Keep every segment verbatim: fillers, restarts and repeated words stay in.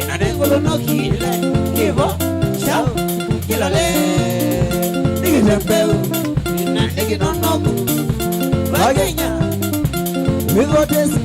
Ĩna nĩ ngũlũ nokile kĩvo kyaũ kĩlole nĩ kĩthembeu na nĩ kĩnonoku. Vakenya wĩthotesi.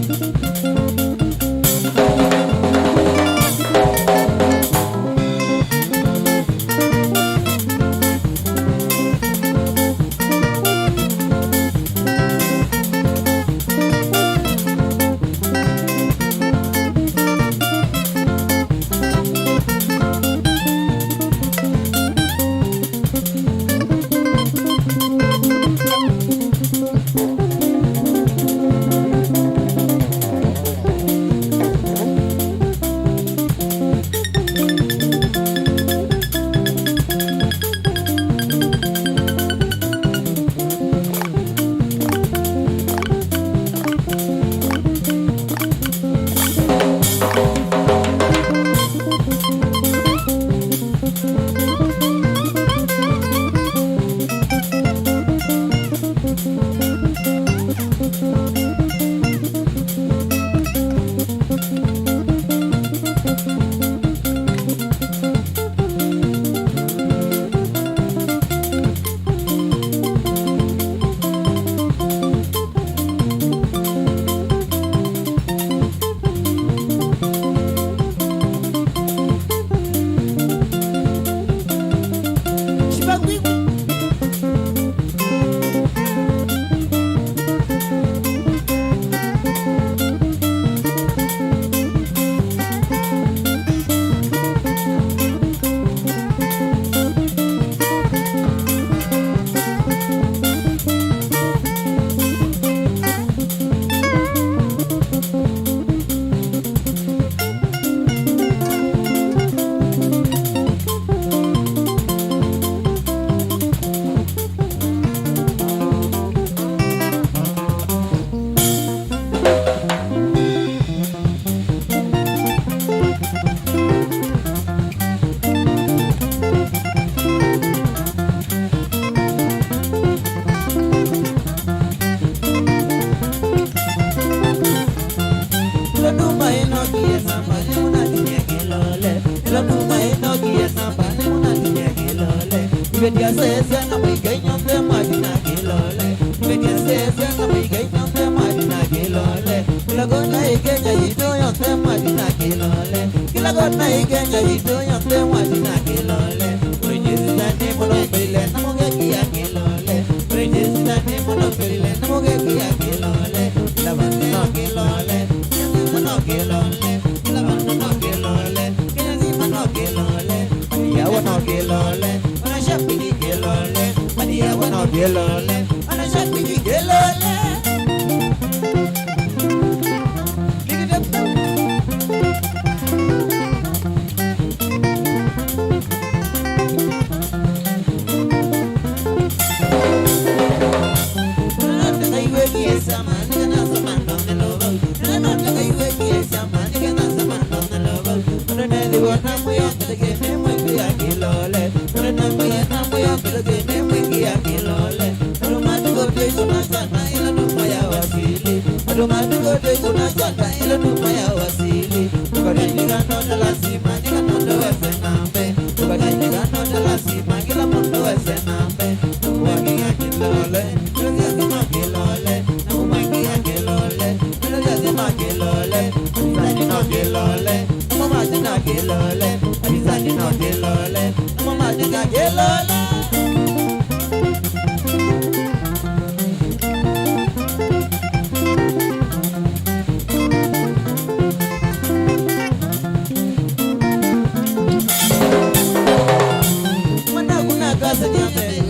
Ĩla nduma ĩnokie samba, nĩmũnatinye kĩlole. Ĩla nduma ĩnokie samba, nĩmũnatinye kĩlole. Iveti asesya na mũikai nyonthe mwatina kĩlole. Iveti asesya na mũikai nyonthe mwatina kĩlole. Kĩla kona ĩ Kenya yitũ yonthe mwatina kĩlole. Kĩla kona ĩ Kenya yitũ yonthe mwatina kĩlole. Mũrĩnjĩsitani mũno mbĩlile na mũgekia kĩlole. Mũrĩnjĩsitani mũno mbĩlile na mũgekia kĩlole. Kĩla vandũ no kĩlole. Kĩla vandũ no kĩlole. Kĩla vandũ no kĩlole. Kenya nzima no kĩlole. Matiawa no kĩlole. Wanashabiki kĩlole. Matiawa no kĩlole. Wanashabiki kĩlole. Likita. Ona mwĩongeleke nĩ mwĩkĩa kĩlole, ona mwĩona mwĩongeleke nĩ mwĩkĩa kĩlole. Andũ matukũ twĩkũna sana ĩla nũma ya wasili. Andũ matukũ twĩkũna sana ĩla nũma ya wasili. Ũkatindĩka nota lazima kĩla mũndũ wese nambe. Ũkatindĩka nota lazima kĩla mũndũ wese nambe. Mwĩkĩa kĩlole. Lazima kĩlole, na kumwĩkĩa kĩlole, lazima kĩlole, atizani no kĩlole, na kumwĩkĩa kĩlole, atizani no kĩlole, na kumwĩkĩa kĩlole. Mwana kuna kasa nyambe.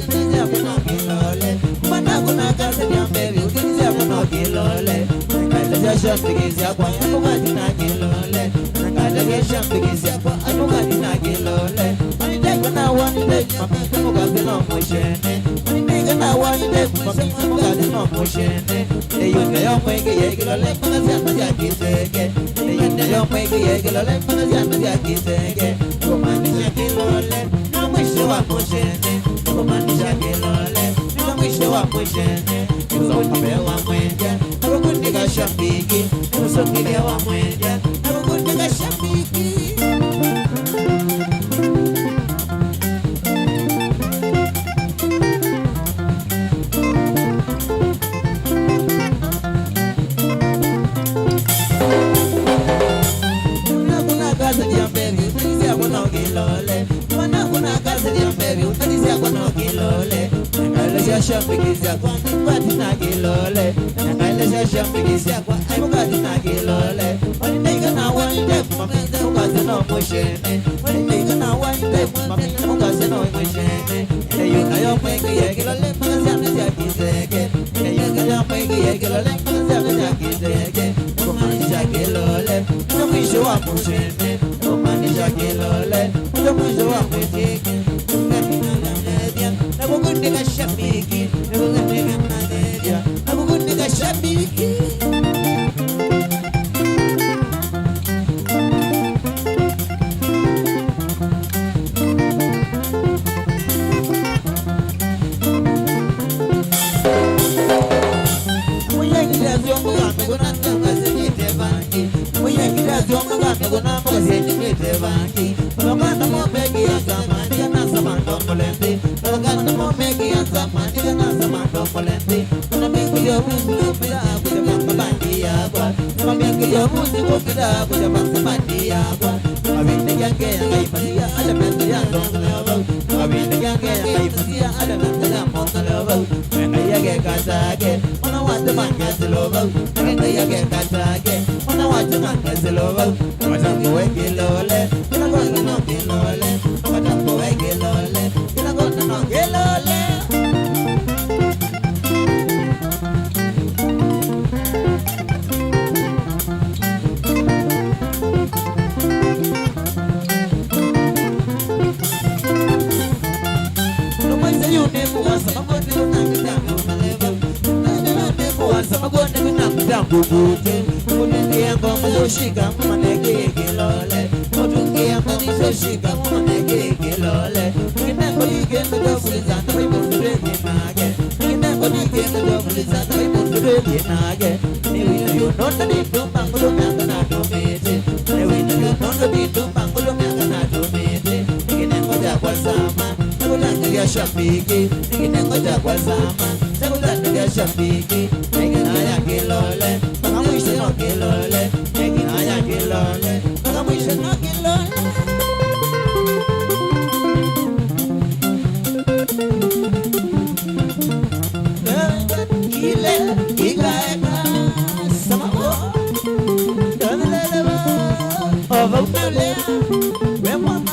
Mwana kuna kasa nyambe, ukinisya kuno kĩlole. Ngalesya shambiki syakwa, emukati na kĩlole. Ngalesya shambiki syakwa, emukati na kĩlole. Maniteka na wanite, mameke mukati no mushene. Maniteka na wanite, mameke mukati no mushene. Eyo nayo mweke ye kĩlole, mpaka syana sya kĩteke. Eyo nayo mweke ye kĩlole, mpaka syana sya kĩteke. Kumaanisha kĩlole. Na mwisho wa mũcene, nĩkũmaanisha kĩlole. Na mwisho wa mũcene, nĩkũkũnĩka wa mwendia, nĩkũkũnĩka shambiki, nĩkũsũngĩlya wa mwendia, nĩkũkũnĩka shambiki. Kuna, kuna kasa ya mbele, nĩkũsya kuna kĩlole. Mwana kuna kasa ya mbele, nĩkũsya kuna kĩlole. Ngalesya shambiki syakwa, nĩkũkati na kĩlole. Ngalesya shambiki syakwa, nĩkũkati na kĩlole. Waniteka na wanite, mameke mukati no mũcene. Waniteka na wanite, mameke mukati no mũcene. Eyo nayo mweke ye kĩlole, mpaka syana sya kĩteke. Eyo nayo mweke ye kĩlole, mpaka syana sya kĩteke. Kumaanisha kĩlole, ndio mwisho wa mũcene. Kumaanisha kĩlole, ndio mwisho wa mũcene. Kumaanisha kĩlole, na kũkũnĩka shambiki, na kũkũnĩka mathethya, na kũkũnĩka shambiki. Mũyengile asyongo kana kuna nzanga sinyite vangi. Mũyengile asyongo kana kuna mboga sinyite vangi. Makana momeki ya samani kana samando mulembi. Makana momeki ya samani kana samando mulembi. Kuna mingi ya mungu bila kuja kwa bandi yakwa. Kuna mingi ya mungu bila kuja kwa bandi yakwa. Mavindi yange ya ngaipatia ala menzi ya ndongo ya vau. Mavindi yange ya ngaipatia ala menzi ya mongo ya vau. Ngai ageka take, mwana wa Nzambi akasilo vau. Ngai ageka take, mwana wa Nzambi akasilo vau. Matambo we kĩlole, kĩla kona no kĩlole. Matambo we kĩlole, kĩla kona no kĩlole. Nĩ wĩna yo nondu ndindumba ngũlũme anga natũmĩte. Nĩ wĩna yo nondu ndindumba ngũlũme anga natũmĩte. Nĩ kĩnengo kyakwa sama, kya kũtangĩlya shambiki. Nĩ kĩnengo kyakwa sama, kya kũtangĩlya shambiki. Nĩ kĩnaya kĩlole, mpaka mwisho no kĩlole. Nĩ kĩnaya kĩlole, mpaka mwisho no kĩlole. Kile kikaeka samako. Ndonelelewa. Ova umelea. We mwana.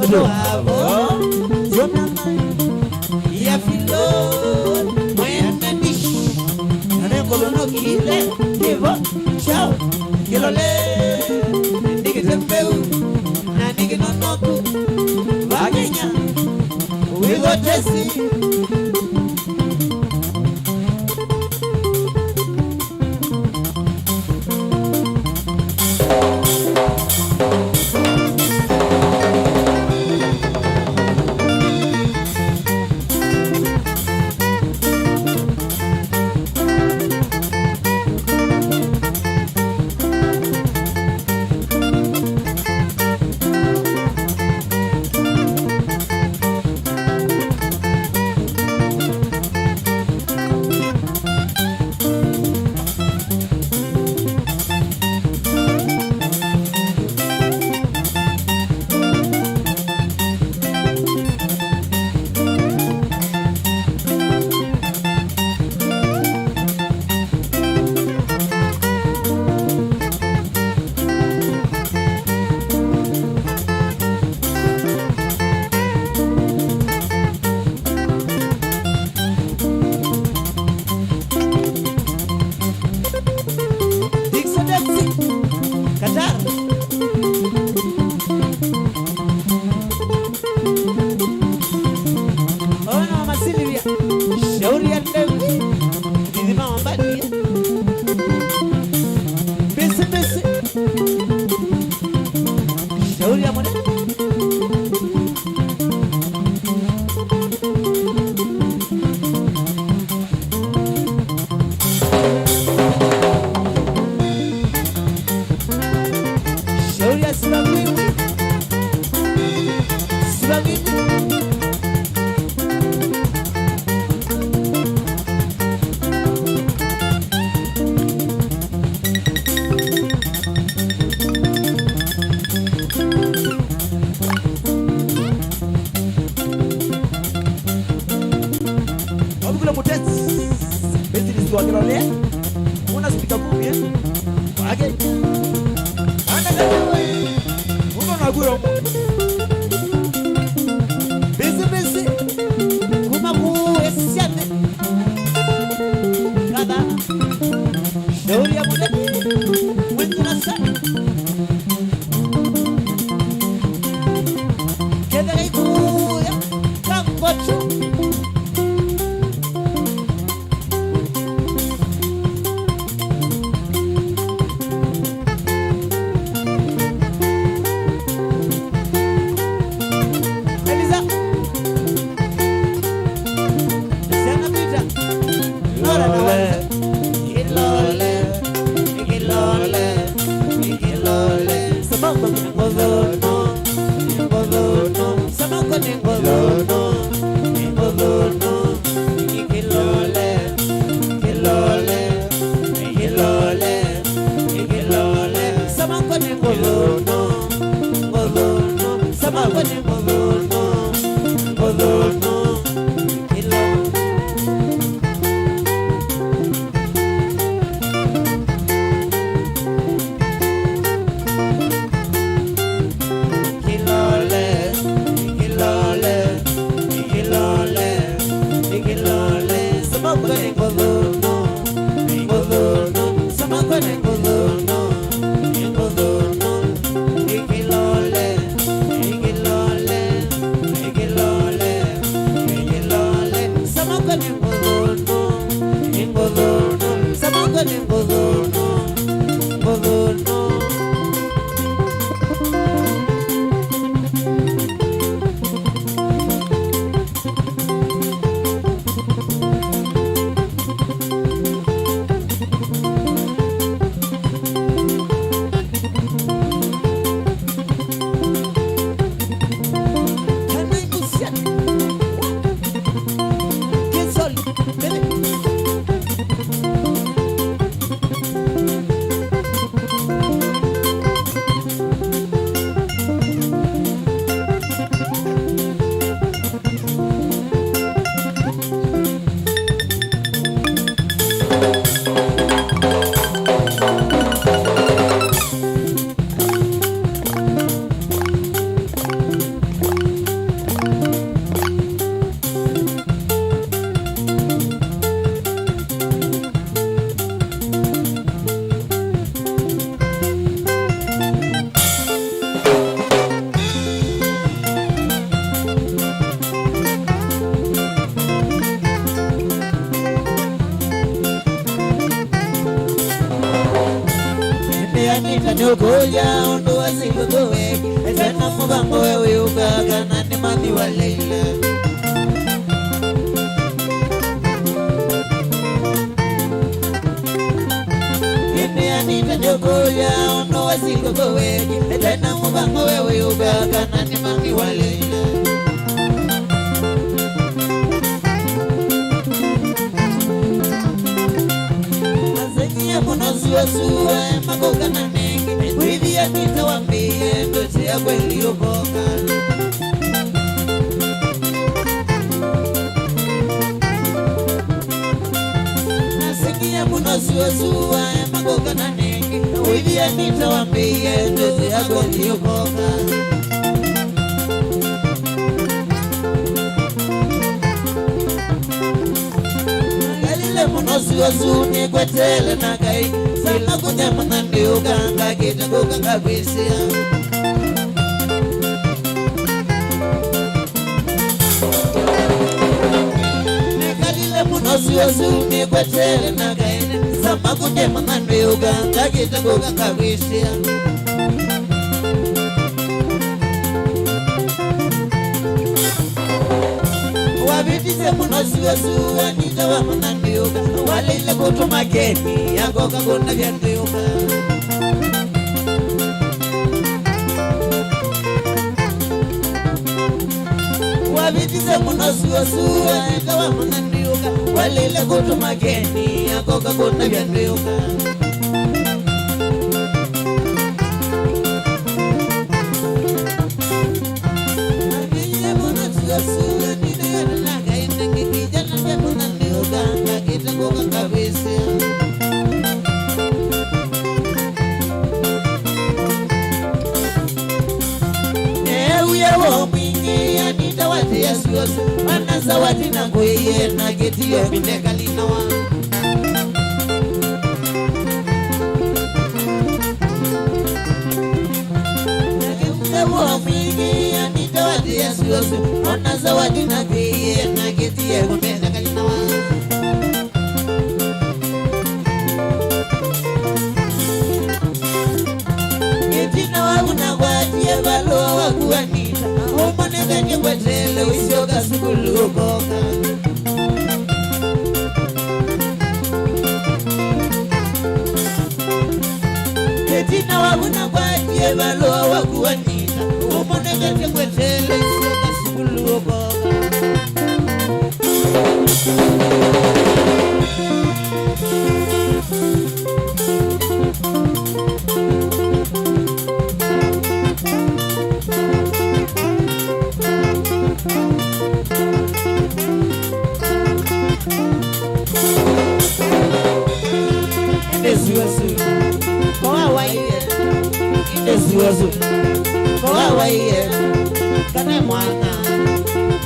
Ojo avo. Yonana. Ya filo. Mwene dish. Nane kolono kile. Kivo. Chao. Kĩlole. Nĩ kĩtembeu. Na nĩ kĩnonoku. Vakenya. Wĩthotesi. Shauri ya mwana. Shauri ya Simba Mimi. Simba Mimi. Wavukula mutesi. Beti ni swagila le. Una speaker boom, eh? Wake. Ana kata we. Uno na guro. Busy, busy. Kuma ku esiate. Kada. Shauri ya mwana. Mwenye na sana. Kethera ikuya. Kambocho. Eliza. Siana Peter. Nora na Wanza. Ilole, ilole, ilole. Sababu ni mbozono, ni mbozono. Samako nĩ ngũthũnũ, nĩ ngũthũnũ, nĩ kĩlole, kĩlole, nĩ kĩlole, nĩ kĩlole. Samako nĩ ngũthũnũ, ngũthũnũ, samako nĩ ngũthũnũ, ngũthũnũ, kĩlole. Kĩlole, kĩlole, kĩlole, kĩlole. Samako nĩ ngũthũnũ, nĩ ngũthũnũ. Samako nĩ ngũthũnũ, nĩ ngũthũnũ. Kĩlole, kĩlole, kĩlole, kĩlole. Samako nĩ ngũthũnũ, nĩ ngũthũnũ. Samako nĩ ngũthũnũ, ngũthũnũ. Nĩanĩta nĩũkũlya ũndũ wa sikũkũ we, ete na mũvango we wĩũka kana nĩ mathiwaleile. Nĩanĩta nĩũkũlya ũndũ wa sikũkũ we, ete na mũvango we wĩũka kana nĩ mathiwaleile. Nasengie mũno suasua, makũkana nĩngĩ, wĩthĩa nĩtawambĩie, ndoto ya kweli ũkoka. Nasengie mũno suasua, makũkana nĩngĩ, wĩthĩa nĩtawambĩie, ndoto ya kweli ũkoka. Ngalile mũno suasua nĩkwetele na Ngai, sana kũnyamana nĩũka ngakĩte kũka ngakwĩsĩa. Nĩkalile mũno suasua nĩkwetele na Ngai, sama kũnyamana nĩũka ngakĩte kũka ngakwĩsĩa. Sua, sua, nita wa mũna nĩũka, waleile kũtũma keni, akoka kũnavya nĩũka. Wavĩtĩsye mũno sua, sua, nita wa mũna nĩũka, waleile kũtũma keni, akoka kũnavya nĩũka. Neewie woo mwingĩ, anita watĩĩa sua, sua, mana zawadi na ngũĩe na kĩtio minekalinawa. Nake mze woo mwingĩ, anita watĩĩa sua, sua, mana zawadi na ngũĩe na kĩtio minekalinawa. Ĩtina wa vu nakwatie valũa waku anita, ũmũnenethye ngweteele ũisyoka sukulu ũkoka. Ĩtina wa vu nakwatie valũa waku anita, ũmũnenethye ngweteele ũisyoka sukulu ũkoka. Ĩndĩ sua, sua, ko wawaie. Ĩndĩ sua, sua, ko wawaie, kana e mwanya.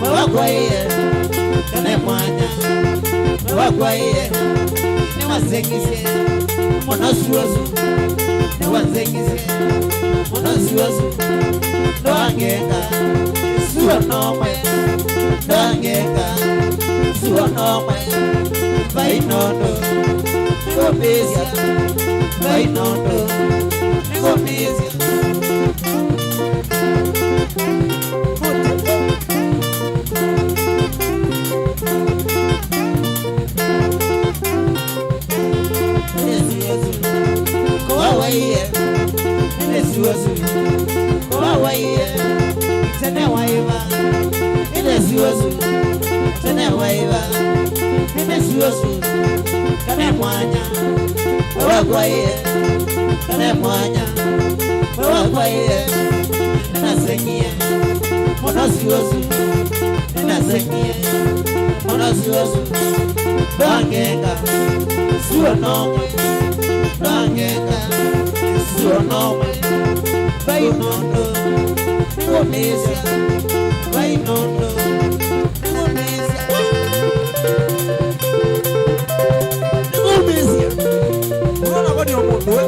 Mwe wakwa ĩe, kana e mwanya. Mwe wakwa ĩe, nĩwanzengisye mũno sua, sua. Nĩwanzengisye mũno sua, sua. Ndwangenga sua nomwe. Ndwangenga sua nomwe. Vai nũndũ nĩngũmĩĩsya. Vai nũndũ nĩngũmĩĩsya. Ĩndĩ sua, sua, ko wawaie. Ĩndĩ sua, sua, ko wawaie. Tene waĩva. Ĩndĩ sua, sua, tene waĩva. Ĩndĩ sua, sua, kana e mwanya. Mwe wakwa ĩe, kana e mwanya. Mwe wakwa ĩe, nĩnasengie mũno sua, sua. Nĩnasengie mũno sua, sua. Ndwangenga sua nomwe. Ndwangenga sua nomwe. Vai nũndũ nĩngũmĩĩsya. Vai nũndũ nĩngũmĩĩsya. Nĩngũmĩĩsya. Ũnona ko nĩ o mũndũ we.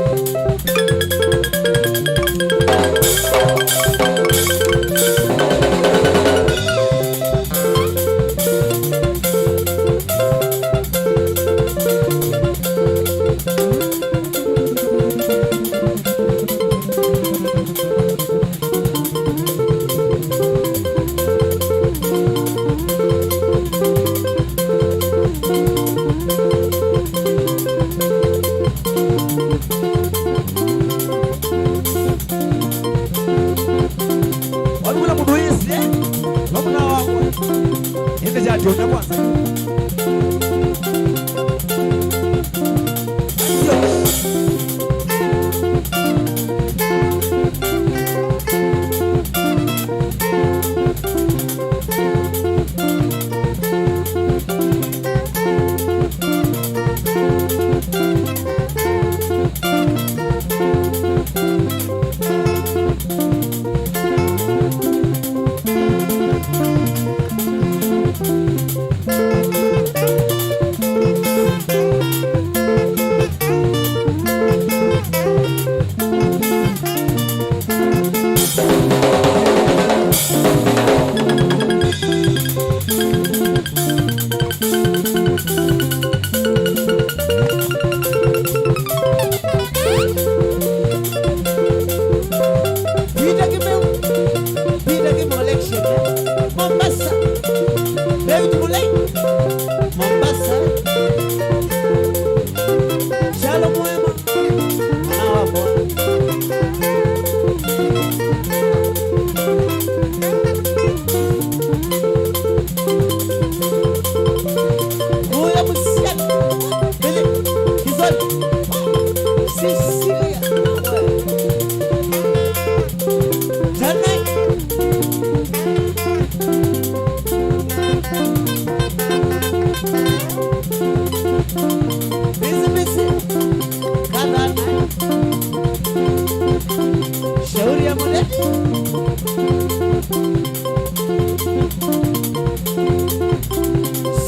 Wavula mũndũ wĩsĩ, eh? Wavula wakwa. Ĩndĩ kyatyonya kwanza.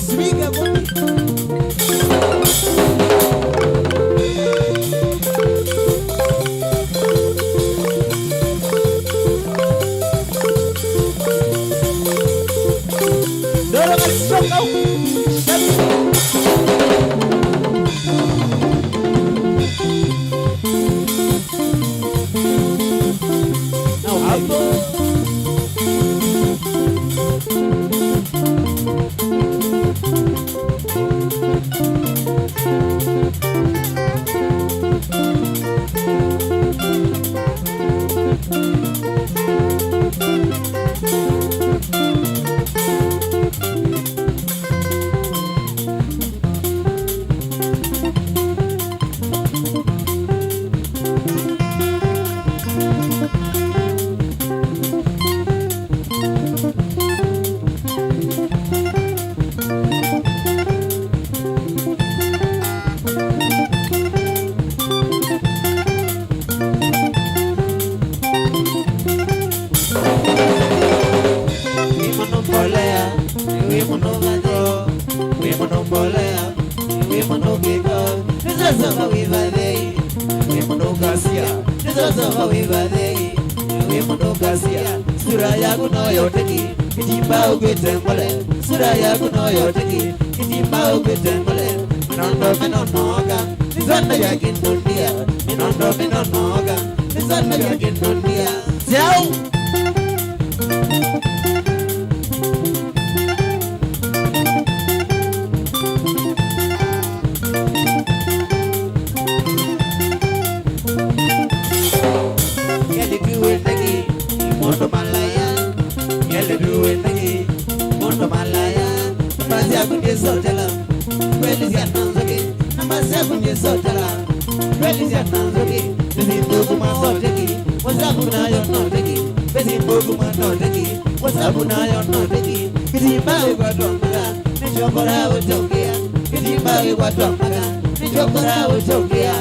Swinga ngumi. Ndoro kasicoka. Wĩ mũno mbolea, wĩ mũno vathei, wĩ mũno mbolea, wĩ mũno kĩko, nĩsosova wĩ vathei, wĩ mũno kasia, nĩsosova wĩ vathei, wĩ mũno kasia, sura yaku no ya ũteki, kĩtimba ũkwĩte ngole, sura yaku no ya ũteki, kĩtimba ũkwĩte ngole, manondo menonoka, nĩsana ya kĩndũndia, manondo menonoka, nĩsana ya kĩndũndia. Jau! Kelĩ tu wĩteki, mũndũ malaya. Kelĩ tu wĩteki, mũndũ malaya. Namba syaku nĩsotela. Kweli syana nzũkĩ, namba syaku nĩsotela. Kweli syana nzũkĩ, nĩsithũkũma soteki. WhatsApp nayo noteki, Facebook mwanoteki. WhatsApp nayo noteki. Kĩtimba ĩkwatwa mpaka, nĩkyokora ũtongea. Kĩtimba ĩkwatwa mpaka, nĩkyokora ũtongea.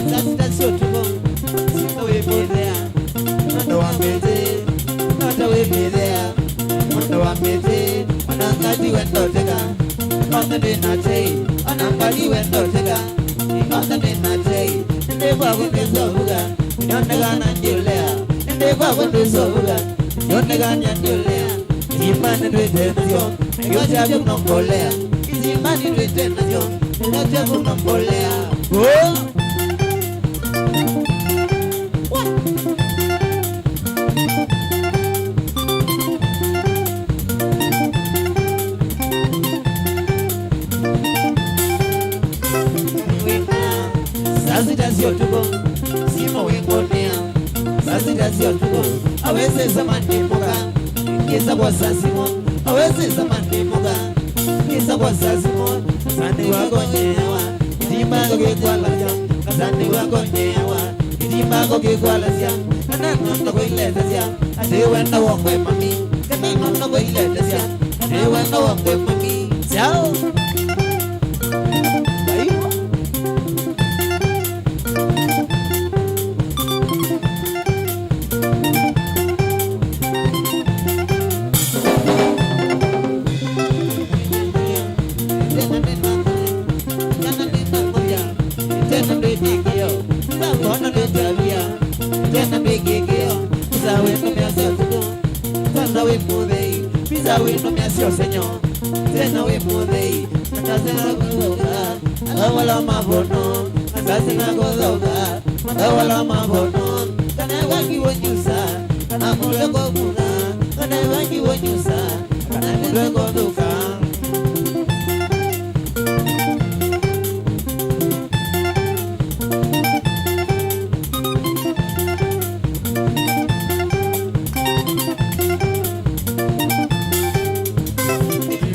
Sasita syotuko, sita wĩmĩthea, nonda wa mĩtĩ, nonda wĩmĩthea, nonda wa mĩtĩ, manangati wendoteka, nonda ndĩna tei, manangati wendoteka. Inosa nĩna tei, ĩndĩ kwakwa ngesovuka, nĩonekana ndiũlea, ĩndĩ kwakwa ndĩsovuka, nĩonekana ndiũlea. Isimani twĩte nasyo, nĩkyo kyaku no mbolea. Isimani twĩte nasyo, nĩkyo kyaku no mbolea. Oh! Saa sita sya ũtukũ, simũ wĩkũnĩa. Saa sita sya ũtukũ, awesesa mandĩmũka. Ngĩsa kwa saa simũ, awesesa mandĩmũka. Ngĩsa kwa saa simũ, sani wako nyeawa. Kĩtimba kĩkwalasya, kasani wako nyeawa. Kĩtimba kĩkwalasya, kana nono kũilethesya. Ate wenda wongwe mami, kana nono kũilethesya. Ate wenda wongwe mami. Chao. Aiwa. Tena ndwĩkĩkĩo, tena ndwĩtavia, tena ndwĩkĩkĩo, pizza wĩndũmĩa sya ũtukũ, tena wĩ mũthei, pizza wĩndũmĩa sya ũsenyo, tena wĩ mũthei, na ndasena kũthũka, ala wala mavono, na ndasena kũthũka, ala wala mavono, kana vangi wonyusa, kana mũtwe kũkuna, kana vangi wonyusa, kana mũtwe kũthũka.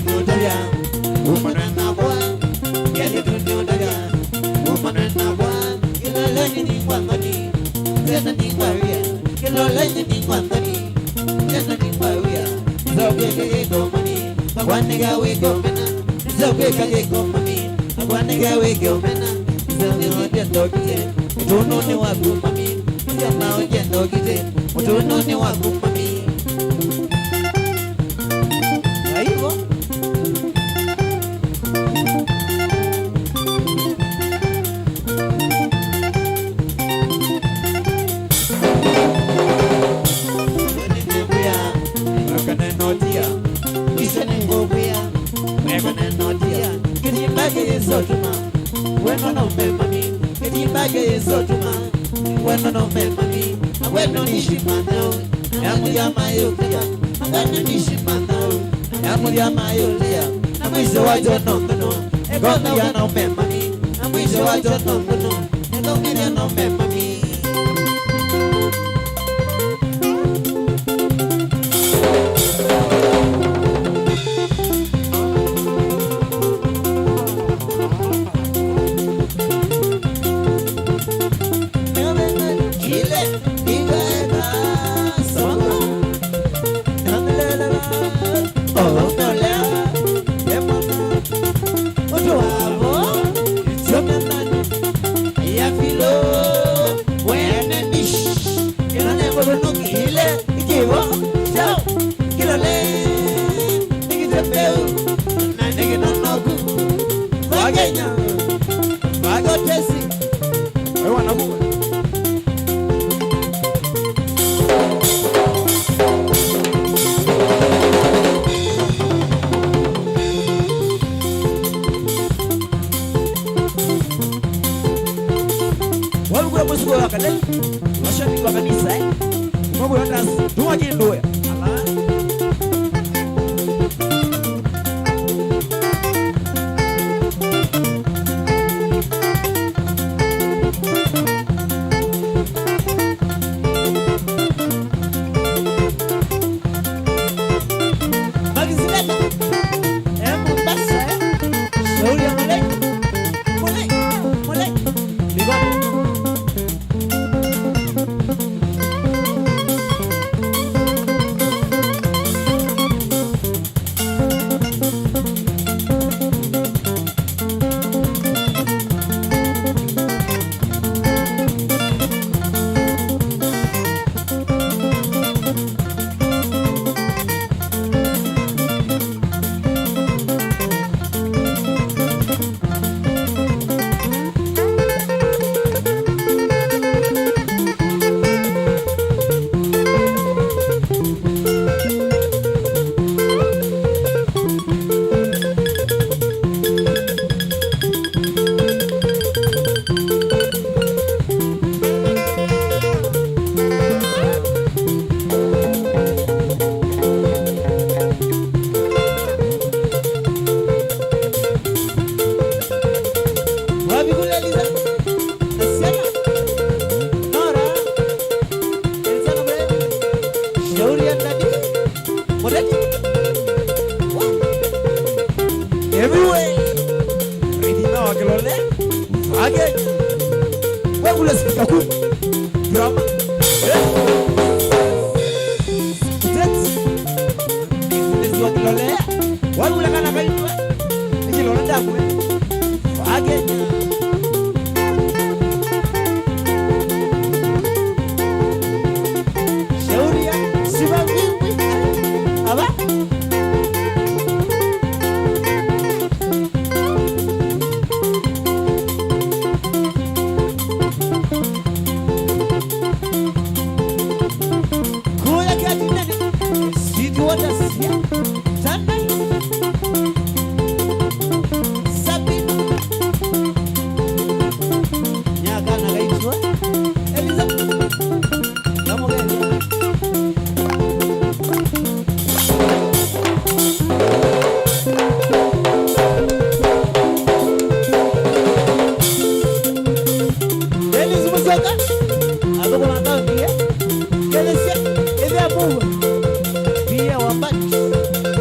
Nĩũtavya, umanwe nakwa, ngelĩ tu nĩũtavya, umanwe nakwa, kĩloleni ningwa ngoni, tena ningwa wĩa, kĩloleni ningwa Mami, jana ni kwa wĩa, nĩsakũĩka kĩkomani, akwanĩka wĩke ũmena, nĩsakũĩka kĩkomani, akwanĩka wĩke ũmena, nĩsakũĩka ndokite, ũtũnũnĩ waku mami, nĩsakũĩka ndokite, ũtũnũnĩ waku mami. Aivo. Nĩngũkwĩa, eka nenotia, mwisho nĩngũkwĩa, eka nenotia, kĩtimba kĩyĩsotuma, wendo no memami, kĩtimba kĩyĩsotuma, wendo no memami, na wendo nishimana, na muya mayũkia, na wendo nishimana, na muya mayũkia, na mwisho wacho no ngono, ekomelia no memami, na mwisho wacho no ngono. Ũndũ wavo, ĩtyo mĩanani ya Filo, wene mish, ĩla nengũlũnũki ile, ikĩvo, kyao, kĩlole, nĩkĩtembeu, na nĩkĩnonoku, kwa Kenya, kwa Gotesi, wewe wanakuwa. Wavikũla mũsuko wa Kaleli, mashabiki wa kanisa, eh? Wavikũla dance, tuwa kindu we. Ala. Magizileta, eh, Mombasa, eh? Shauri ya Malek. Malek, Malek. Ligoni. Wavikũla Eliza, na syana, Nora, Eliza na Mary, Shauri ya Daddy, Mũteti. Everywhere. Ĩthina wa kĩlole. Again. Wekũla speaker ku. Drama. Eh. Mũteti. Ĩthina wa kĩlole. Wekũla kana kaitwa. Nĩ kĩlole ndakwe. Again. Shauri ya sifa mingi. Aba. Kuya kia tinene. Sweet waters. Tana. Sabina. Nyaka na gaitwa. Eliza. Kamũgeethya. Dennis Musyoka, athũkũma kaunti ya Kĩlĩsya, ĩthĩa mũuo, P A wa Mbati.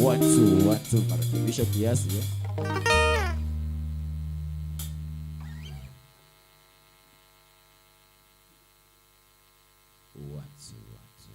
Watu, watu, marekebisho kiasi, eh? Watu, watu.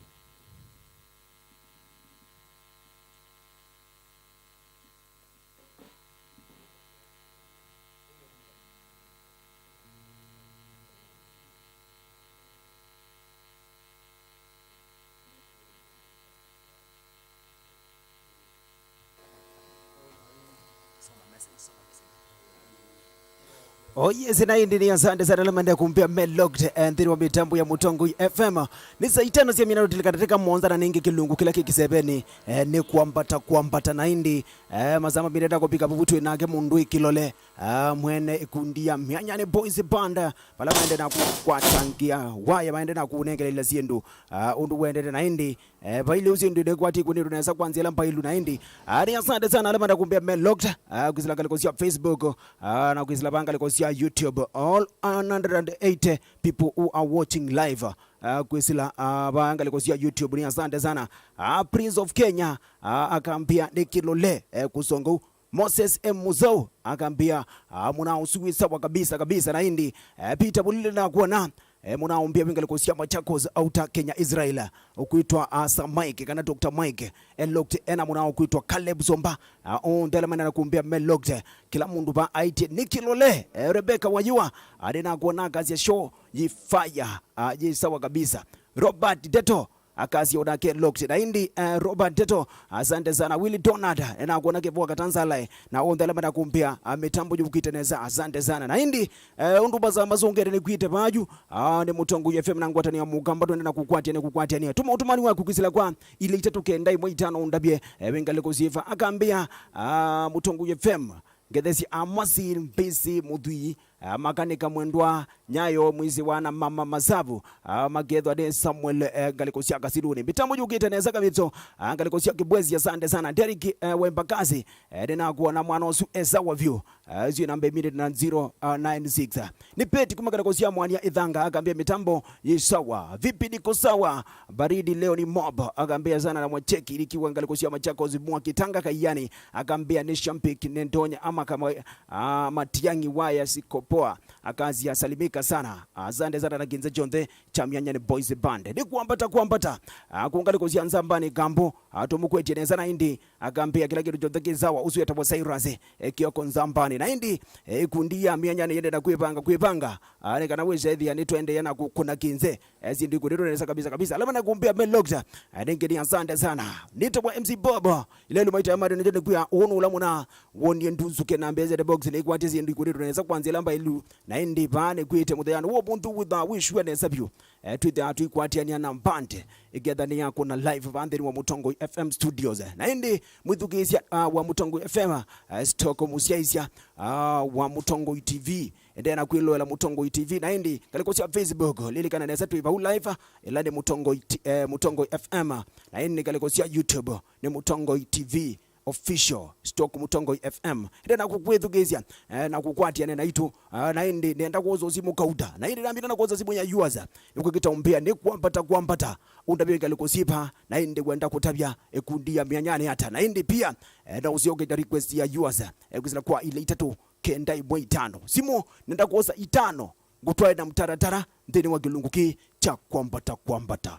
Oh yes, na ĩndĩ nĩ asante sana ala maendee kumbĩa me locked, eh, nthĩnĩ wa mĩtambo ya Mũtongoi F M. Nĩ saa itano sya mĩnano tilikanateka mũonza na nĩngĩ kĩlungu kĩla kĩ kĩseveni, eh, nĩ kwambata, kwambata na ĩndĩ, eh, masaa mavindenda kũvika vuvu twĩ nake mũndũ ĩ kĩlole, ah, mwene ĩkundi ya Mĩanyani Boys Band, vala maendee na kũkwatangia waya, maendee na kũnengeleela syĩndũ, ah, ũndũ wendete na ĩndĩ, eh, vailĩ ũsu ĩndĩ nĩkwati kunĩtũ nesa kwa nzĩa ĩla mbailu na ĩndĩ. Ah, nĩ asante sana ala menda kumbĩa me locked, ah, kwĩsĩla ngalĩko sya Facebook, ah, na kwĩsĩla va ngalĩko sya YouTube, all one hundred and eighty people who are watching live. Ah, kwĩsĩla, ah, va ngalĩko sya YouTube, nĩ asante sana. Ah, Prince of Kenya, ah, akambĩa nĩ kĩlole, eh, kũsonga u Moses M Muzau akambĩa, ah, mũnao ũsu wĩ sawa kabisa kabisa na ĩndĩ, eh, Peter Bulile nakuona, eh, mũnao mbĩa wĩ ngalĩko sya Machakos, Outer Kenya, Israel, ũkwĩtwa, ah, Sir Mike kana Doctor Mike, eh, locked ena mũnao ũkwĩtwa Caleb Somba, ah, onthe ala mena kumbĩa me locked, kĩla mũndũ va aĩtye nĩ kĩlole, eh, Rebecca Wayua, ah, nĩnakuona akasya show yĩ fire, ah, yĩ sawa kabisa. Robert Deto, akasya onake locked. Na ĩndĩ, eh, Robert Teto, asante sana. Willy Donald, eh, nakuona kĩvũa Katanzalae, na onthe ala manakumbĩa, ah, mĩtambo yũkĩte nesa, asante sana. Na ĩndĩ, eh, ũndũ masaa masongete nĩkwĩte vaa yu, ah, nĩ Mũtongoi F M na ngwatanĩo ya Mũkamba, twende na kũkwatania, kũkwatania. Tũma ũtũmani waku kwĩsĩla kwa ilĩ itatũ kenda ĩmwe itano ũndavye, eh, wĩ ngalĩko syĩva. Akambĩa, ah, Mũtongoi F M, Ngethesya Amasi Mbisi Mũthwii, ah, Makanika Mwendwa Nyayo, Mwisi wa na Mama Masavu, ah, makethwa nĩ Samuel, eh, ngalĩko sya Kasiluni. Mĩtambo yũkĩte nesa kabisa, ah, ngalĩko sya Kibwezi, asante sana. Derek, eh, Wembakasi, eh, nĩnakuona mwana ũsu e sawa vyũ. Ah, ũsu namba ĩmĩnĩte na zero nine six. Nĩ Peti kuma ngalĩko sya Mwania Ithanga, akambĩa mĩtambo yĩ sawa. Vipi, niko sawa? Baridi leo ni mob, akambĩa sana na mwacheki ilikiwa ngalĩko sya Machakos mwa Kitanga Kaiani, akambĩa nĩ shambik nĩ ndonya ama kama, ah, Matiang'i waya sikopoa, akasya salimika sana. Asante sana na kinze chonthe cha Mĩanyani Boys Band. Nĩ kwambata, kwambata, ah, ku ngalĩko sya Nzambani Kambo, ah, tũmũkwetye nesa na ĩndĩ, akambĩa kĩla kĩndũ kyonthe kĩ sawa. Ũsu etagwa Cyrus, eh, Kioko Nzambani. Na ĩndĩ, eh, ĩkundi ya Mĩanyani yende na kwĩvanga, kwĩvanga, ah, nĩ kana wĩsethĩa nĩtũendee na kũkũna kinze. Eh, syĩndũ ikũnĩtwe nesa kabisa kabisa. Ala manakumbĩa me locked, eh, nĩngĩ nĩ asante sana. Nĩtagwa M C Bob. Ilelu maita ya mari nĩtyo nĩkwĩa ũũ nũla mũna wonie ndunzuke na mbeze the box nĩkwatye syĩndũ ikũnĩtwe nesa kwa nzĩa ĩla mbailu. Na ĩndĩ vaa nĩkwĩte mũtheanĩ w'o mũnthu wĩthaa wĩsua nesa vyũ. Eh, twĩthĩaa tũikwatĩanĩa na band ĩketha nĩ yakũna live vaa nthĩnĩ wa Mũtongoi F M studios. Na ĩndĩ mwĩthukĩĩsya, ah, wa Mũtongoi F M, ah, Stock mũsyaĩĩsya, ah, wa Mũtongoi T V. Endeea na kwĩloela Mũtongoi T V. Na ĩndĩ ngalĩko sya Facebook, lilikana nesa twĩ vau live, ĩla nĩ Mũtongoi T-, eh, Mũtongoi F M. Na ĩndĩ ngalĩko sya YouTube nĩ Mũtongoi T V Official, Stock Mũtongoi F M. Ĩndĩ na kũkwĩthukĩĩsya, eh, na kũkwatĩanĩa naitũ, ah, na ĩndĩ nenda kwosa ũsimũ kauta. Na ĩndĩ nambĩte na kwosa simũ ya yours. Nĩkwĩkĩta ũmbĩa nĩ kwambata, kwambata. Ũndavye ngalĩko syĩva, na ĩndĩ wenda kũtavya ĩkundi ya Mĩanyani ata. Na ĩndĩ pia, eh, na ũsyokethya request ya yours, eh, kwĩsĩla kwa ilĩ itatũ kenda ĩmwe itano. Simũ, nenda kwosa itano, ngũtwae na mtaratara nthĩnĩ wa kĩlungu kĩĩ kya kwambata, kwambata.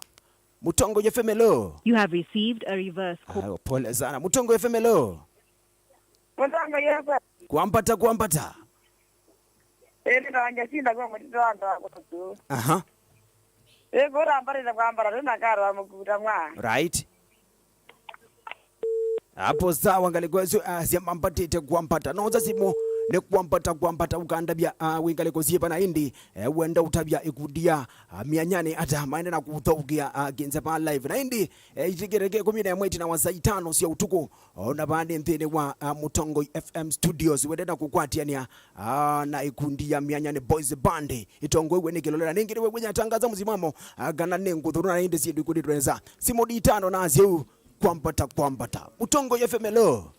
Mũtongoi F M, hello. You have received a reverse call. Ah, pole sana. Mũtongoi F M, hello. Mũtongoi F M. Kwambata, kwambata. Ĩĩ, nĩtawanja sinda kwa mũtito wa ndoa kũtũ. Aha. Ĩĩ, kũra mbarĩte kwambata, tũna karo wa mũkuta mwa. Right. Apo sawa, ngalĩko ĩsu, ah, syamambatĩte kwambata. Nosa simũ, nĩ kwambata, kwambata, ũkandavya, ah, wĩ ngalĩko syĩva na ĩndĩ, eh, wenda ũtavya ĩkundi ya, ah, Mĩanyanĩ ata maende na kũthaũkĩa, ah, kĩnza va live. Na ĩndĩ, eh, itĩkĩrĩke ĩkũmi na ĩmwe ĩtina wa saa itano sya ũtukũ, o na vaa nĩ nthĩnĩ wa, ah, Mũtongoi F M Studios, wende na kũkwatĩanĩa, ah, na ĩkundi ya Mĩanyanĩ Boys Band, ĩtongoew'e nĩ Kĩlole. Na nĩngĩ nĩwe wĩnyatangaza mũsimamo, ah, kana nĩ ngũthũnũ na ĩndĩ syĩndũ ikũndĩtwe nesa. Simũ nditano na asyeu, kwambata, kwambata. Mũtongoi F M, hello.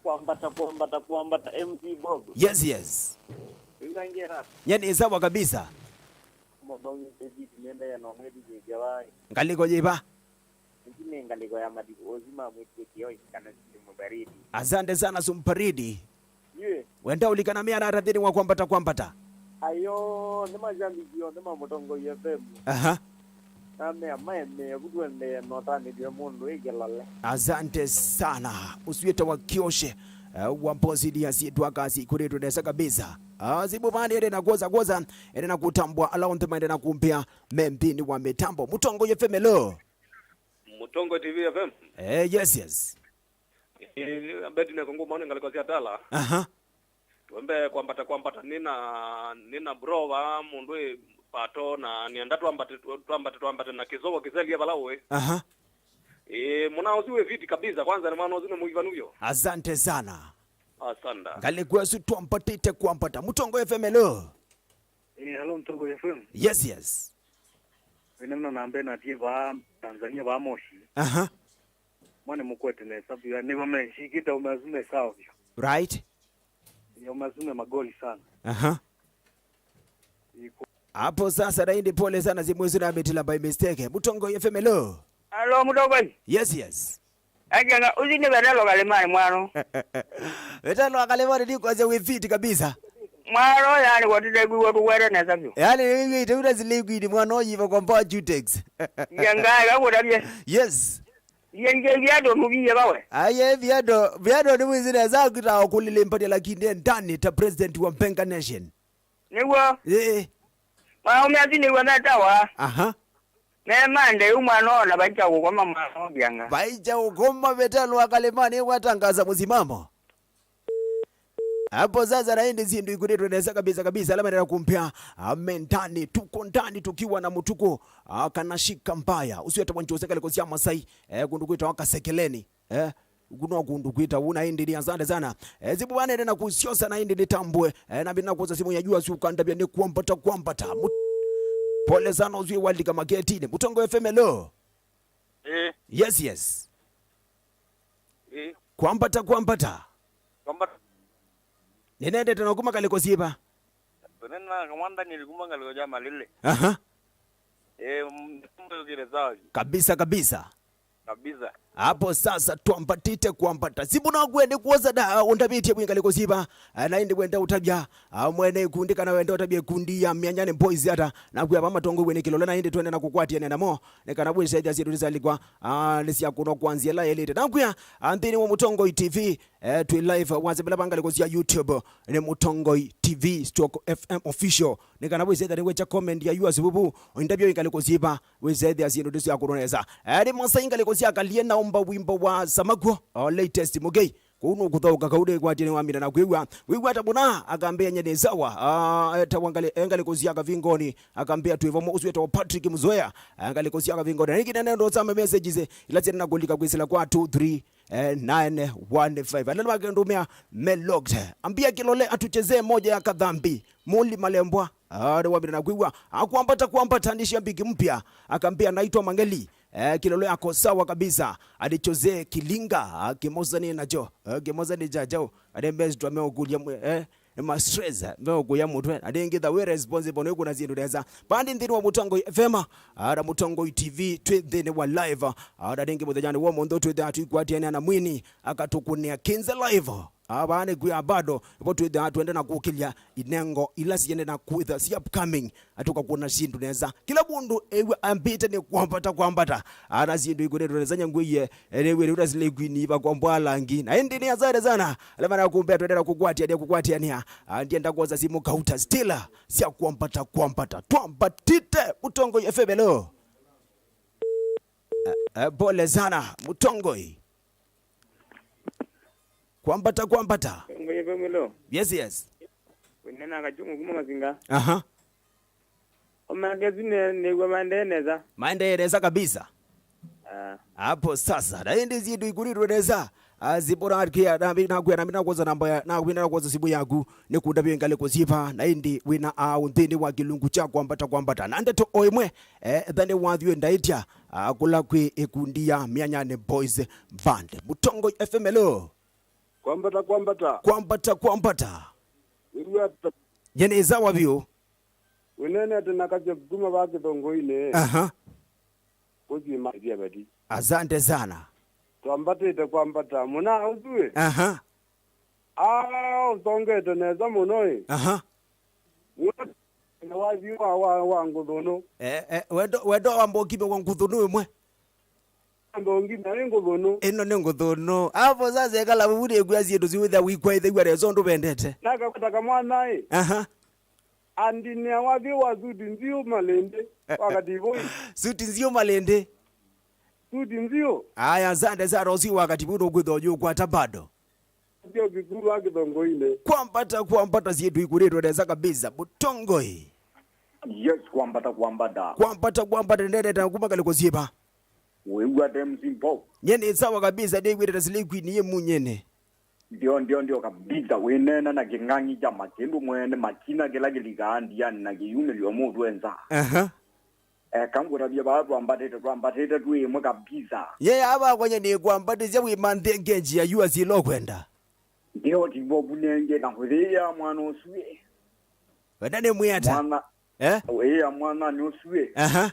Kwambata, kwambata, kwambata, M C Bob. Yes, yes. Ĩu nangĩ ĩra. Nye nĩ sawa kabisa. Mũthongi David nenda ya no mwĩthukĩĩsya vai. Ngalĩko yĩva? Ĩsu nĩ ngalĩko ya mathiko osi ma mwĩtĩkĩo kana sili mũbaridi. Asante sana, Sumparidi. Yue. Wenda ũlikana mĩana ata nthĩnĩ wa kwambata, kwambata? Ayo, nĩ mashabiki onthe ma Mũtongoi F M. Aha. Namea maemee vu tuendee notanĩtw'e mũndũ ĩ Kĩlole. Asante sana. Ũsu wĩtawa Kioshe, eh, wa Mbosi D R C twakasi kũrĩtwe nesa kabisa. Ah, sibu bani ende na kwoza kwoza, ende na kutambwa, ala onthe maende na kumbĩa me nthĩnĩ wa mĩtambo. Mũtongoi F M, hello. Mũtongoi T V F M. Eh, yes, yes. Eh, Abednego ngũmone ngalĩko sya Tala. Aha. Twembe kwambata, kwambata, nĩna, nĩna bro va mũndũ ĩ Pato, na nĩenda twambate, twambate, twambate na kĩsoko kĩselie vala ũĩ. Aha. Ĩĩ, mũna ũsu wĩ fiti kabisa. Kwanza nĩ mwana ũsu nĩ mũivanu vyo. Asante sana. Asante. Ngalĩko ĩsu twambatĩte kwambata. Mũtongoi F M, hello. Eh, hello, Mũtongoi F M. Yes, yes. Wĩna mna namba ĩna atie va Tanzania, va Moshi. Aha. Mwana mũkwete nesa vyũ, nĩvo meshikĩte ume asu me sawa vyũ. Right. Ya ume asu me magoli sana. Aha. Iko. Hapo sasa na ĩndĩ pole sana, simu ĩsu namĩtila by mistake. Mũtongoi F M, hello. Hello, Mũtongoi. Yes, yes. Akenga, ũthi nĩ Vetelo Kalimani mwano. Vetelo wa Kalimani nĩ kwasya wĩ fit kabisa. Mwano yani kwatite kwĩw'a tũkwete nesa vyũ. Yani, wĩw'ĩte ũla slay queen mwana ũyiva kwa mbawa Jutex. Yengae kakũtavye. Yes. Yenje viado nuviye vawe. Aye, viado, viado nĩ mwĩsĩ nesa kwĩta kũlilimbania lakini ndani ta president wa Mpenga Nation. Nĩw'o. Ĩĩ. Maũme asu nĩw'o metawa. Aha. Me mande yu mwana ona vaikya ũkoma mwana ũvyanga. Vaikya ũkoma Vetelo wa Kalimani watangaza msimamo. Hapo sasa na ĩndĩ syĩndũ ikũndĩtwe nesa kabisa kabisa, ala maendelea kumpea. Amen, ndani, tuko ndani tukiwa na Mũtukũ, ah, kana shika mbaya. Ũsu wĩtawa Njose ngalĩko sya Masai, eh, kũndũ kwĩtawa Kasekeleni. Eh, ũku no kũndũ kwĩta ũu na ĩndĩ nĩ asante sana. Eh, sibu bana ende na kusyosa na ĩndĩ nĩtambwe. Eh, na mbina kwosa simu ya jua si ũkandavya nĩ kwambata kwambata. Mut-, pole sana ũsu walika maketini. Mũtongoi F M, hello. Eh. Yes, yes. Eh. Kwambata kwambata. Kwambata. Nĩnendete na kuma ngalĩko syĩva? Nena kamwanda nĩlikuma ngalĩko ja Malili. Aha. Eh, m-, mbũkĩre sawa. Kabisa kabisa. Kabisa. Hapo sasa twambatĩte kwambata. Sibu nakwe nĩ kwosa da, ũndavĩtye mwĩ ngalĩko syĩva. Ah, na ĩndĩ wenda ũtavya, ah, mwene ĩkundi kana wenda ũtavya ĩkundi ya Mĩanyanĩ Boys ata. Nakwĩa va matongow'e nĩ Kĩlole na ĩndĩ twende na kũkwatĩanĩa namo. Nĩ kana wĩsethya syĩndũ nĩsyalikwa, ah, nĩ sya kũnwa kwa nzĩa ĩla yĩlĩte. Nakwĩa, ah, nthĩnĩ wa Mũtongoi T V, eh, twĩ live, wasembela va ngalĩko sya YouTube, nĩ Mũtongoi T V stroke F M official. Nĩ kana wĩsethya nĩwekya comment ya yours vuvu, ũindavya wĩ ngalĩko syĩva, wĩsethya syĩndũ nĩ sya kũnwa nesa. Eh, nĩ Masai ngalĩko sya Kalie na ũmba wimbo wa Samakuo, oh, latest mũkei. Kũu nũkũthaũka kau nĩkwatĩe nĩwamina na kwĩw'a. Wĩw'a ata mũna, akambĩa nye nĩ sawa. Ah, etawa ngalĩ-, e ngalĩko sya Kavingoni, akambĩa twĩ vamwe, ũsu etawa Patrick Mzoea. Ah, ngalĩko sya Kavingoni. Na nĩngĩ nene ndo same messages, ila syenda na kũlika kwĩsĩla kwa two three, eh, nine one five. Ala makendũmĩa me locked. Ambia Kĩlole atuchezee moja ya Kadhambi. Muli Malembwa. Ah, nĩwamina na kwĩw'a. Akwambata kwambata ni shabiki mpya. Akambĩa naitwa Mangeli. Eh, Kĩlole ako sawa kabisa. Ati Jose Kilinga, ah, kĩmosa nĩ nacho. Eh, kĩmosa nĩ chacho. Ati mbesitwa meũkũlya mwe, eh, ma stress, meũkũya mũtwe. Ati ngitha wĩ responsible nĩ kuna syĩndũ nesa. Pandi nthĩnĩ wa Mũtongoi F M, ara Mũtongoi T V, twĩ nthĩnĩ wa live. Ara rĩngĩ mũthenyanĩ wa ũmũnthĩ twĩthĩa tũikwatĩanĩa na mwini, akatũkũnĩa kĩnza live. Ava nĩ kwĩa bado, vo twĩthĩawa twende na kũkĩlya inengo ila siende na kwĩtha si upcoming, na tũkakũna syĩndũ nesa. Kĩla mũndũ ew'a ambĩte nĩ kwambata kwambata. Ana syĩndũ ikũnĩtwe nesa nyangwĩie, nĩw'ĩte ũla slay queen iva kwa mbwa langi. Na ĩndĩ nĩ asante sana. Ala mara kumbea twendera kũkwatĩanĩa, kũkwatĩanĩa. Ah, ndienda kwosa simu kauta still. Sya kwambata kwambata. Twambatĩte Mũtongoi F M, hello. Eh, eh, pole sana, Mũtongoi. Kwambata, kwambata. Ngoye pemelo. Yes, yes. Wĩnena Kachung'u kuma Masinga. Aha. Omagezi ne, nĩw'a maendee nesa. Maendee nesa kabisa. Ah. Hapo sasa, na ĩndĩ syĩndũ ikũlĩtwe nesa. Ah, Zipora kia, na mimi nakwĩa, na mimi nakwosa namba ya, na mimi nakwosa simu yaku, nĩ kũndavya ngalĩko syĩva, na ĩndĩ wĩna aũ nthĩnĩ wa kĩlungu kya kwambata kwambata. Na ndeto o ĩmwe, eh, ethani wathiwe ndaĩtya, ah, kũla kwĩ ĩkundi ya Mĩanyani Boys Band. Mũtongoi F M, hello. Kwambata, kwambata. Kwambata, kwambata. Wĩw'a ata? Nye nĩ sawa vyũ. Wĩneenete na Kachep kuma va Kĩthongoinĩ. Aha. Kũthiĩ mathia vati. Asante sana. Twambatĩte kwambata. Mũna ũsu ĩ? Aha. Aa, ũsongete nesa mũno ĩ. Aha. Wĩna wathi wa, wa, wa ngũthũnũ. Eh, eh, wendo, wendo wamba ũkime kwa ngũthũnũ ĩmwe. Amba ũngime nĩ ngũthũnũ. Ĩno nĩ ngũthũnũ. Hapo sasa ekala vuvu nĩ kwĩa syĩndũ siwĩtha wĩkwa ĩthew'a nesa ũndũ vendete. Nakakwata kamwana ĩ. Aha. Andinĩa wathi wa suti nziũ malĩndĩ. Wakati voi. Suti nziũ malĩndĩ. Suti nziũ. Aya, asante sana, ũsi wakati vuno kwĩtha ũyũkwata bado. Ndio kikuru wa Kĩthongoinĩ. Kwambata, kwambata syĩndũ ikũlĩtwe nesa kabisa. Mũtongoi. Yes, kwambata, kwambata. Kwambata, kwambata, ndendete kuma ngalĩko syĩva. Wĩw'a ata M C Bob? Nye nĩ sawa kabisa, ndĩw'ĩte ta slay queen yĩ munyene. Ndio, ndio, ndio kabisa, wĩneena na kĩng'ang'i kya makĩndũ mwene makina kĩla kĩlikaa ndiani na kĩyumĩlyo mũndũ enza. Aha. Eka ngũtavye vaa twambatĩte, twambatĩte twĩ ĩmwe kabisa. Ye ava kwanya nĩ kwambatĩsya wĩmanthĩe ngenji ya yua sila ũkwenda. Ndio tivo vunenge na kũthĩĩa mwana ũsu ĩ. Wenda nĩ mwĩata. Mwana. Eh? Ĩa mwana nĩ ũsu ĩ. Aha.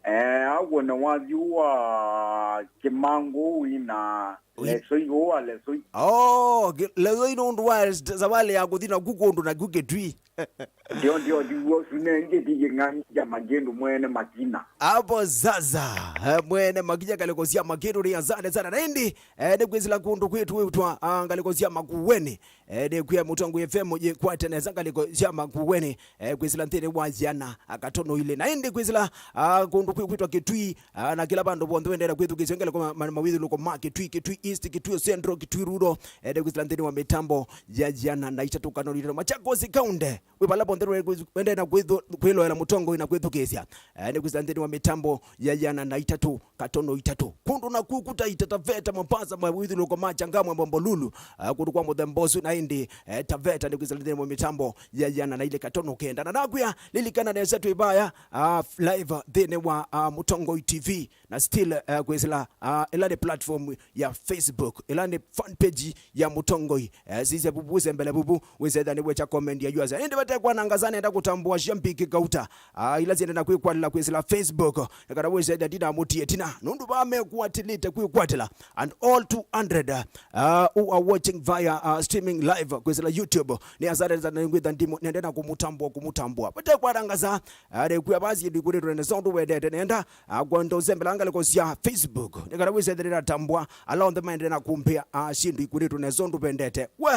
Eh, aw'o na wathi wa Kĩmangũ wĩ na Lesoi, ũũ wa Lesoi. Oh, ki-, Lesoi nĩ ũndũ wa s-, savalĩ ya kũthi naku kũndũ naku Kĩtui. Ndio, ndio, ndio, ũsu nengĩ ti kĩng'ang'i kya makĩndũ mwene makina. Hapo sasa, eh, mwene makinya ngalĩko sya makĩndũ nĩ asante sana. Na ĩndĩ, eh, nĩ kwĩsĩla kũndũ kwĩtũ wĩtwa, ah, ngalĩko sya Makueni. Eh, nĩkwĩa Mũtongoi F M yĩkwate nesa ngalĩko sya Makueni, eh, kwĩsĩla nthĩnĩ wa yĩana, ah, katono ilĩ. Na ĩndĩ kwĩsĩla, ah, kũndũ kwĩ kwĩtwa Kĩtui, ah, na kĩla vandũ vonthe wendete kwĩthukĩĩsya ngalĩko ma, ma, mawĩthũlũko ma Kĩtui, Kĩtui East, Kĩtui Central, Kĩtui Rural, eh, nĩ kwĩsĩla nthĩnĩ wa mĩtambo ya yĩana na itatũ katono ilĩ. Machakos County, wĩ vala vonthe wendete na kwĩthũ-, kwĩloela Mũtongoi na kwĩthukĩĩsya, eh, nĩ kwĩsĩla nthĩnĩ wa mĩtambo ya yĩana na itatũ katono itatũ. Kũndũ naku kũtaĩte Taveta, Mombasa, mawĩthũlũko ma Changamwe, Bombolulu, ah, kũndũ kwa mũthemba ũsu, na ĩndĩ, eh, Taveta nĩ kwĩsĩla nthĩnĩ wa mĩtambo ya yĩana na ilĩ katono kenda. Na nakwĩa, lilikana nesa twĩ vaya, ah, live nthĩnĩ wa, ah, Mũtongoi T V, na still, eh, kwĩsĩla, ah, ĩla nĩ platform ya Facebook, ĩla nĩ fan page ya Mũtongoi. Eh, sisya vuvu, wĩse mbele vuvu, wĩse ethĩa nĩwĩkya comment ya user. Ĩndĩ vate kwananga sana, nenda kũtambũa sya mbiki kauta. Ah, ila syendete na kwĩkwatĩla kwĩsĩla Facebook, na kana wĩse ethĩa ndinamũtie tina. Nũndũ vaa mekwatĩlĩte kwĩkwatĩla. And all two hundred, uh, who are watching via, uh, streaming live kwĩsĩla YouTube. Nĩ asante sana, nĩngwĩtha ndimũ, nende na kũmũtambũa, kũmũtambũa. Vate kwananga sana, ah, nĩkwĩa vaa syĩndũ ikũlĩtwe nesa ũndũ wendete nenda, ah, kwenda ũsembela ngalĩko sya Facebook. Nĩ kana wĩse ethĩa ndinatambũa, ala onthe maendete na kũmbĩa, ah, syĩndũ ikũlĩtwe nesa ũndũ vendete. We,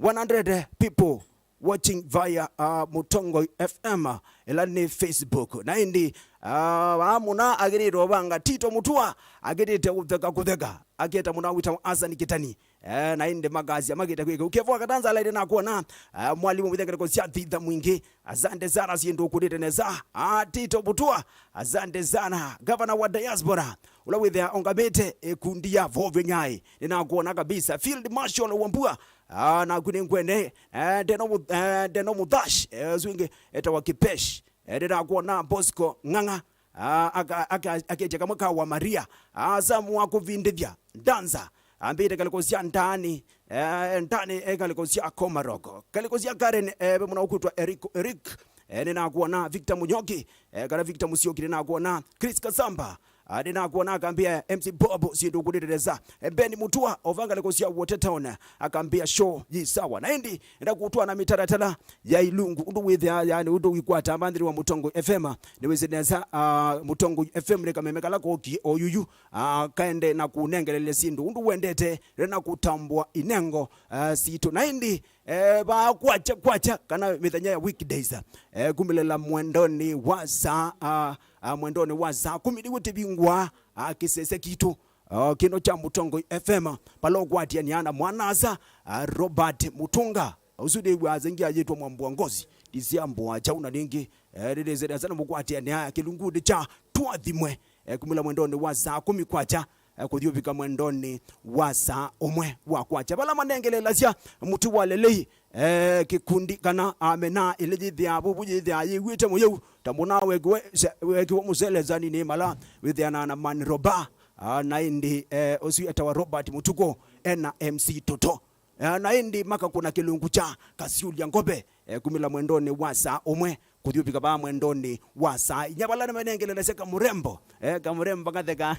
one hundred people watching via, uh, Mũtongoi F M, ĩla nĩ Facebook. Na ĩndĩ, uh, vaa mũna akĩtĩte ũvanga Tito Mũtua, akĩtĩte kũtheka kũtheka, akĩta mũna wĩtawa Hassan Kĩtani. Eh, na ĩndĩ makasya makĩte kwĩka. Ũkevo akatanza laĩte na kuona, uh, mwalimũ mũthya ngalĩko sya thitha mwingĩ. Asante sana, syĩndũ ũkũlĩte nesa. Ah, Tito Mũtua, asante sana. Gavana wa diaspora, ũla wĩthĩa ongamĩte ĩkundi ya Vovyo Nyai. Nĩnakuona kabisa. Field Marshal Wambua, ah, naku nĩngwene, eh, Ndeno Mu-, eh, Ndeno Muthash, eh, ũsu ũngĩ etawa Kipesh. Eh, ndĩnakuona Bosco Ng'ang'a, ah, aka-, aka-, akĩtya kamwe ka wa Maria. Ah, Sam wa kũvindĩthya, dancer, ambĩte ngalĩko sya Ndani, eh, Ndani, eh, ngalĩko sya Komaroko. Ngalĩko sya Karen, eh, ve mũna ũkwĩtwa Eric, Eric, eh, nĩnakuona Victor Munyoki, eh, kana Victor Musyoki, nĩnakuona Chris Kasamba, ah, nĩnakuona akambĩa M C Bob, syĩndũ ũkũlĩte nesa. Eh, Ben Mutua, ova ngalĩko sya Water Town, akambĩa show yĩ sawa. Na ĩndĩ, enda kũtwaa na mĩtalatala ya ilungu, ũndũ wĩthĩa, yani, ũndũ wĩkwata manthĩrĩ wa Mũtongoi F M, nĩwĩsĩ nesa, ah, Mũtongoi F M nĩ kameme kala kokie o yuyu, ah, kaende na kũnengelele syĩndũ ũndũ wendete, na kũtambũa inengo, ah, sitũ. Na ĩndĩ, eh, vaa kwakya, kwakya, kana mĩthenya ya weekdays, eh, kumĩlĩla mwendonĩ wa saa, ah, ah, mwendonĩ wa saa kũmi nĩw'o tĩvingũa, ah, kĩsese kitũ, ah, kĩno kya Mũtongoi F M, vala ũkwatĩanĩa na mwana-a-asa, ah, Robert Mutunga. Ũsu nĩw'aa zingi ayĩtwa Mwambua Ngosi, ndisiambũa kyaũ na ningĩ, eh, nĩnĩsĩ nesa nĩmũkwatĩanĩa kĩlungunĩ kya Twathimwe, eh, kumĩla mwendonĩ wa saa kũmi kwakya, eh, kũthi ũvika mwendonĩ wa saa ũmwe wa kwakya, vala manengelelasya mũtĩ wa lelei, eh, kĩkundi kana amena ĩla yĩthĩaa vuvu yĩthĩaa yĩw'ĩte mũyĩu ta mũna wekiwe, se-, wekiwe mũselesaninĩ mala wĩthĩanaa na Manroba, ah, na ĩndĩ, eh, ũsu etawa Robert Mũtuku ena M C Toto. Eh, na ĩndĩ makakũna kĩlungu kya Kasyũlya Ngove, eh, kumĩla mwendonĩ wa saa ũmwe kũthi ũvika vaa mwendonĩ wa saa inya, vala nĩmanengelelasya kamũrembo, eh, kamũrembo katheka.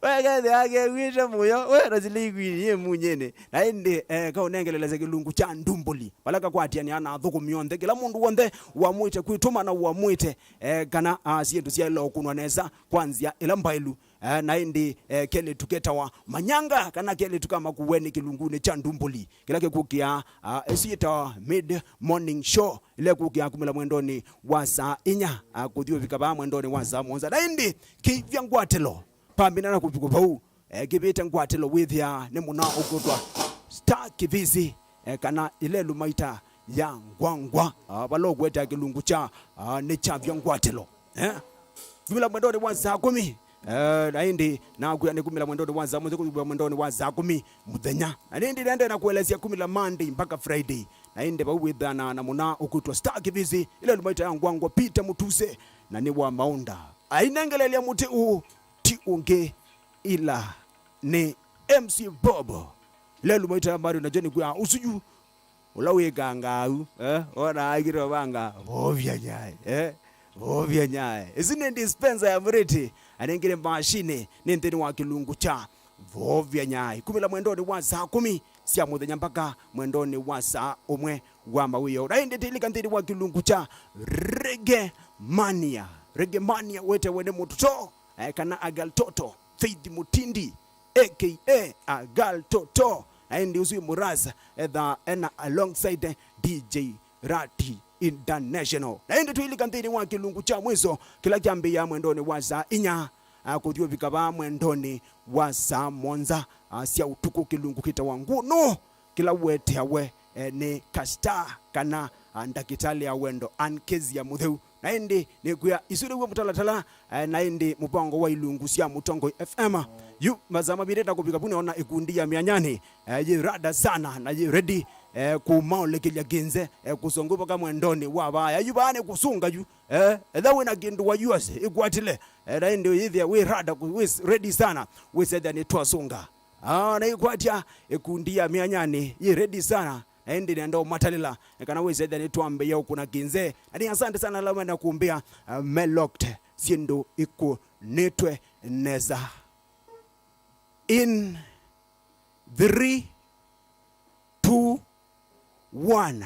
We kethĩaa kew'ĩte mũyo, we na silĩkwini yĩ munyĩnĩ. Na ĩndĩ, eh, kaũnengelelasya kĩlungu kya ndumbũli, vala kakwatĩanĩa na athũkũmi onthe, kĩla mũndũ w'onthe ũamũĩte kwĩtũma na ũamũĩte, eh, kana, ah, syĩndũ syaĩle ũkũnwa nesa kwa nzĩa ĩla mbaĩlu. Eh, na ĩndĩ, eh, kelĩtu ketawa Manyanga, kana kelĩtu ka Makueni kĩlungunĩ kya ndumbũli, kĩla kĩkũkĩa, ah, ĩsu yĩtawa mid morning show, ĩla ĩkũkĩa kumĩla mwendonĩ wa saa inya, ah, kũthi ũvika vaa mwendonĩ wa saa mũonza. Na ĩndĩ kĩivya ngwatĩlo, pamina na kũvikũ vau, eh, kĩvĩte ngwatĩlo wĩthĩa nĩ mũna ũkũtwa Star Kĩvĩsĩ, eh, kana ĩla ĩlumaita ya ngwangwa, ah, vala ũkweta kĩlungu kya, ah, nĩ kyavya ngwatĩlo. Eh? Kumĩla mwendonĩ wa saa kũmi, eh, na ĩndĩ nakwĩa nĩ kumĩla mwendonĩ wa saa mũthya kũthi mwendonĩ wa saa kũmi mũthenya. Na ĩndĩ nende na kũelesya kumĩla Monday mpaka Friday. Na ĩndĩ vau wĩthana na mũna ũkwĩtwa Star Kĩvĩsĩ, ĩla ĩlumaita ya ngwangwa Peter Mũtuse, na nĩ wa Maũnda. Ainengelelya mũtĩ ũũ ti ũngĩ ila nĩ M C Bob. Ĩla ĩlumaita ya Mario na John kwĩa ũsu yu ũla wĩkangaa u, eh, ona aikĩte ũvanga, vovya nyaĩ, eh, vovya nyaĩ. Ĩsu nĩ dispenser ya Muriti, anengire mashini nĩ nthĩnĩ wa kĩlungu kya vovya nyaĩ. Kumĩla mwendonĩ wa saa kũmi sya mũthenya mpaka mwendonĩ wa saa ũmwe wa mawĩoo. Na ĩndĩ tĩlika nthĩnĩ wa kĩlungu kya Reggae Mania. Reggae Mania wetewe nĩ Mũtoto, eh, kana Agal Toto, Faith Mutindi, A K A Agal Toto. Na ĩndĩ ũsu wĩ Murasa, etha ena alongside D J Rati International. Na ĩndĩ twĩlika nthĩnĩ wa kĩlungu kya mwiso, kĩla kyambĩĩa mwendonĩ wa saa inya, ah, kũthi ũvika vaa mwendonĩ wa saa mũonza, ah, sya ũtukũ, kĩlungu kĩtawa Ngũnũ, kĩla weteawe, eh, nĩ Kastar kana, ah, ndakĩtalĩ ya wendo Ankezia Mũtheu. Na ĩndĩ nĩkwĩa isu nĩw'o mũtalatala, eh, na ĩndĩ mũvango wa ilungu sya Mũtongoi F M. Yu masaa mavĩte na kũvika vu nĩona ĩkundi ya Mĩanyanĩ, eh, yĩ rada sana na yĩ ready, eh, kũmaũlĩkĩlya kĩnze, eh, kũsonga vaka mwendonĩ wa vaya. Yu vaa nĩ kũsũnga yu, eh, etha wĩna kĩndũ wa U S ĩkwatĩle, eh, na ĩndĩ yĩthĩa wĩ rada, wĩ ready sana, wĩsethĩa nĩ twasũnga. Ah, na ĩkwatya ĩkundi ya Mĩanyanĩ yĩ ready sana, na ĩndĩ nenda ũmatalĩla, nĩ kana wĩsethĩa nĩ twambĩĩa ũkũna kĩnze. Na nĩ asante sana ala mena kũmbĩa, ah, me locked, syĩndũ ikũnĩtwe nesa. In three, two, one.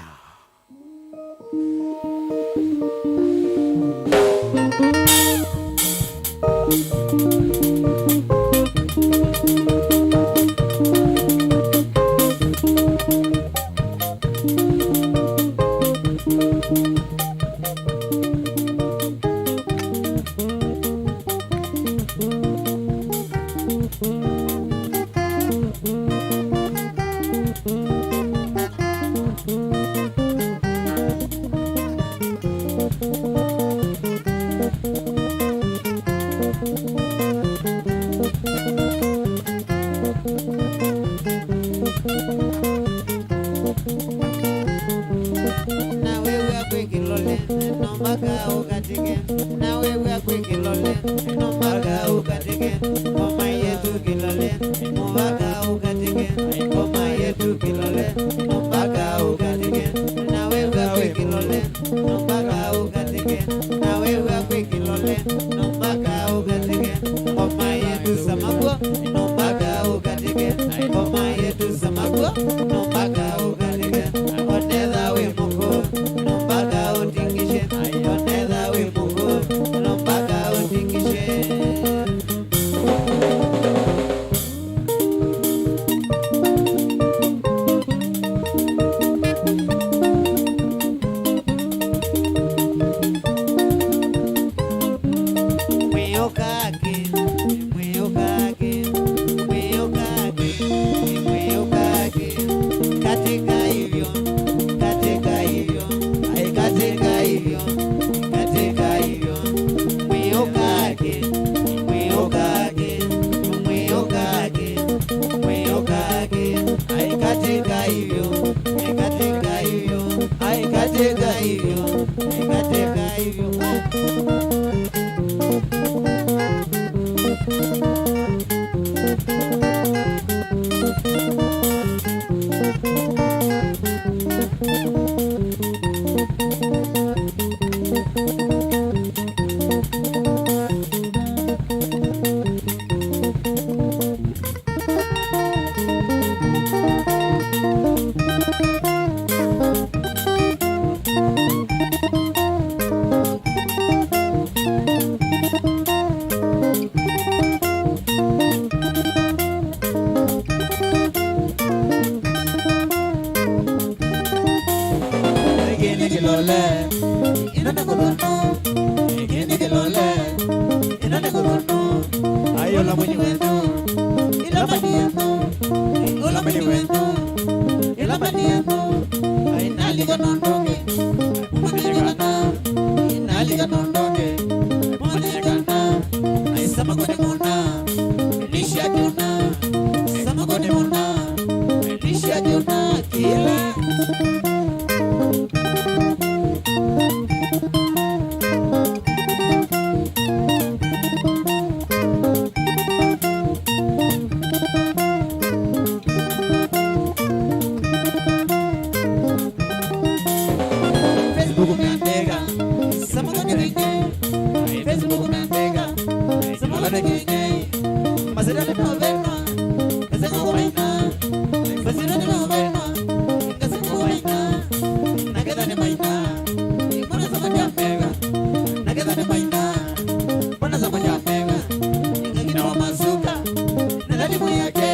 Na wĩw'a kwĩ kĩlole, no mpaka ũkatĩke. Na wĩw'a kwĩ kĩlole, no mpaka ũkatĩke. Ngoma yetu kĩlole, no mpaka ũkatĩke. Ngoma yetu kĩlole, no mpaka ũkatĩke. Na wĩw'a kwĩ kĩlole, no mpaka ũkatĩke. Na wĩw'a kwĩ kĩlole, no mpaka ũkatĩke. Ngoma yetu samakuo, no mpaka ũkatĩke. Ngoma yetu samakuo, no mpaka ũkatĩke. Onetha wĩ mũkũũ, no mpaka ũtingishe. Onetha wĩ mũkũũ, no mpaka ũtingishe. Mwĩũkake, mwĩũkake. Mũini wenyu, ĩla mbandi yenyu, ũla mũini wenyu, ĩla mbandi yenyu, aĩ nalika nũndũ ũngĩ, mũmanyĩkana, nalika nũndũ ũngĩ, mũmanyĩkana, aĩ Samako nĩ mũna, Elisha Juna, Samako nĩ mũna, Elisha Juna, kĩla. Facebook meandĩka, Samako nĩ kĩng'ei. Facebook meandĩka, Samako nĩ kĩng'ei. Masirani meũvenwa, Ngaseko kũmaina. Masirani meũvenwa, Ngaseko kũmaina. Na ketha nĩ maina, mwana Samako nĩ ameva. Na ketha nĩ maina, mwana Samako nĩ ameva. Akina wa masuka, na lalimu yake.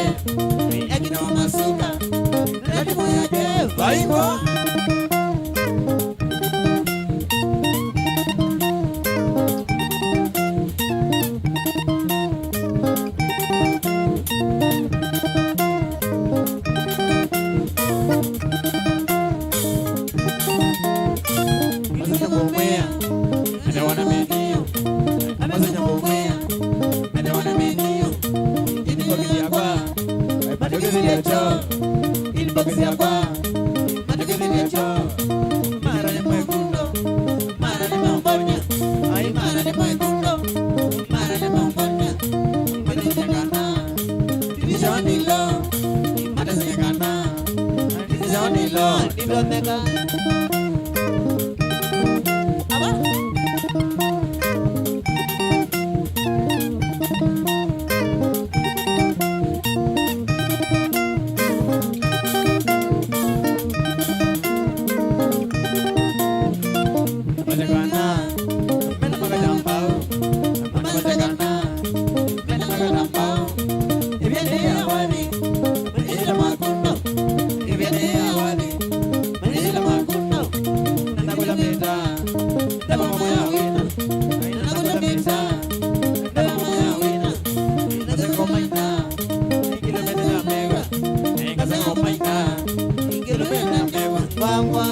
Akina wa masuka, na lalimu yake. Vaivo. Masanya kumwĩa, anawana menio. Masanya kumwĩa, anawana menio. Inbox yakwa, matukĩthĩlya cho. Inbox yakwa, matukĩthĩlya cho. Mara nĩ mwekundo, mara nĩ maũmbonya. Ai, mara nĩ mwekundo, mara nĩ maũmbonya. Mara nĩ nyakana, tinisha wanilo. Mara nĩ nyakana, tinisha wanilo. Niloneka. Aba. Matekana, mena makatambao, mena matekana, mena makatambao. Ebyende ya wani, manyĩla makundo. Ebyende ya wani, manyĩla makundo. Nanakulamita. Ndava mama ya wina, nanakulamita. Ndava mama ya wina, nanakulamita. Ngaseko maina, ngaseko maina, ngaseko maina, ngaseko maina. Wangwa.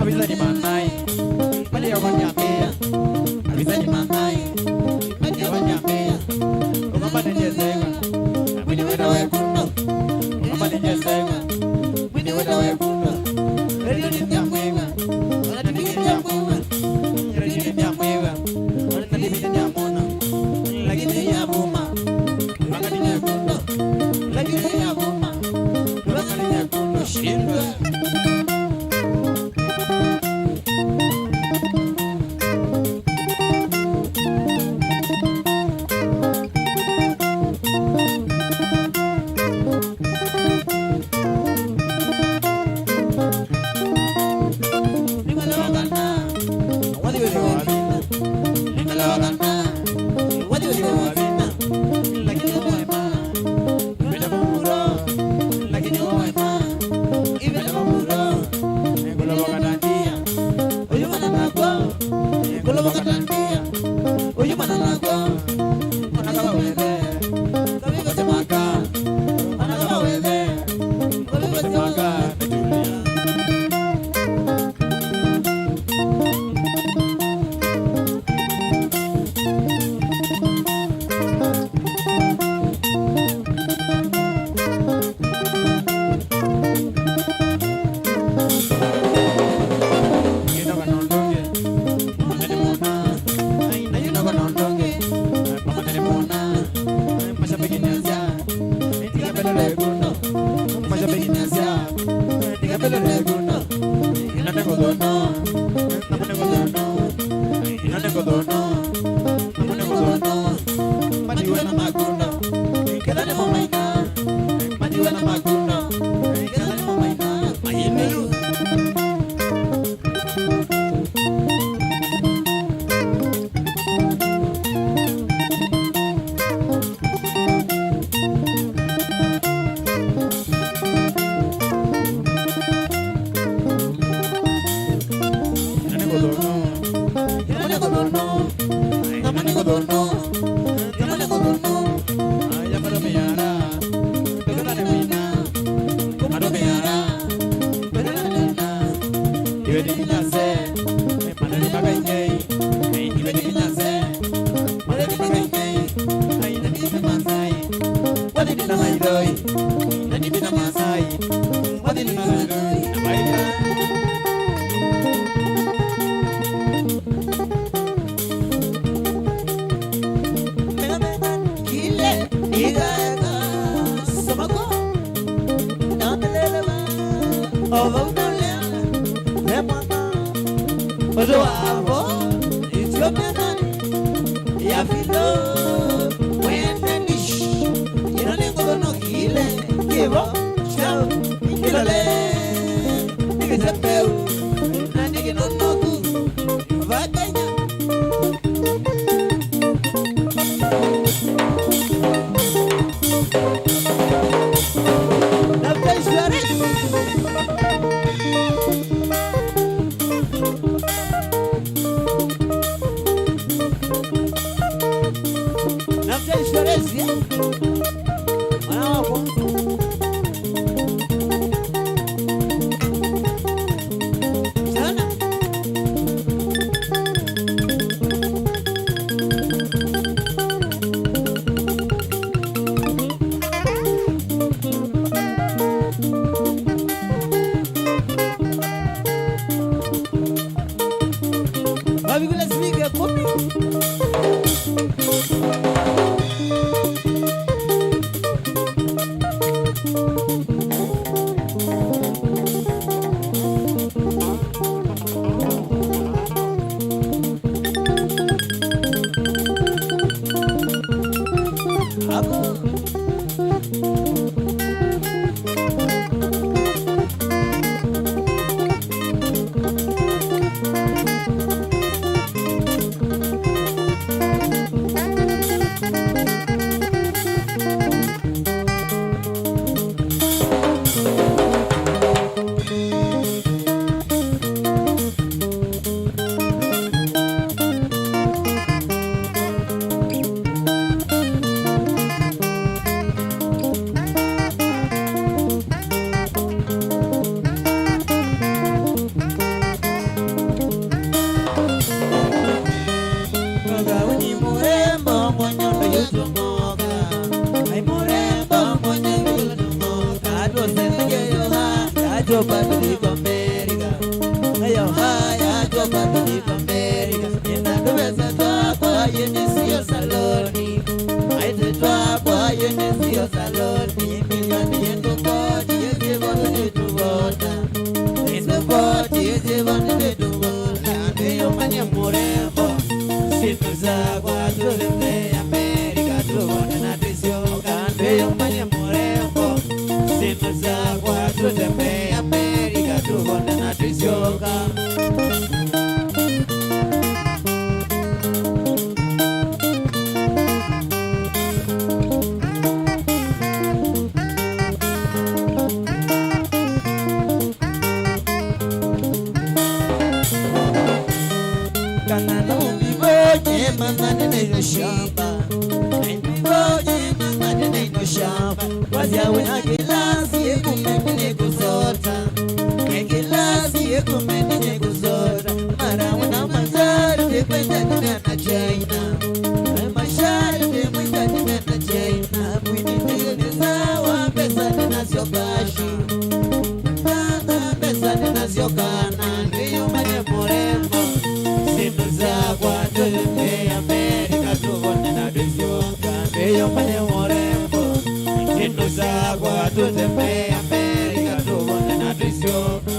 Avisani manai, mali ya wanyambia. Avisani manai, mali ya wanyambia. Ukamba nende saiwa, mwini wenda wekuno. Ukamba nende saiwa, mwini wenda wekuno. Radio ni ya mwiwa, ona ni ya mwiwa. Radio ni ya mwiwa, ona ni ya mona. Lakini ya buma, wakati nyekundu. Lakini ya buma, wakati nyekundu. Shindwa. Nĩmalogana, wathi wĩthĩwa wavina. Nĩmalogana, wathi wĩthĩwa wavina. Lakini waema, wĩna mũvuro. Lakini waema, wĩna mũvuro. Ngũlova katandia. Ũyũ mwana nakwa, ngũlova katandia. Ũyũ mwana nakwa, mwana kama wethe. Kawĩva semaka, mwana kama wethe. Kawĩva semaka, metulia. Ĩnoka nũndũ ũngĩ, mama nĩ mũna. Ai, na ĩnoka nũndũ ũngĩ, mama nĩ mũna. Mashabiki nĩ asya, ĩtika mbele lekuno. Mashabiki nĩ asya, ĩtika mbele lekuno. Ĩno nĩ kũthũnũ, namu nĩ kũthũnũ. Ĩno nĩ kũthũnũ, namu nĩ kũthũnũ. Matiwe na makundo, ketha nĩ mamaina. Matiwe na makundo, ketha nĩ mamaina. Mayĩmĩlu. Vo, ityo methanĩ ya Filo, mwene dish. Ĩno nĩ ngũthũnũkĩle kĩvo kyaũ kĩlole, nĩ kĩtembeu na nĩ kĩnũnũku. Va Kenya. Na French Florence. Na French Florence, eh? Mwana wakwa. Sana. Wavigula silingi ya kumi. Hapo. Ai mũrembo mwenye yutumoka, ai mũrembo mwenye yutumoka, atũsĩnĩke yoha, yatũpa tũliko Amerika. Yoha, yatũpa tũliko Amerika. Ĩna tũvesa twakwa yĩnĩsio saloni. Aĩtye twakwa yĩnĩsio saloni. Milioni yĩndũ koti yĩsĩvo nĩtũvota. Yĩndũ koti yĩsĩvo nĩtũvota. Nĩyũmanye mũrembo. Syĩndũ syakwa tũtembee Amerika tũvone na twĩsyoka. Nĩyũmanye mũrembo. Syĩndũ syakwa tũtembee Amerika tũvone na twĩsyoka. Kana no mbivoje manzani na ino shamba. Mbivoje manzani na ino shamba. Wazia wina kĩlasi ĩkũmi nĩkũsota. Ĩ kĩlasi ĩkũmi nĩkũsota. Mara wina masharti kwenda nĩmena China. Ĩ masharti kwenda nĩmena China. Mwini ndio ni sawa, pesa ninazo kashi. Tata, pesa ninazo kana, ndio mwenye mrembo. Syĩndũ syakwa tũtembee Amerika tũvone na twĩsyoka, ndio mwenye mrembo. Syĩndũ syakwa tũtembee Amerika tũvone na twĩsyoka.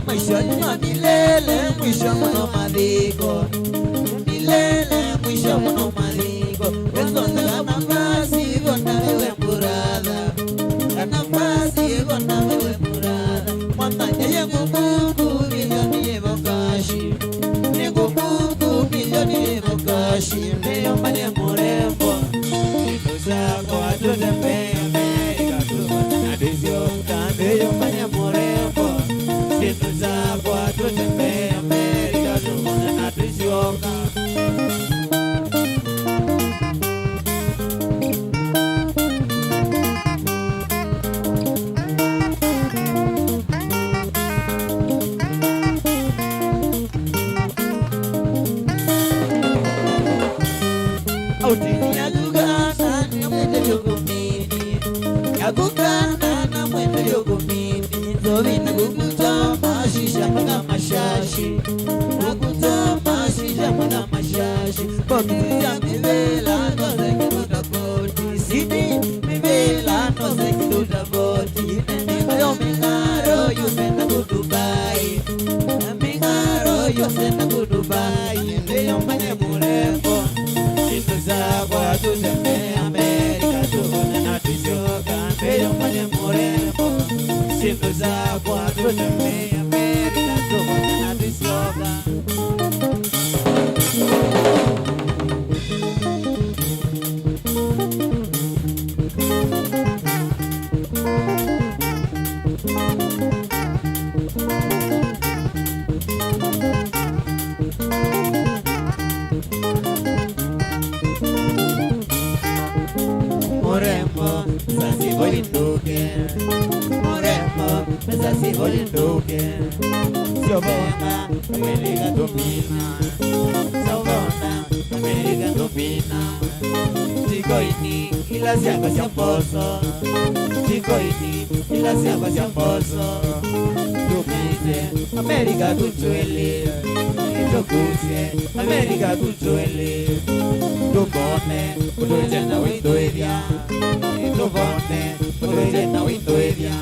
Maisha ni ma milele, mwisho mũno mathiko. Milele, mwisho mũno mathiko. Wesondaga nafasi, iko na wewe brother. Nafasi, iko na wewe brother. Mwananya ye ngukungu, milioni ivo kashi. Ni ngukungu, milioni ivo kashi. Ndio mwenye mrembo. Syĩndũ syakwa tũtembee Amerika tũvone na twĩsyoka. Ndio mwenye mrembo. Syĩndũ syakwa tũtembee Amerika tũvone na twĩsyoka. Kukana na mwendele ukumini, nzovi na kukuta mashisha mpaka mashashi. Kukuta mashisha mpaka mashashi. Kwa kizia mivela, nose kituta voti. Sidi, mivela, nose kituta voti. Nene kayo mingaro, yusenda kutubai. Mingaro yose na kutubai, ndio manye murembo. Siku za kwa tutembea Amerika, tuone na tusioka, ndio manye murembo. Siku za kwa tutembea Amerika, tuone na tusioka. Murembo, sasi volinduke. Murembo, sasi volinduke. Sio vona, Amerika tupina. Sio vona, Amerika tupina. Tikoini, ila syakwa sya mboso. Tikoini, ila syakwa sya mboso. Tumite, Amerika kutwele. Tukusye, Amerika kutwele. Tuvone, kutwele na witwithya. Tuvone, kutwele na witwithya.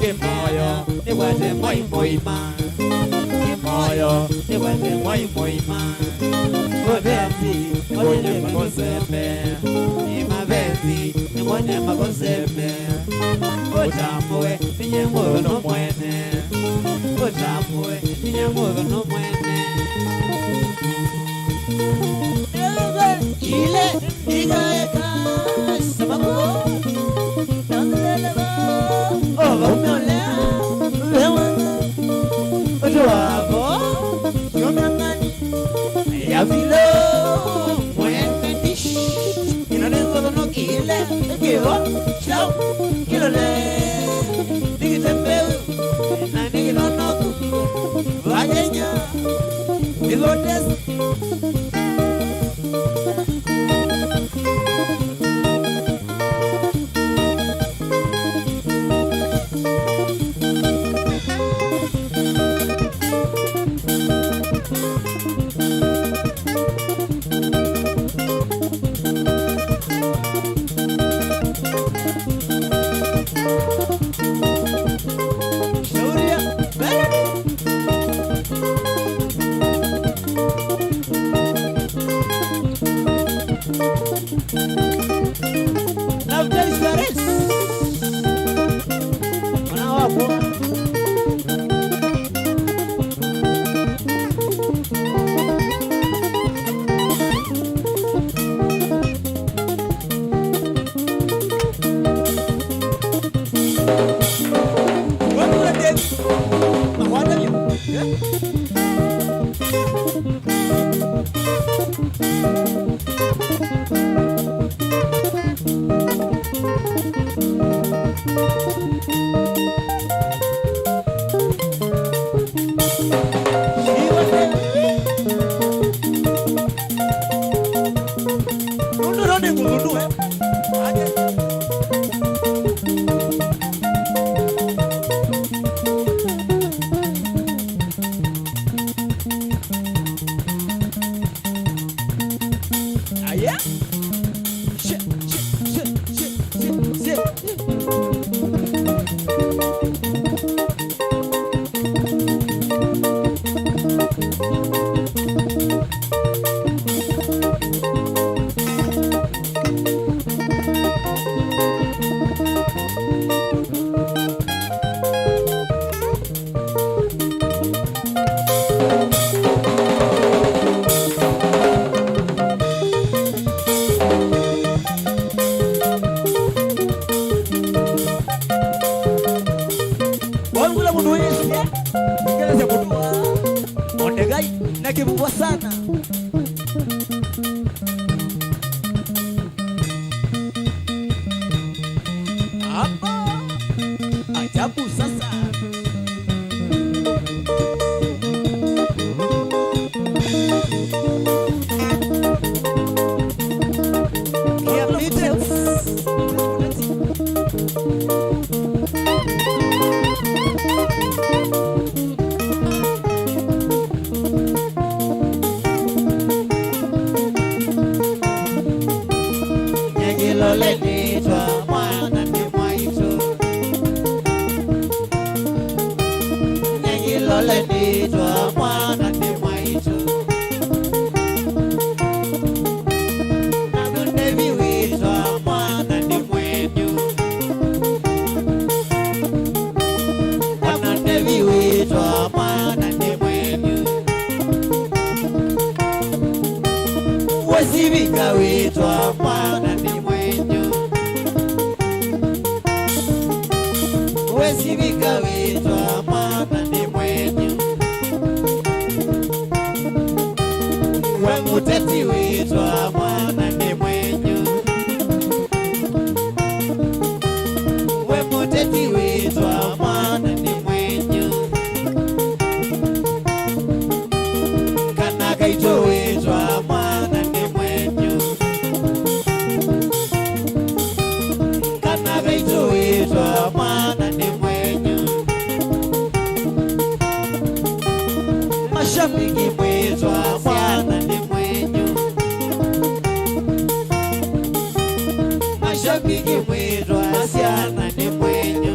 Kimoyo, nikwate moi moima. Kimoyo, nikwate moi moima. Mapenzi, nikwate makosembe. Ni mapenzi, nikwate makosembe. Utambue, ninye ngoro no mwene. Utambue, ninye ngoro no mwene. Ile, igaeka, sababu, nangelele, oh, umeolea, wewe, ojo wako, yonangani. Yavilo, mwene dish. Ino nĩ ngũthũnũkĩle, kĩvo, chau, kĩlole. Nĩ kĩtembeu, na nĩ kĩnonoku. Vayenya, ivotesi. Shauri ya Melody. Tafuta Israel. Mwana wapo. Watu wa dance. Hawana vyo. Eh? Aya. Shit, shit, shit, shit, shit, shit. Wangula mũndũ wĩsĩ, ngelesya mũndũ wa Ondegai na kĩvuvwa sana. Hapa ajabu sasa. Kia Beatles. Nyekilole nĩtwa mwana nĩ mwaitũ. Nyekilole nĩtwa mwana nĩ mwaitũ. Naku Ndevi wĩtwa mwana nĩ mwenyu. Ona Ndevi wĩtwa mwana nĩ mwenyu. Wesivika wĩtwa mwana nĩ mwenyu. Wesivika wĩtwa mwana nĩ mwenyu. We mũteti wĩtwa mwana nĩ mwenyu. We mũteti wĩtwa mwana nĩ mwenyu. Kana kaitũ wĩtwa mwana nĩ mwenyu. Kana kaitũ wĩtwa mwana nĩ mwenyu. Mashabiki mwĩtwa mwana nĩ mwenyu. Mashabiki mwĩtwa syana nĩ mwenyu.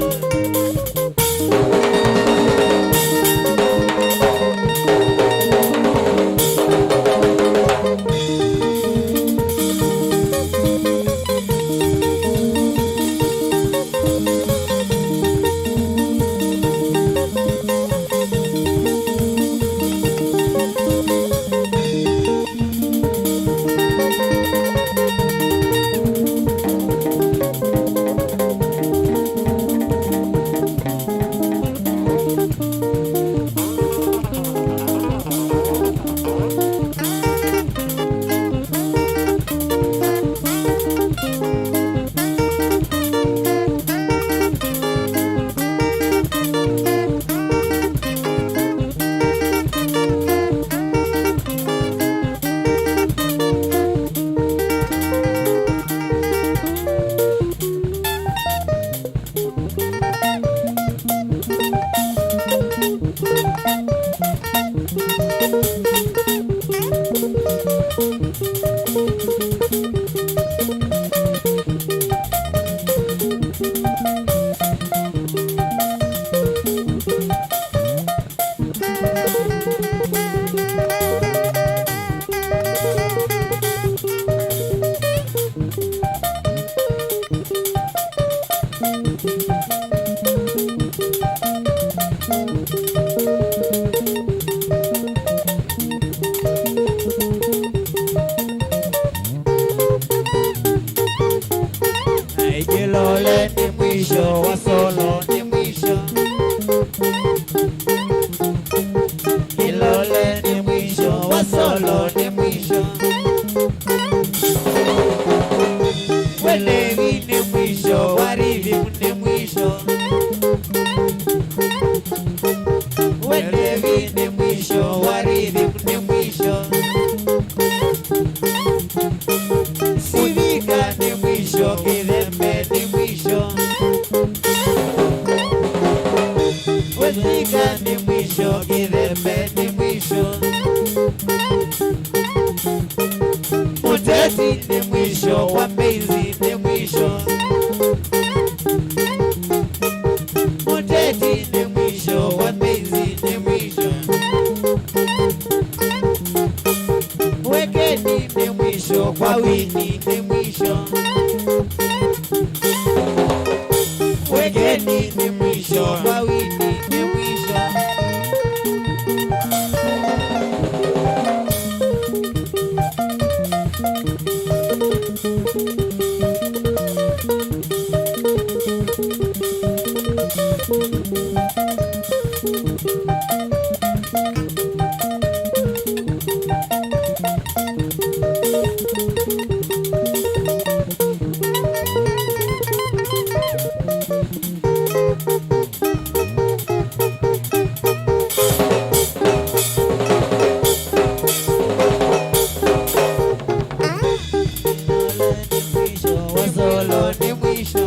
Kĩlole nĩ mwisho, Wasolo nĩ mwisho. Kĩlole nĩ mwisho, Wasolo nĩ mwisho. Welevi nĩ mwisho, wa rhythm nĩ mwisho. Welevi nĩ mwisho, wa rhythm nĩ mwisho. Sivika nĩ mwisho, kĩthembe nĩ mwisho. Wethika nĩ mwisho, kĩthembe nĩ mwisho. Mũteti nĩ mwisho, wa mbeizi nĩ mwisho. Mũteti nĩ mwisho, wa mbeizi nĩ mwisho. Wekeni nĩ mwisho, kwa wini nĩ mwisho. Wekeni nĩ mwisho, kwa wini nĩ mwisho. Wasolo nĩ mwisho.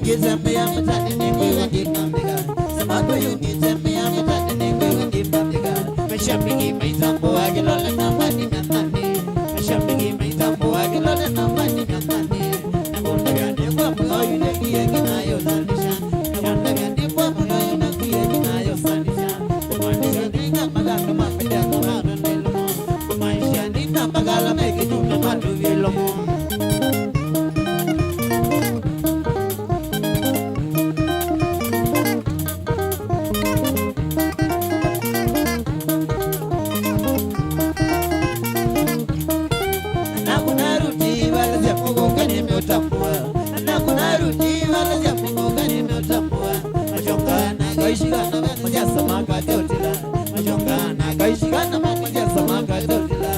Ngĩtembea mĩtaanĩ nĩngwĩw'a ngĩmbambĩka. Sabato yu ngĩtembea mĩtaanĩ nĩngwĩw'a ngĩmbambĩka. Mashabiki maitambũa kĩlole namba nĩ mĩananĩ. Mashabiki maitambũa kĩlole namba nĩ mĩananĩ. Nakũndavya nĩ kwa mũyo yu nĩkie kĩnayosanisha. Nakũndavya nĩ kwa mũyo yu nĩkie kĩnayosanisha. Kumaanisha nĩ kama andũ mapendea kũvanga nĩ lomo. Kumaanisha nĩ kama kala mekĩnyuma matuvie lomo. Nakuna ruti vala sya mũkũka nĩmeũtambũa. Nakuna ruti vala sya mũkũka nĩmeũtambũa. Machoka na kaishikana vena sya samaka teotila. Machoka na kaishikana vena sya samaka teotila.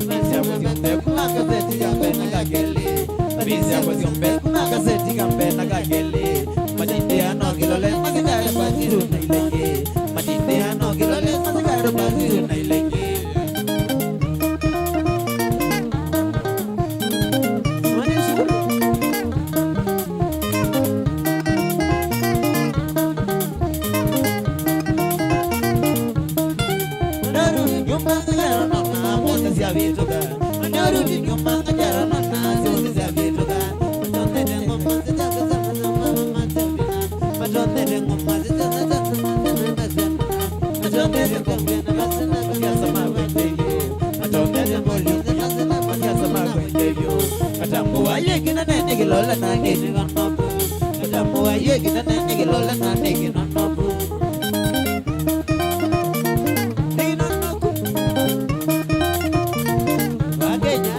Mavisi yakwa syonthe kuma kaseti ka mbee na ka kelĩ. Mavisi yakwa syonthe kuma kaseti ka mbee na ka kelĩ. Matindĩa no kĩlole, masikare kwa zero na ilenge. Matindĩa no kĩlole, masikare kwa zero na ilenge. Nyũmba nzigaro nona mbote syavĩtũka. Manyoru ti nyũmba nzigaro nona syũsĩ syavĩtũka. Matondete ngoma nzitasa matembina. Matondete ngoma nzitasa matembina. Matondete ngoma nzitasa matembina. Matondete ngoma nzitasa matembina. Matambũa yĩkina nene kĩlola na nĩnĩ kanoku. Matambũa yĩkina nene kĩlola na nĩnĩ kanoku. Nĩnĩ kanoku. Wa Kenya.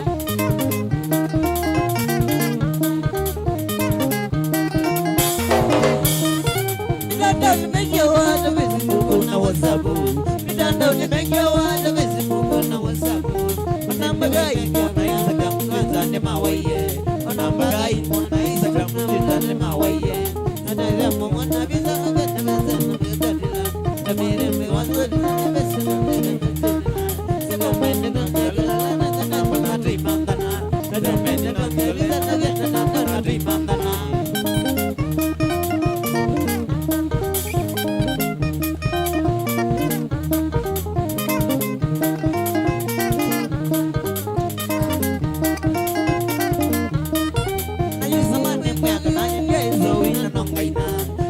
Mitandao ni mengi ya watu Facebook na WhatsApp. Mitandao ni mengi ya watu Facebook na WhatsApp. Manamba gai mona Instagram, Twitter ni mawaiye. Manamba gai mona Instagram, Twitter ni mawaiye. Natalia mwana visa na visa na visa. Na yu zamani mwaka nani ndia izo wina no ngaina.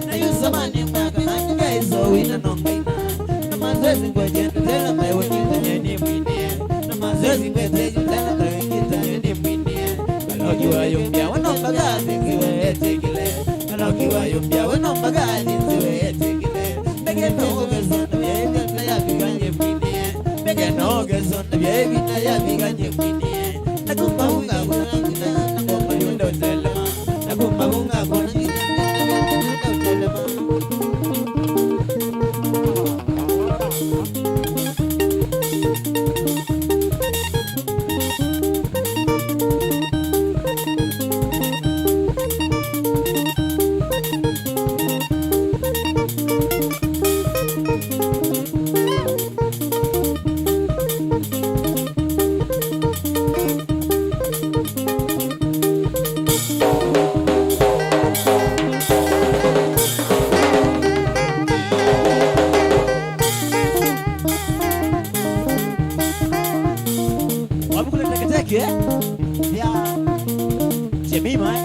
Na yu zamani mwaka nani ndia izo wina no ngaina. Na mazoezi ngweje ndela maiwe nitanye ni mwinie. Na mazoezi ngweje ndela maiwe nitanye ni mwinie. Kaloki wa yumbia wano mpaka azinziwe etikile. Kaloki wa yumbia wano mpaka azinziwe etikile. Peke no ugezo na vya ivita ya viganye mwinie. Peke no ugezo na vya ivita ya viganye mwinie. Wavukule Teketeke, eh? Ya Jemima, eh?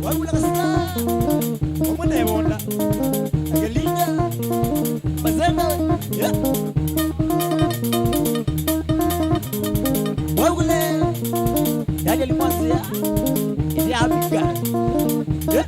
Wavukule Kasika, Omune Bonda, Agelinda, Mazembe, eh? Wavukule, Daniel Mwanzia, ĩte Afrika. Eh?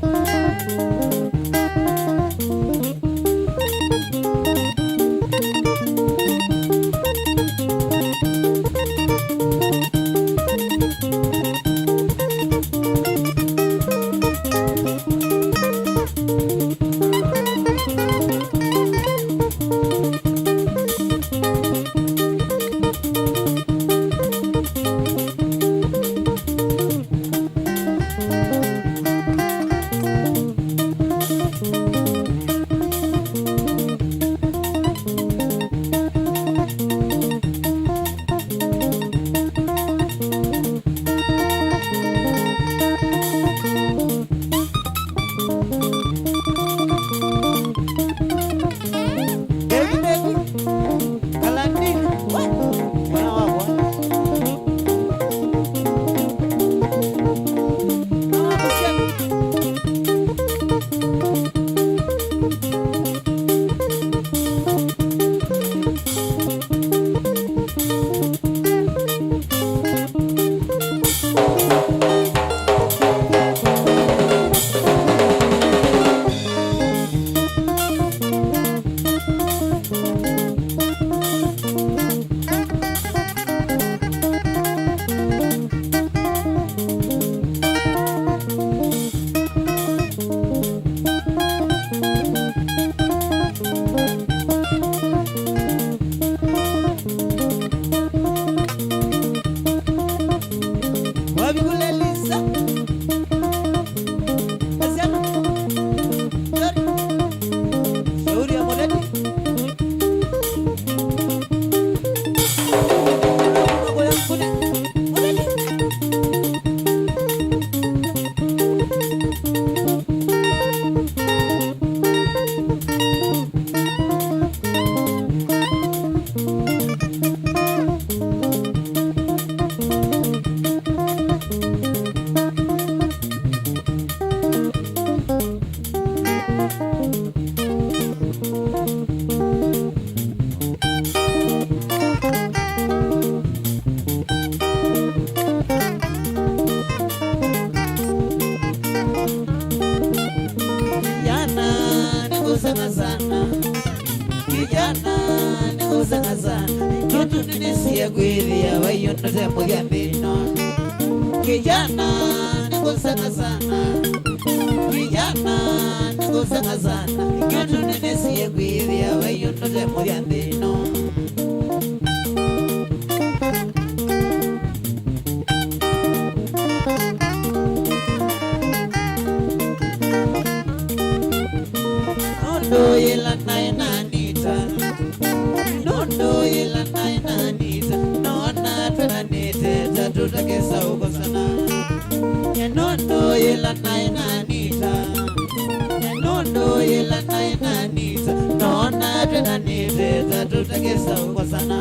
Nũtemũthya nthĩ ĩno. Kijana, nĩngũseka sana. Kijana, nĩngũseka sana. Nĩũndũ nĩnĩsie kwĩthĩa vai ũndũ nũtemũthya nthĩ ĩno. Nũndũ yĩla naĩ na Anita, nũndũ yĩla naĩ na Anita, noona twendanĩte ta tũtakesa ũkosana. Nye nũndũ yĩla naĩ na Anita, nye nũndũ yĩla naĩ na Anita, noona twendanĩte ta tũtakesa ũkosana.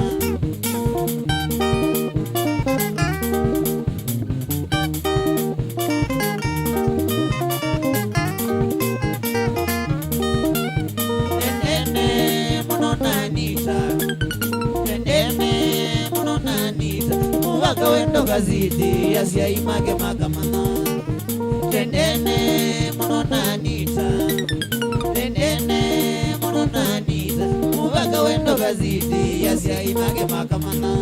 Twendene mũno na Anita. Twendene mũno na Anita. Mũvaka wendo kazidi, asyai make makamanya. Twendene mũno na Anita. Twendene mũno na Anita. Mũvaka wendo kazidi, asyai make makamanya.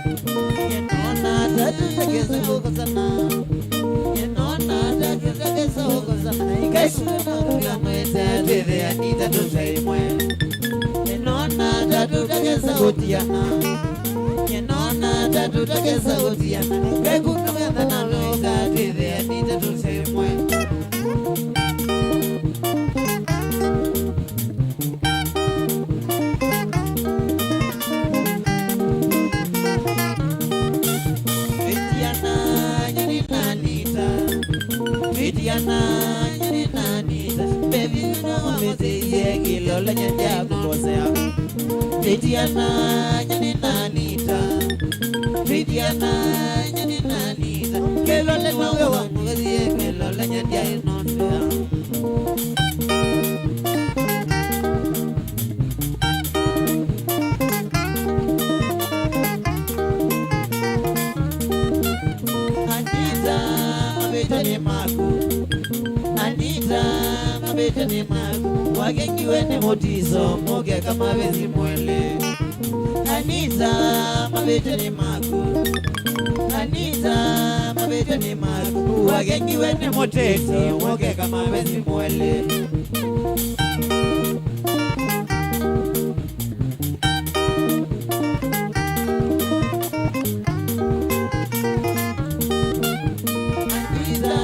Nĩnona ta tũtakesa kũkosana. Nĩnona ta tũtakesa kũkosana. Ngai kũtũma kũvya mwete twĩthĩani ta tũtaĩ mwe. Nĩnona ta tũtakesa kũtiana. Nĩnona ta tũtakesa kũtiana. Ngai kũtũma kũvya mwete twĩthĩani ta tũtaĩ mwe. Vitiana, nyoni na Anita. Vitiana, nyoni na Anita. Baby, no, I'm gonna say, yeah, kĩlole nyanja kũkosea. Vitiana, nyoni na Anita. Vitiana, nyoni na Anita. Kĩlole mwawe wa mũthĩ, kĩlole nyanja ĩno. Anita, mavĩtyo nĩ maku. Anita, mavĩtyo nĩ maku. Wakengiwe nĩ mũtiso, mũkeka mavĩzi mwelĩ. Anita, mavĩtyo nĩ maku. Anita, mavĩtyo nĩ maku. Wakengiwe nĩ mũteti, mũkeka mavĩzi mwelĩ. Anita,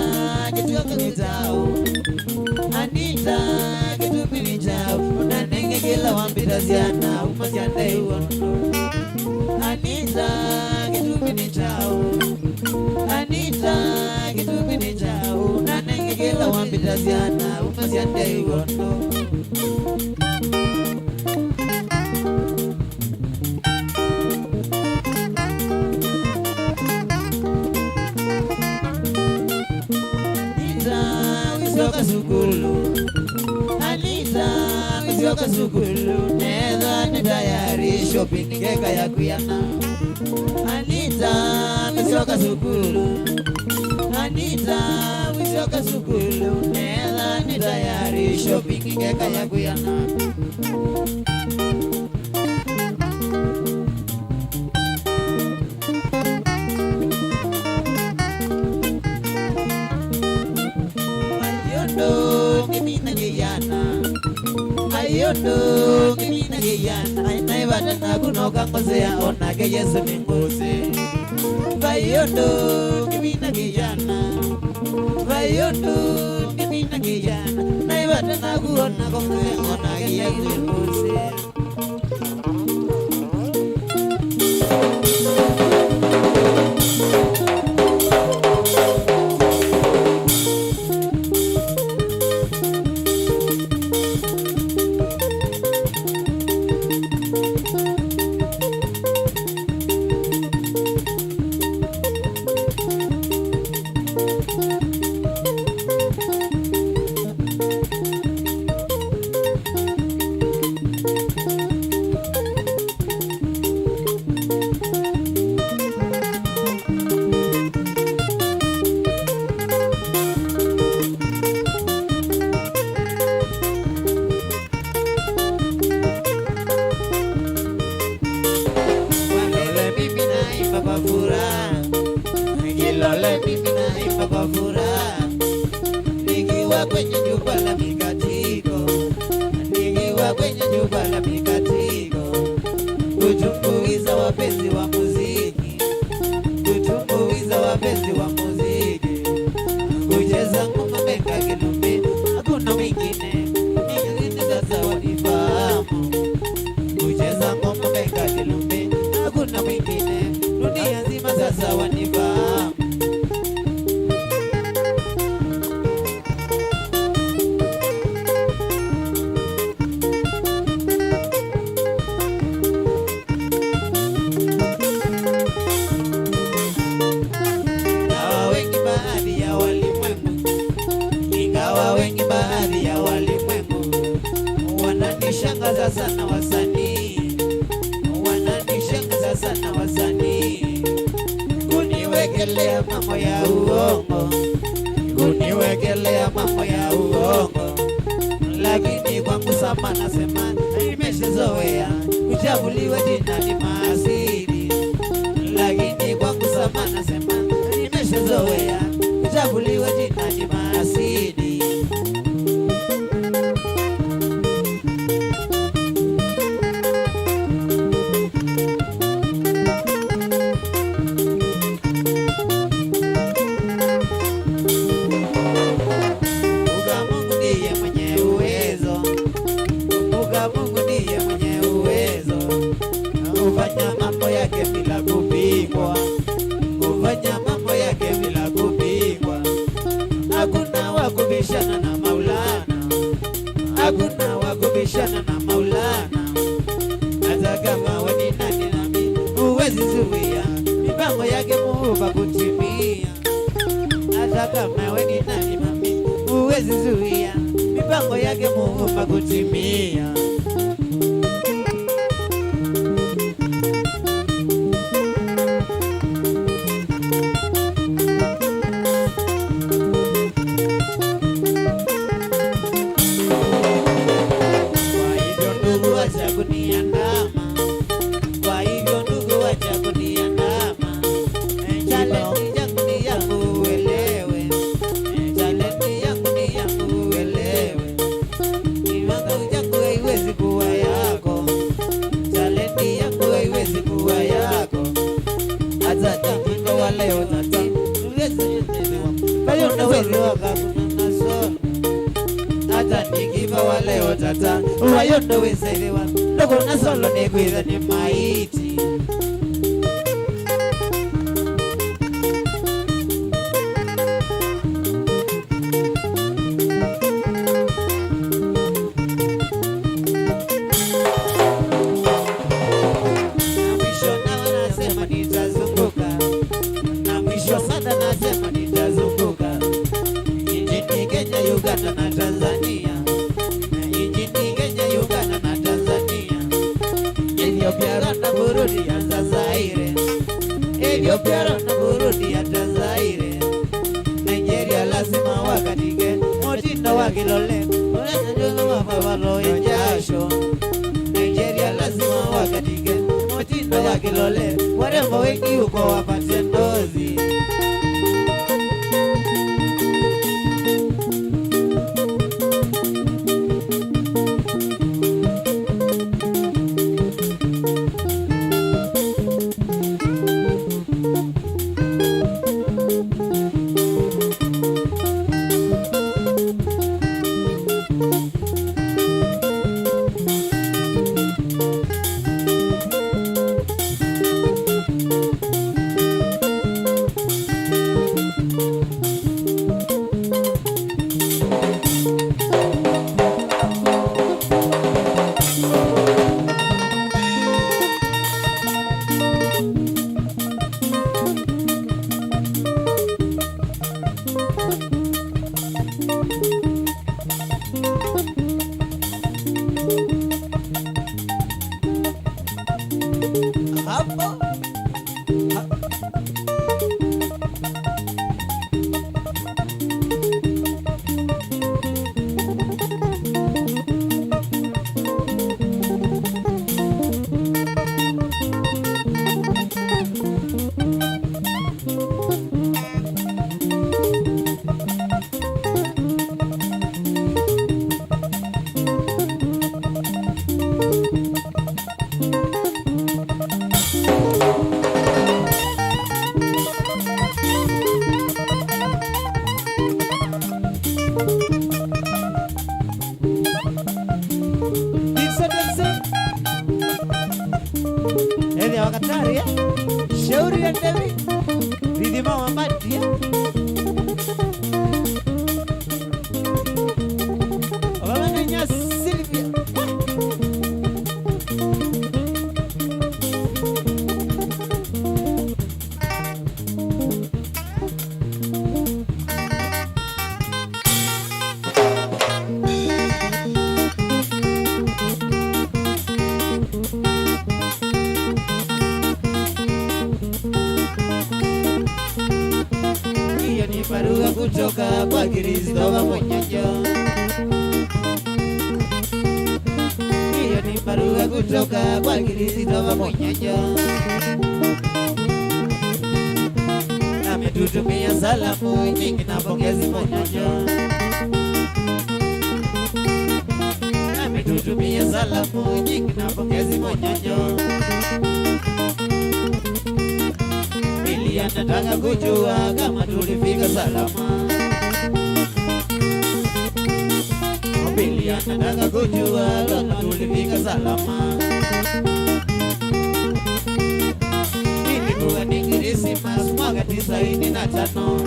kĩtumi nĩ kyaũ? Anita, kĩtumi nĩ kyaũ? Ũnanenge kĩla wambĩtasya na umasya ndaiw'a ũndũ. Anita, kĩtumi nĩ kyaũ? Anita, kĩtumi nĩ kyaũ? Ũnanenge kĩla wambĩtasya na umasya ndaiw'a ũndũ. Anita, wĩsyoka sukulu. Anita, wĩsyoka sukulu. Netha nĩ tayari, shopping ngeka ya kwiana. Anita, wĩsyoka sukulu. Anita, wĩsyoka sukulu. Netha nĩ tayari, shopping ngeka ya kwiana. Vai ũndũ ngĩmina kĩana. Vai ũndũ ngĩmina kĩana. Naĩ vata naku noka ngosea, o nake Yesũ nĩ ngũsĩ. Vai ũndũ ngĩmina kĩana. Vai ũndũ ngĩmina kĩana. Naĩ vata naku o nako ngosea, o nake Yesũ nĩ ngũsĩ. Kwenye jukwa la mikatiko, nikiwa kwenye jukwa la mikatiko, kutumbuiza wapenzi wa muziki, kutumbuiza wapenzi wa muziki, kucheza ngoma Benga Kilumbi, hakuna mwingine, mimi sasa wanifahamu. Kucheza ngoma Benga Kilumbi, hakuna mwingine, dunia nzima sasa wanifahamu. Ingawa wengi baadhi ya walimwengu, ingawa wengi baadhi ya walimwengu wananishangaza sana wasanii, wananishangaza sana wasanii, kuniwekelea mambo ya uongo, kuniwekelea mambo ya uongo. Lakini kwangu sama nasema, nimeshazoea kuchafuliwa jina ni maasidi. Lakini kwangu sama nasema, nimeshazoea kuchafuliwa jina ni maasidi. Kumbuka Mungu ndiye mwenye uwezo. Kumbuka Mungu ndiye mwenye uwezo. Hufanya mambo yake bila kupingwa. Hufanya mambo yake bila kupingwa. Hakuna wa kubishana na Maulana. Hakuna wa kubishana na Maulana. Hata kama we ni nani nami, huwezi zuia mipango yake Muumba kutimia. Hata kama we ni nani mami, huwezi zuia mipango yake Muumba kutimia. Kwa hivyo ndugu, acha kuniandama. Kwa hivyo ndugu, acha kuniandama. Eh, challenge yangu ni yangu uelewe. Eh, challenge yangu ni yangu uelewe. Kiwango changu haiwezi kuwa yako. Challenge yangu haiwezi kuwa yako. Hata kama wa leo tata, uwezi elewa. Kwa hiyo na wewe wakakuna naso. Hata nikifa wa leo tata, wayo ndo wĩsĩthĩwa, ndũkũna solo nĩkwĩtha nĩ maiti. Na mwisho nawa nasema nitazunguka. Na mwisho sana nasema nitazunguka. Nchini Kenya, Uganda na Tanzania. Nchini Kenya, Uganda na Tanzania. Ethiopia, Rwanda, Burundi, ya Zaire. Ethiopia, Rwanda, Burundi, ya Zaire. Nigeria lazima wakatike, mũtindo wa kĩlole, ũrenda njono wa mavalo ya jasho. Nigeria lazima wakatike, mũtindo wa kĩlole, warembo wengi uko wapatie ndozi. Dickson Dixon. Ethĩa wa Katari, eh? Shauri ya Ndevi. Ridhima wa Mati, eh? Wamanya Sylvia. Hiyo ni barua kutoka kwa Kristo wa mwenyejo. Hiyo ni barua kutoka kwa Kristo wa mwenyejo. Ametutumia salamu nyingi na pongezi mwenyejo. Ametutumia salamu nyingi na pongezi mwenyejo. Pili anataka kujua kama tulifika salama. Pili anataka kujua kama tulifika salama. Ilikuwa ni Krismasi mwaka tisaini na tano.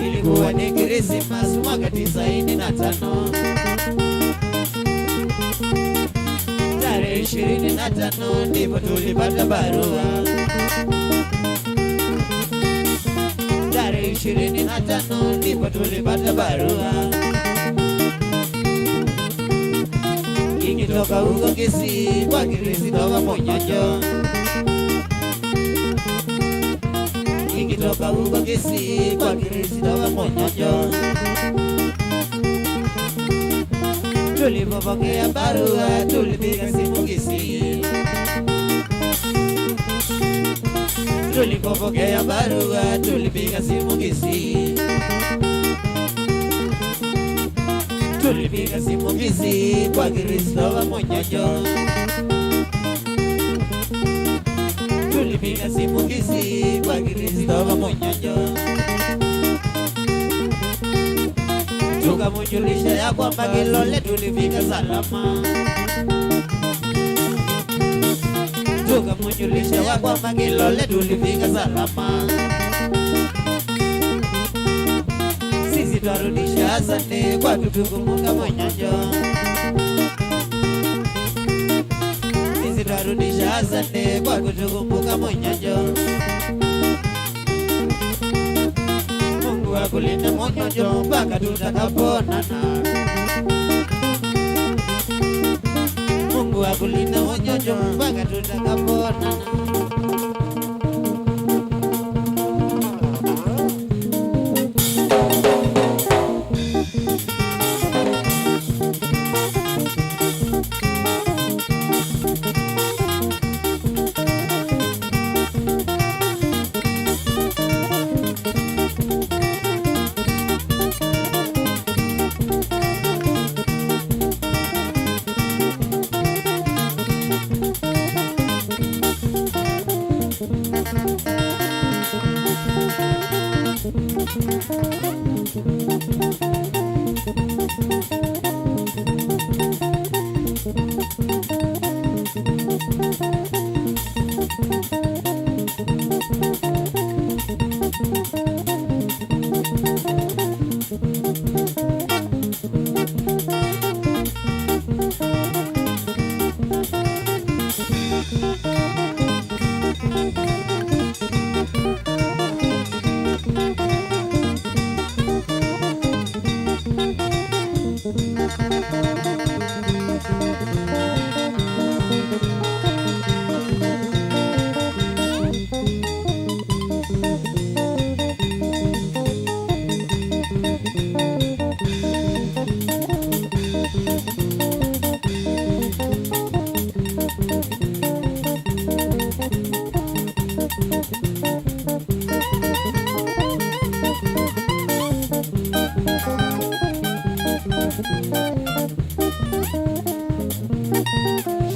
Ilikuwa ni Krismasi mwaka tisaini na tano. Tarehe ishirini na tano ndipo tulipata barua. Tarehe ishirini na tano ndipo tulipata barua. Ikitoka huko Kisii kwa Kristo wa mwenyejo. Ikitoka huko Kisii kwa Kristo wa mwenyejo. Tulipopokea barua, tulipiga simu Kisii. Tulipopokea barua, tulipiga simu Kisii. Tulipiga simu Kisii kwa Kristo wa mwenyejo. Tulipiga simu Kisii kwa Kristo wa mwenyejo. Tukamjulisha ya kwamba Kilole tulifika salama. Tukamjulisha ya kwamba Kilole tulifika salama. Sisi twarudisha asante kwa kutukumbuka mwenyejo. Sisi twarudisha asante kwa kutukumbuka mwenyejo. Mungu akulinde mwenyejo mpaka tutakapoonana. Mungu akulinde mwenyejo mpaka tutakapoonana.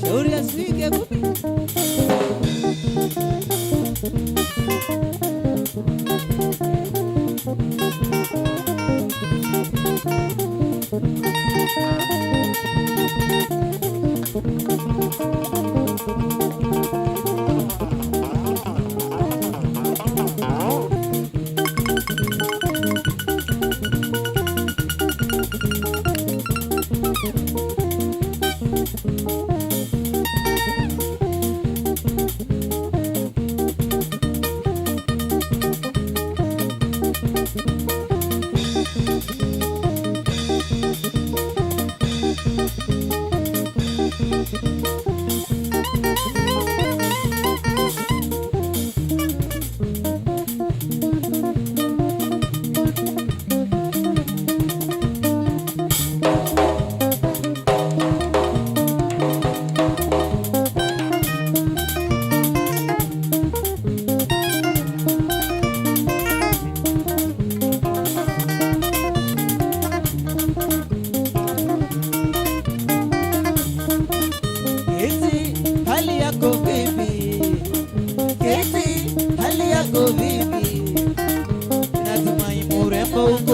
Shauri ya shilingi kumi.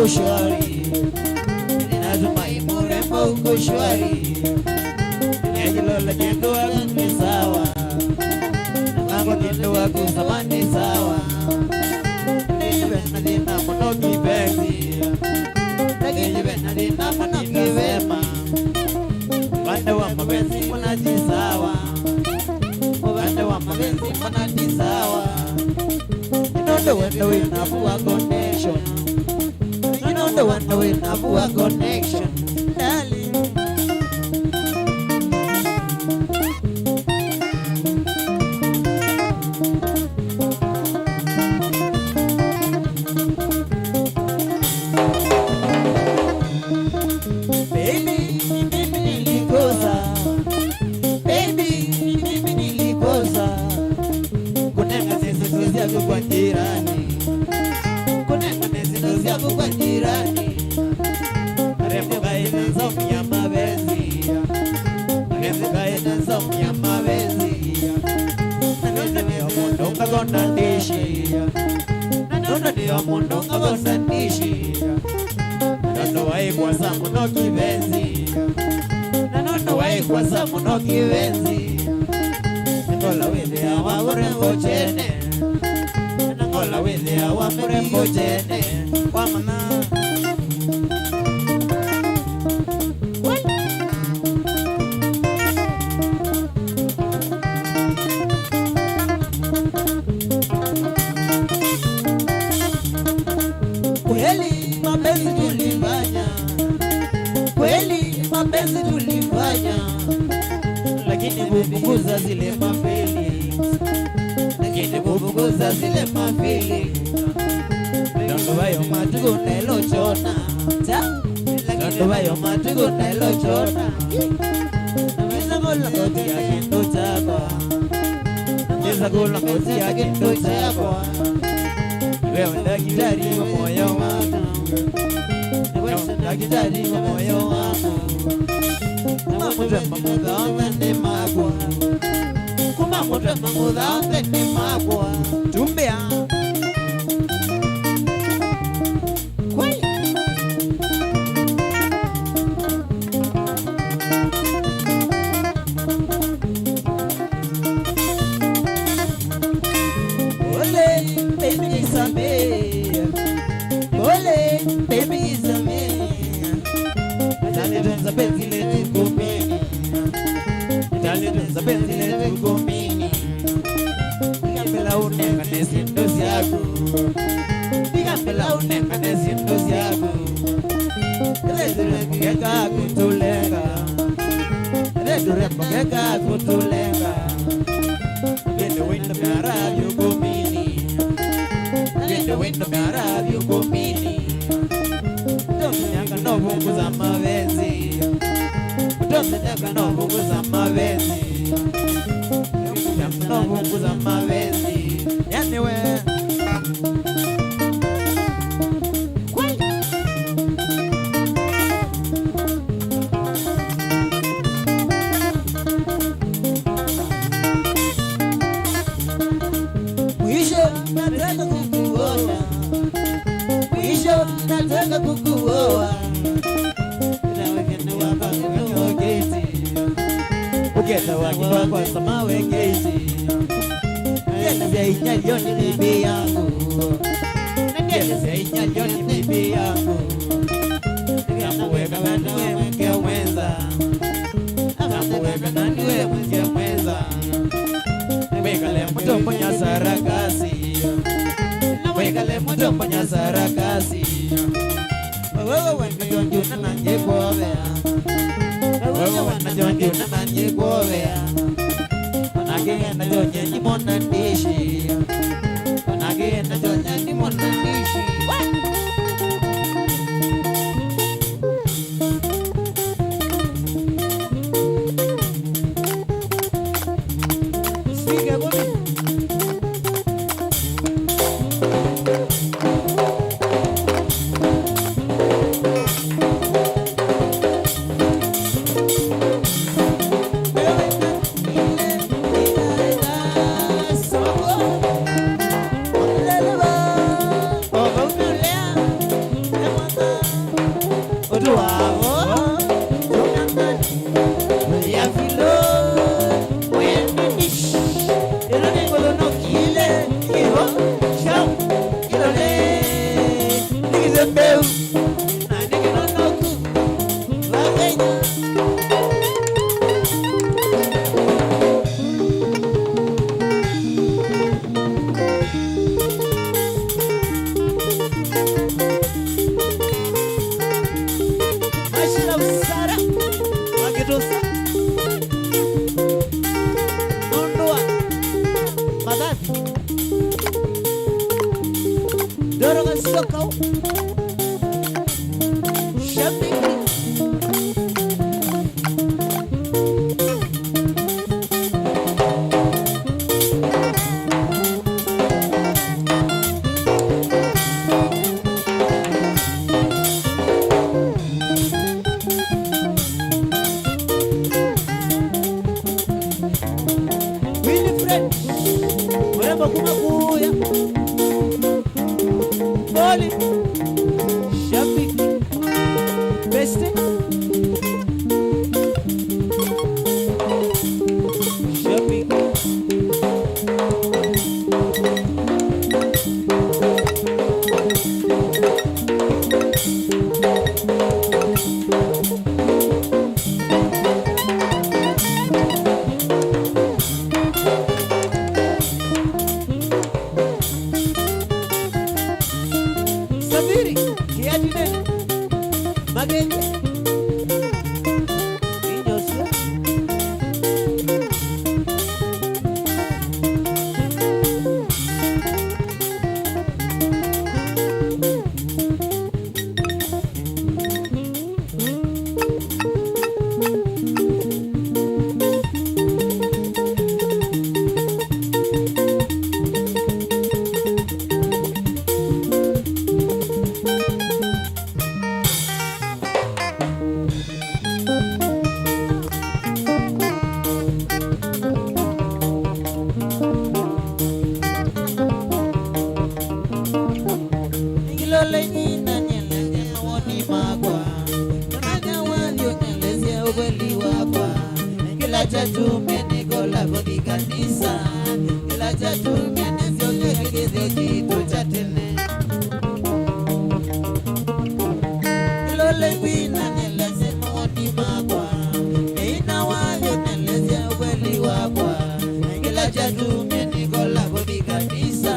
shwari. Ninatumai mrembo uko shwari. Nikilola kĩndũ waku nĩ sawa. Nango kĩndũ waku samani sawa. Nĩve na thĩna mũno kipenzi. Nĩve na thĩna mũno kĩvema. Upande wa mapenzi mbona ti sawa. Upande wa mapenzi mbona ti sawa. Nĩ nũndũ wendo wĩ na poor connection. Nĩ nũndũ wendo wĩ na poor connection, darling. Baby, mimi nilikosa. Baby, mimi nilikosa. Kunenga ndeto syaku kwa jirani. Kunenga ndeto syaku kwa jirani. Marembo kaĩ na nzamu ya mapenzi. Marembo kaĩ na nzamu ya mapenzi. Na nũndũ nĩ o mũndũ ngakona ndishi. Na nũndũ nĩ o mũndũ ngakona ndishi. Na nũndũ waĩ kwosa mũno kipenzi. Na nũndũ waĩ kwosa mũno kipenzi. Nĩngola wĩthĩawa mũrembo kyene. Nĩngola wĩthĩawa mũrembo kyene. Wamanya. Kweli mapenzi tulifanya, kweli mapenzi tulifanya, lakini kupunguza zile mafeelings, lakini kupunguza zile mafeelings. Nũndũ wa yo matukũ nailo kyona. Ta? Nũndũ wa yo matukũ nailo kyona. Naweza kũla koti ya kĩndũ kyakwa. Naweza kũla koti ya kĩndũ kyakwa. Wewe ndagĩtarĩ wa moyo wangu. Wewe ndagĩtarĩ wa moyo wangu. Kuma mũtwe mangũtha onthe nĩ makwa. Kuma mũtwe mangũtha onthe nĩ makwa. Tumbĩa. Kweli. Pole, baby, nisamehe. Pole, baby, nisamehe. Nalitunza penzi letu kumini. Nalitunza penzi letu kumini. Ndikambĩla ũnengane syĩndũ syaku. Ndikambĩla ũnengane syĩndũ syaku. Ĩthĩndũre mũkeka kũtũlenga. Ĩthĩndũre mũkeka kũtũlenga. Ĩndĩ wĩndũ mĩara vyũkũmini. Ĩndĩ wĩndũ mĩara vyũkũmini. Ũtũmĩnyanga no vunguza mavenzi. Ũtũmĩnyanga no vunguza mavenzi. Ũtũmĩnyanga no vunguza mavenzi. Yani we. Kweli. Mwisho nataka kukuoa. Mwisho nataka kukuoa. Nawekene wako kuketi. Uketa wa kipakwa samawe keti. Uketa vya inyalioni bibi yangu. Uketa vya inyalioni bibi yangu. Namuweka nani we mke mwenza. Namuweka nani we mke mwenza. Wĩkale mũtoponya sarakasi. Wĩkale mũtoponya sarakasi. Wewe wena jonju na nanjikuovea. Wewe wena jonju na nanjikuovea. Onake ena jonje ni mona ndishi. Onake ena jonje ni mona ndishi. Speaker, go. Ĩu, na nĩ kĩnonoku, wa Kenya. Mashira usara, makĩtũsa. Nũndũ wa mathathi. Ndoro kasokau. Shabiki. Winifred, mrembo kuma kuya. Pole. Shabiki. Beste. Shabiki. Safiri, kiatine, magenje, inyosio. Nĩngĩlole nyina nyelesye mawoni makwa, mũthenya wathi ũnyelesye ũkweli wakwa. Kĩla kyatumie nĩkola kũthi kanisa, kĩla kyatumie nĩsyoke kĩthĩo kitũ kya tene. Nĩlole kwina nyelesye mawoni makwa, ĩina wathi ũnyelesye ũkweli wakwa. Kĩla kyatumie nĩkola kũthi kanisa,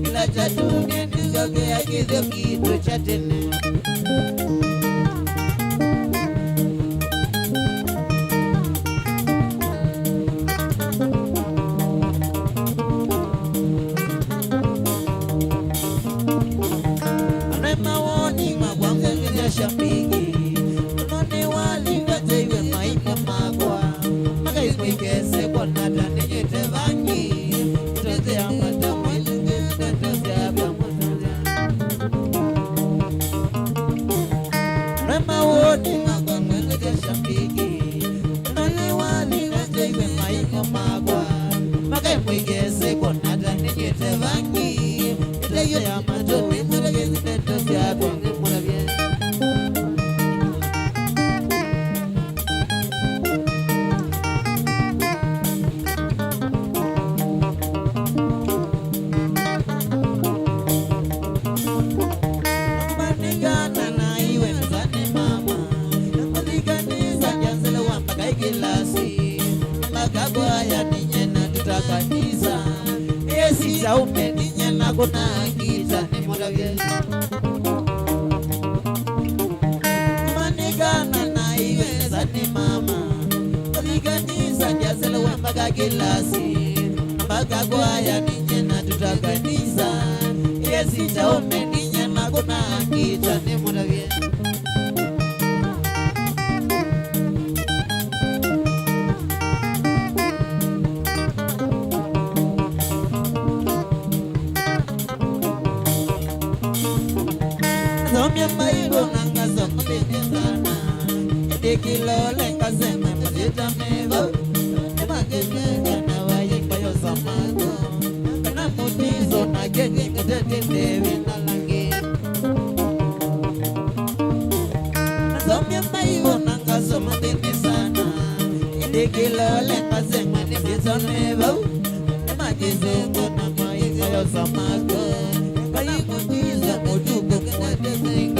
kĩla kyatumie nĩsyokea kĩthĩo kitũ kya tene. Ana mawoni makwa ngethĩa shabiki, no nĩwalingatĩiwe maitho makwa, makaimũikese kwona ta nĩnyĩte vangi, itethea mata mwĩlingĩ ndeto syakwa mũthenya. Ana mawoni makwa ngethĩa shabiki, no nĩwalingatĩiwe maitho makwa, makaimũikese kwona ta nĩnyĩte vangi, ĩtethyo ya matũ nĩmwĩlĩkĩsi ndeto syakwa ngĩmũlavye. Manengana na iwe nzani mama, nakũthikanisa ndyasele wa mpaka ikilasi, mpaka kwaya ninye na tutakanisa, esi saume ninye na kuna ngita ni mutavye. Manengana na iwe nzani mama, nakũthikanisa ndyasele wa mpaka kilasi, mpaka kwaya ninye na tutakanisa, esi saume ninye na kuna ngita ni mutavye. Thomya Mbaĩvo na ngasoma nthĩnĩ sana, ĩndĩ kĩlole ngasema mĩsyĩta mĩvau, nĩmakĩmeka na vayĩmba yosa mako, kana mũtiso na keki mũtete ndevi na langi. Nasomie Mbaĩvo na ngasoma nthĩnĩ sana, ĩndĩ kĩlole ngasema nĩ mĩsome vau, nĩ makĩsũngũ na maitha yosa mako, Ngai mũtiso mũtuku kĩwete singa.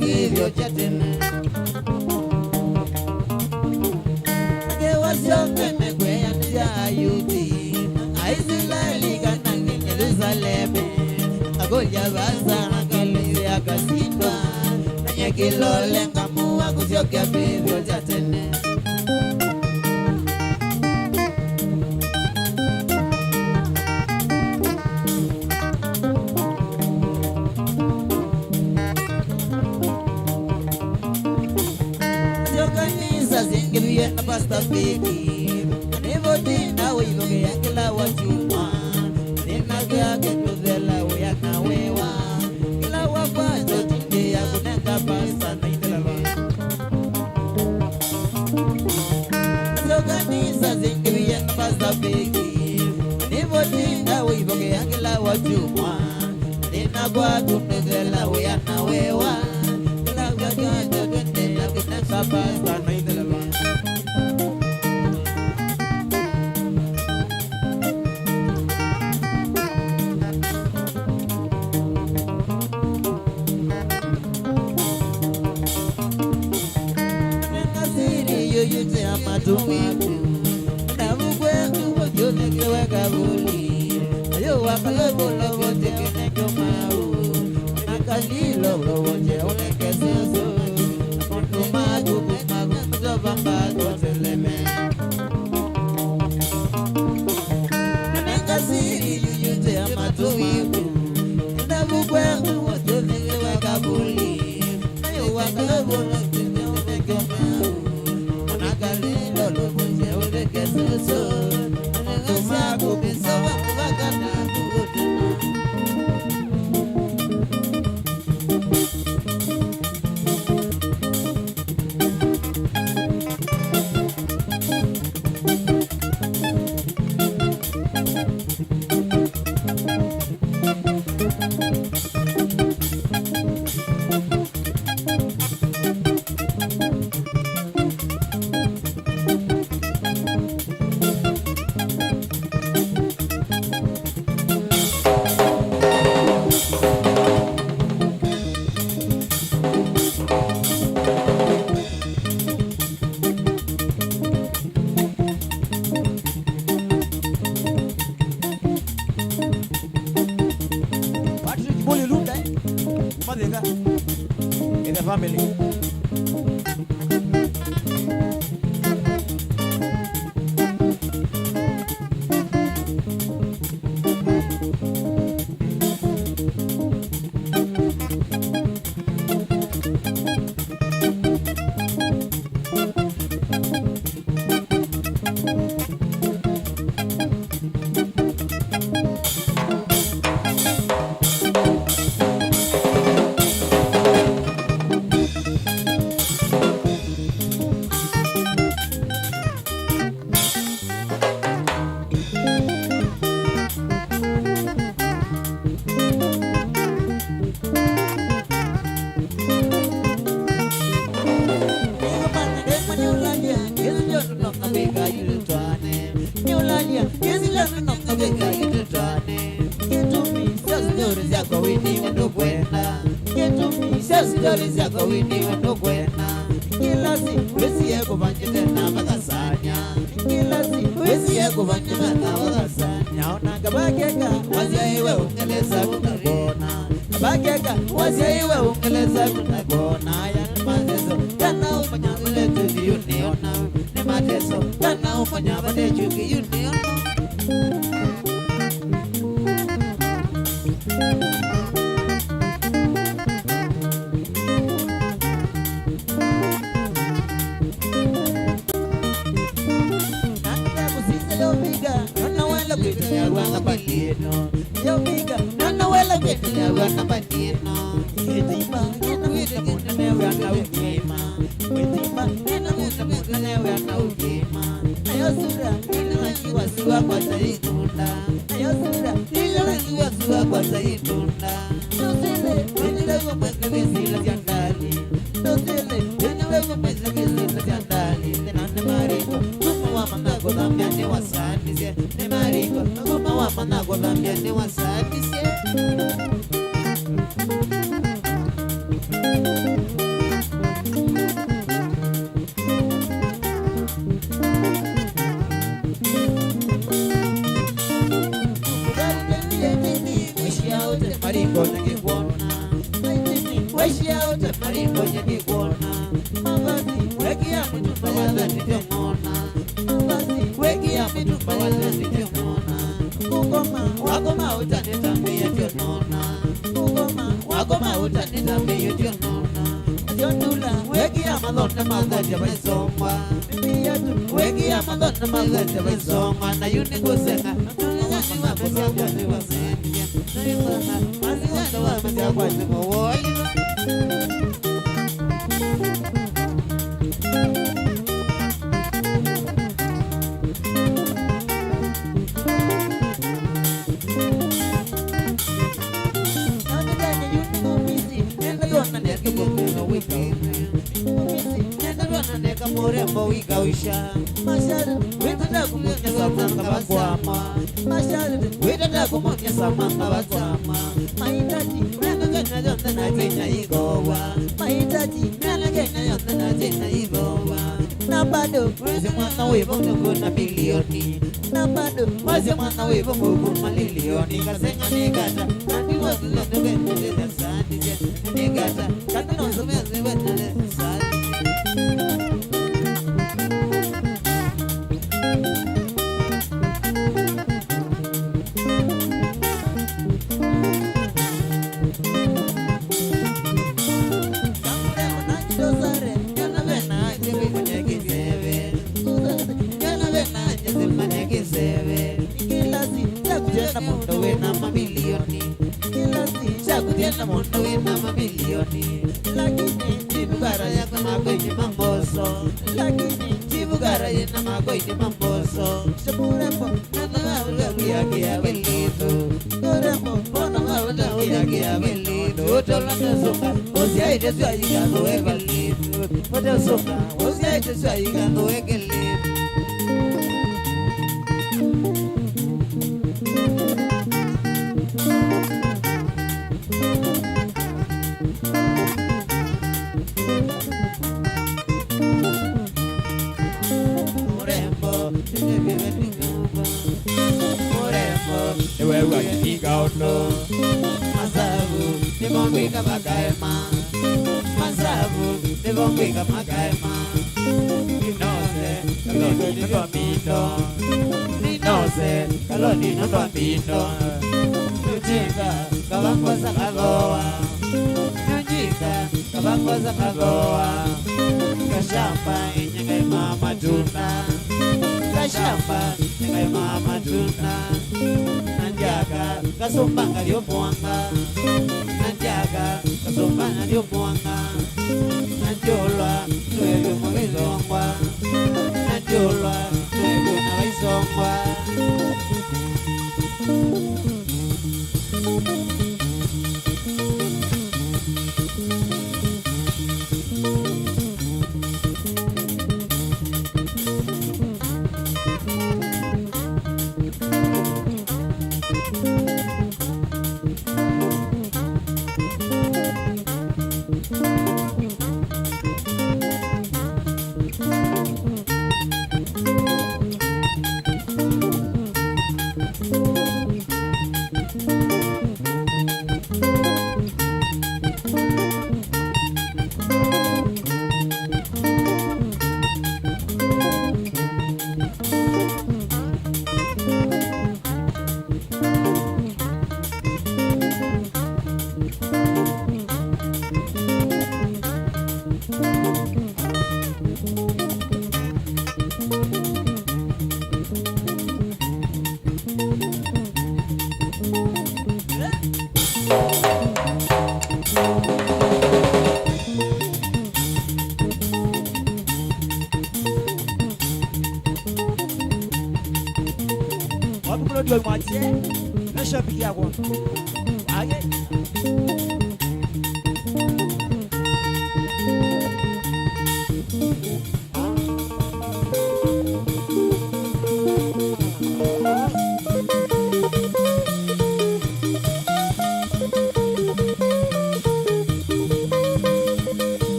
Kĩthyo kya tene. Ngewa syonthe mekwĩanĩsya Ayuti, Aisilaeli kana nĩ Yelusaleme. Akũlya vaasa, akalĩsya akasindwa, na nyie kĩlole ngamũa kũsyokea kĩthyo kya tene. Syo kanisa syingĩvie na Pastor Vicky. Nĩvo tinda ũithokea kĩla wakyumwa. Nĩnavya kĩtũthela wĩa na wĩwa. Kĩla wakwata tindĩ ya kũnenga pastor na ithelelwa. Syo kanisa syingĩvie na Pastor Vicky. Nĩvo tinda ũivokea kĩla wakyumwa. Thĩna kwaku nĩthela wĩa na wĩwa. Kĩla wakwata tindĩ ya kũnenga pastor na ithelelwa. Nenga siri yoyote ya matumizi. Ndavu kwetu wote unekewe kavuli. Ayo wakale bula wote keneke mau. Na kalilo wote uneke susu. Mundu magu kumagu mzova mbago teleme. Nenga siri yoyote ya matumizi. Ndavu kwetu wote unekewe kavuli. Patrick Boli Lunda, eh? Kuma Thika. In the family. Kĩtumi sya stori syakwa wĩnĩwe ndũkwenda. Kĩtumi sya stori syakwa wĩnĩwe ndũkwenda. Kĩla si wĩsie kũvanyĩte na vakasanya. Kĩla si wĩsie kũvanyĩte na vakasanya. Ona kavakeka wasya iwe Ũngelesa kũtakona. Kavakeka wasya iwe Ũngelesa kũtakona. Aya nĩ mateso kana ũmanya vale tũthiũnĩ ona. Nĩ mateso kana ũmanya vale tũthiũnĩ ona. Nanda kusisa yomiga, nona wala kwitanyarwa na bandieno. Yomiga, nona wala kwitanyarwa na bandieno. Yetima, yena wita munene wana ukima. Wĩthima, nĩna mũndũ mũthene wĩa na ũkĩma. Nayo sura, nĩna rangi wa sua kwa taitunda. Nayo sura, nĩna rangi wa sua kwa taitunda. Nũsĩle, wĩnĩwe ũmwĩka kĩsila kya ndali. Nũsĩle, wĩnĩwe ũmwĩka kĩsila kya ndali. Thĩna nĩ marĩko, kuma wa mantha kũthambya nĩ wasanisye. Nĩ marĩko, kuma wa mantha kũthambya nĩ wasanisye. Mĩtumba wathanĩtye ng'ona. Mavazi wĩkĩa mĩtumba wathanĩtye ng'ona. Kũkoma wakoma ũtanĩtambĩĩtye ng'ona. Kũkoma wakoma ũtanĩtambĩĩtye ng'ona. Asyondula wĩkĩa mathonda mathatya vaisongwa. Mĩviatu wĩkĩa mathonda mathatya vaisongwa. Na yu nĩngũsenga. Atũlĩthani wa masyakwa nĩwasendie. Na yu ngona. Masiwanda wa masyakwa nĩmawoi. Mũrembo wĩkausha. Masharti wĩtata kũmonyesa manga vakwama. Masharti wĩtata kũmonyesa manga vakwama. Mahitaji mena Kenya yonthe na Kenya ĩthowa. Mahitaji mena Kenya yonthe na Kenya ĩthowa. Na bado wĩsĩ mwana wĩvo nũkũ na milioni. Na bado wĩsĩ mwana wĩvo nũkũ na milioni. Kasenga nĩ kata, na ndiwa tuzo nũkũ na milioni. Nĩ kata, kana no somea nĩ wetele sali. Kĩlasi kyaku kyena mũndũ wĩna mamilioni. Kĩlasi kyaku kyena mũndũ wĩna mamilioni. Lakini chibukara yaka makoini mamboso. Lakini chibukara yena makoini mamboso. Shamurembo. Mbona maũndũ yake ya wĩlĩtu? Ũrembo, mbona maũndũ yake ya wĩlĩtu? Ũtola nĩsũka, ũsyaĩte sya igatho wekalitu. Ũtesũka, ũsyaĩte sya igatho wekalitu. Mũrembo, mũrembo, nĩwew'a kĩvinga ũndũ. Masavu, nĩmo ngwĩka makaema. Masavu, nĩmo ngwĩka makaema. Ninose, kaloni nũndũ wa mbindo. Ninose, kaloni nũndũ wa mbindo. Nũjinga, kavangwa sa kathoa. Nũjinga, kavangwa sa kathoa. Kashamba, inyengai ma matunda. Kashamba, inyengai ma matunda. Na ndiaka, kasũmba ngalyo mwanga. Na ndiaka, kasũmba ngalyo mwanga. Na ndiolwa, nũevyũmwe vaisongwa. Na ndiolwa, nũevyũmwe vaisongwa. Wapi Claudio Mwatie? Na shabiki yako. Aye.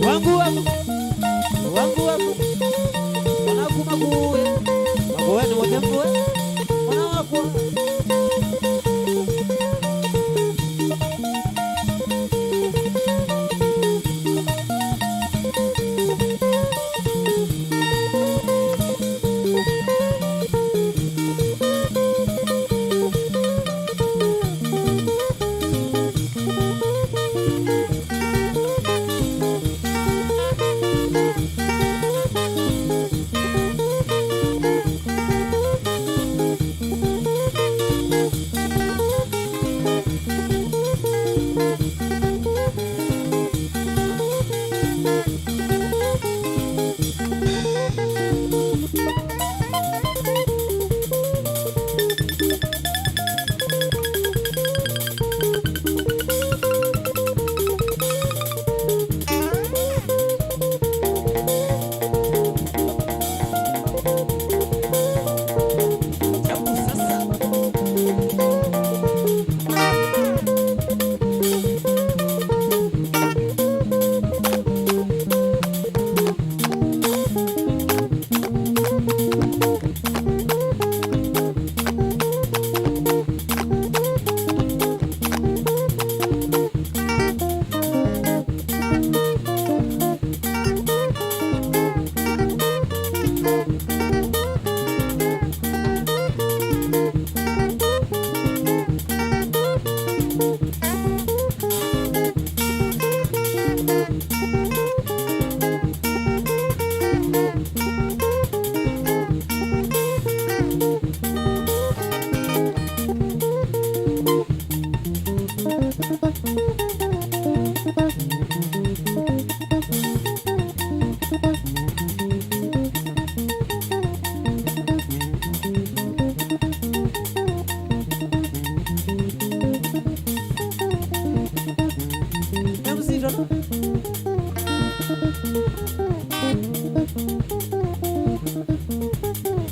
Wangu wako, wangu wako, mwana kuma kuwe, makowe ni mtembo, mwana wako.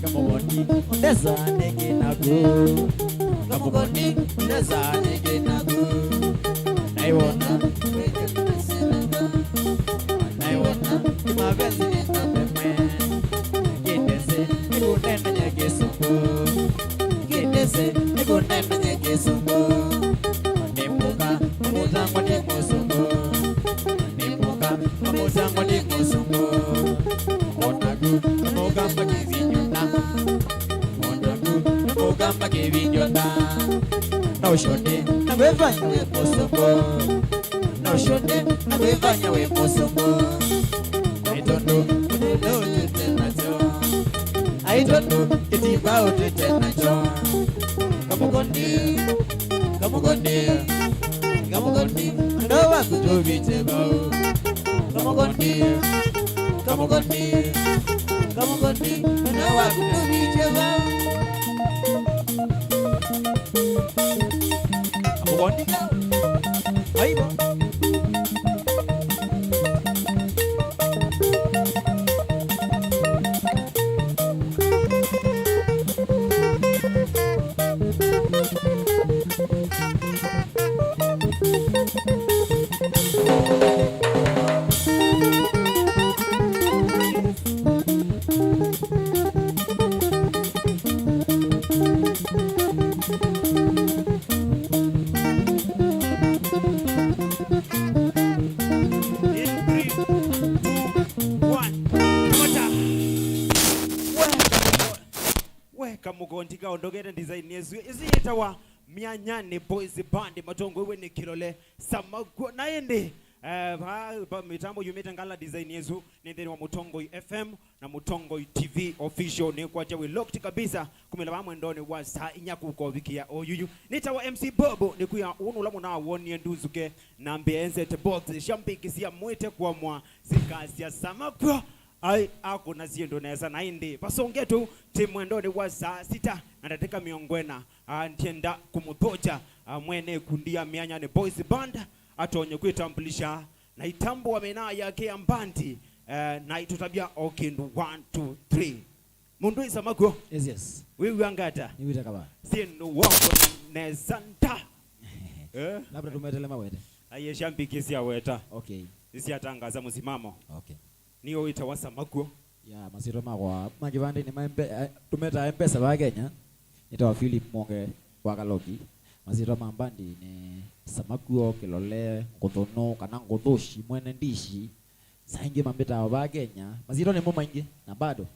Kamũkondi, ndesa nĩkĩ naku? Kamũkondi, ndesa nĩkĩ naku? Naiwona, naiwona, mapenzi nĩ mapema. Kĩndese, nĩkũnenanye kĩsũngũ. Kĩndese, nĩkũnenanye kĩsũngũ. Nĩ mũka, mũtangwa nĩ mũsũngũ. Nĩ mũka, mũtangwa nĩ mũsũngũ. Onaku, mũkamba kĩvinyũta. Onaku, mũkamba kĩvinyũta. No ũshone, na kwĩfanya wĩ mũsũngũ. No ũshone, na kwĩfanya wĩ mũsũngũ. Nĩ tondũ, ũndũ ũtwĩte nakyo. Ai tondũ, kĩtimba ũtwĩte nakyo. Kamũkondi, kamũkondi, kamũkondi, mwendwa waku tũvĩte vau. Kamũkondi, kamũkondi, kamũkondi, mwendwa waku tũvĩte vau. Kamũkondi, aibo. In three, two, one. Kamata. We, we, kamũkondi kaondokete design ĩsu. Ĩsu yĩtawa Myanyani Boys Band, matongoew'e nĩ Kĩlole Samakuo. Na ĩndĩ, eh, va, va mĩtambo yumĩte ngala design ĩsu nĩ nthĩnĩ wa Mũtongoi F M na Mũtongoi T V official. Nĩkwatya wĩ locked kabisa kumĩla vaa mwendonĩ wa saa inya kũka ũvikĩa oyuyu. Nĩtawa M C Bobo, nĩkwĩa ũnũ ũla mũnawonie ndunzuke na mbĩa enzete box, sya mbĩkĩ sya mwĩte kwamwa, sikasya Samakuo. Ai, akũna syĩndũ nesa, na ĩndĩ vasongetwe tĩ mwendonĩ wa saa sita na ndatĩka mĩongo ĩna. Ah, ndyenda kũmũthokya, ah, mwene ĩkundi ya Myanyani Boys Band, atonye kwĩtambulisha na itambũa mĩnaa yake ya mbandi, eh, na itũtavya o kĩndũ, one, two, three. Mũndũ wĩ Samakuo? Yes, yes. Wĩw'a ngata? Nĩwĩte kava. Syĩndũ wako nesa nda. Eh? Labda tumetele mawete. Aiye, shambiki sya weta. Okay. Nĩsyatangaza mũsimamo. Okay. Nĩ ũĩtawa Samakuo. Ya, masyĩtwa makwa ma kĩvandĩnĩ ma Mbe-, eh, tũmetaa Mpesa va Kenya. Nĩtawa Philip Mwonge wa Kaloki. Masyĩtwa ma mbandi nĩ Samakuo, Kĩlole, Ngũthũnũ, kana Ngũthũshi, Mwene Ndishi. Saa ingĩ mambĩtaa va Kenya. Masyĩtwa nĩmo maingĩ, na bado.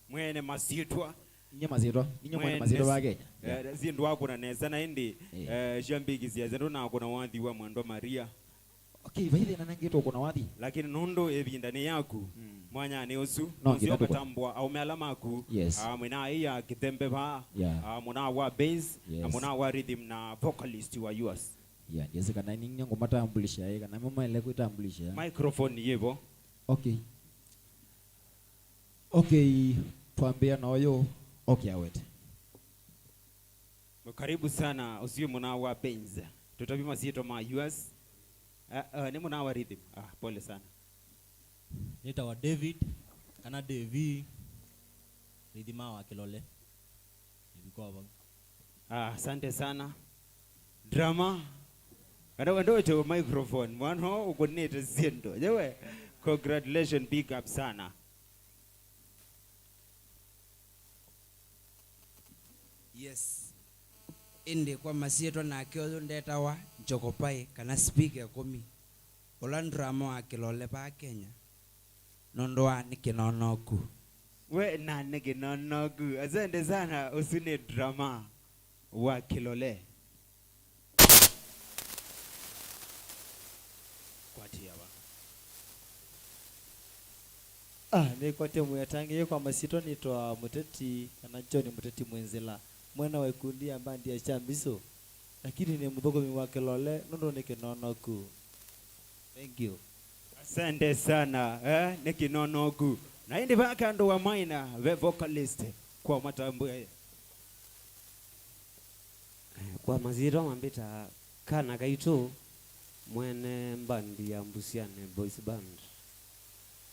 Mwene masyĩtwa. Ninye masyĩtwa. Ninye mwene masyĩtwa va Kenya. Eh, yeah. Syĩndũ wakũna nesa na ĩndĩ, eh, syambĩkĩsya syĩndũ nakũna wathi wa mwendwa Maria. Okay, vai thĩna nengĩ tũkũna wathi. Lakini nũndũ ĩvinda nĩ yaku, mm, mwanyanĩ ũsu, no nginya ũkatambũa aũme ala maku, yes, ah, mwĩna aĩ ya kĩthembe vaa, yeah, ah, mũna wa bass, na, yes, mũna wa rhythm na vocalist wa yours. Yeah, ndiĩsĩ kana ninye ngũmatambulisha ĩ, kana mo maĩle kwĩtambulisha. Microphone yĩvo. Okay. Okay, twambĩa na ũyũ. Okay, awete. Karibu sana, ũsu nĩ mũna wa Benz. Tũtavye masyĩtwa ma yours. Ah, ah, nĩ mũna wa rhythm. Ah, pole sana. Nĩtawa David, kana Davy, rĩthima wa Kĩlole. Nĩvikwa vau. Ah, asante sana. Drama. Kana wendo wete microphone. Mwana ũkũnĩte syĩndũ. Yewe, congratulations, big up sana. Yes. Ĩndĩ kwa masyĩtwa nake ũyũ ndetawa Njokopai kana Speaker ĩkũmi, ũla drama wa Kĩlole vaa Kenya, nũndũ wa nĩ kĩnonoku. We na nĩ kĩnonoku. Asante sana, ũsu nĩ drama wa Kĩlole. Kwatĩĩa va? Ah, nĩkwatĩĩa mwĩatangĩĩe kwa masyĩtwa nĩtawa Mũteti, kana John Mũteti Mwĩnzĩla, mwene wa ikundi ya mbandi ya Kyambiso, lakini nĩ mũthũkũmi wa Kĩlole nũndũ nĩ kĩnonoku. Thank you. Asante sana, eh, nĩ kĩnonoku. Na ĩndĩ vaa kando wa maina, ve vocalist kwa matambũe. Eh, kwa masyĩtwa mambĩtaa Kana Kaitũ, mwene mbandi ya Mbusiani Boys Band,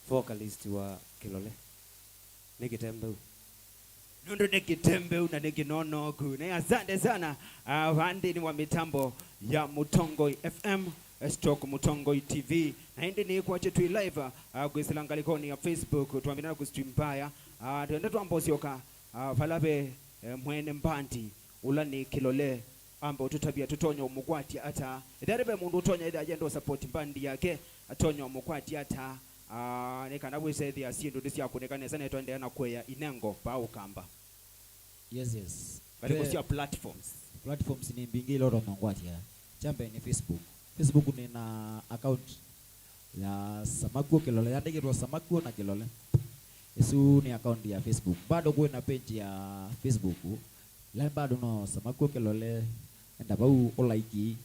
vocalist wa Kĩlole. Nĩ kĩtembeu. Nũndũ nĩ kĩtembeu na nĩ kĩnonoku. Na asante sana, ah, vandĩnĩ wa mĩtambo ya Mũtongoi F M, eh, stock Mũtongoi T V. Na ĩndĩ nĩkwatye twĩ live, ah, kwĩsĩla ngalĩkonĩ ya Facebook, twambĩna na kũstream mbaya. Ah, twenda twamba ũsyoka, ah, vala ve, eh, mwene mbandi, ũla nĩ Kĩlole, ambe ũtũtavya tũtonya ũmũkwatya ata. Ethĩwa ve mũndũ ũtonya ethĩa ayenda ũsupport mbandi yake, atonya ũmũkwatya ata? Ah, nĩ kana wĩsethĩa syĩndũ nĩsyakũnĩka nesa na twaendeea na kũea inengo vaa Ũkamba. Yes, yes. Ngalĩko sya platforms. Platforms nĩ mbingĩ ila ũtonya ũkwatya. Kya mbee nĩ Facebook. Facebook nĩ na account ya Samakuo Kĩlole, yandĩkĩtwe Samakuo na Kĩlole. Ĩsu nĩ account ya Facebook. Bado kwĩ na page ya Facebook. La bado no Samakuo Kĩlole, enda vau ũlaiki,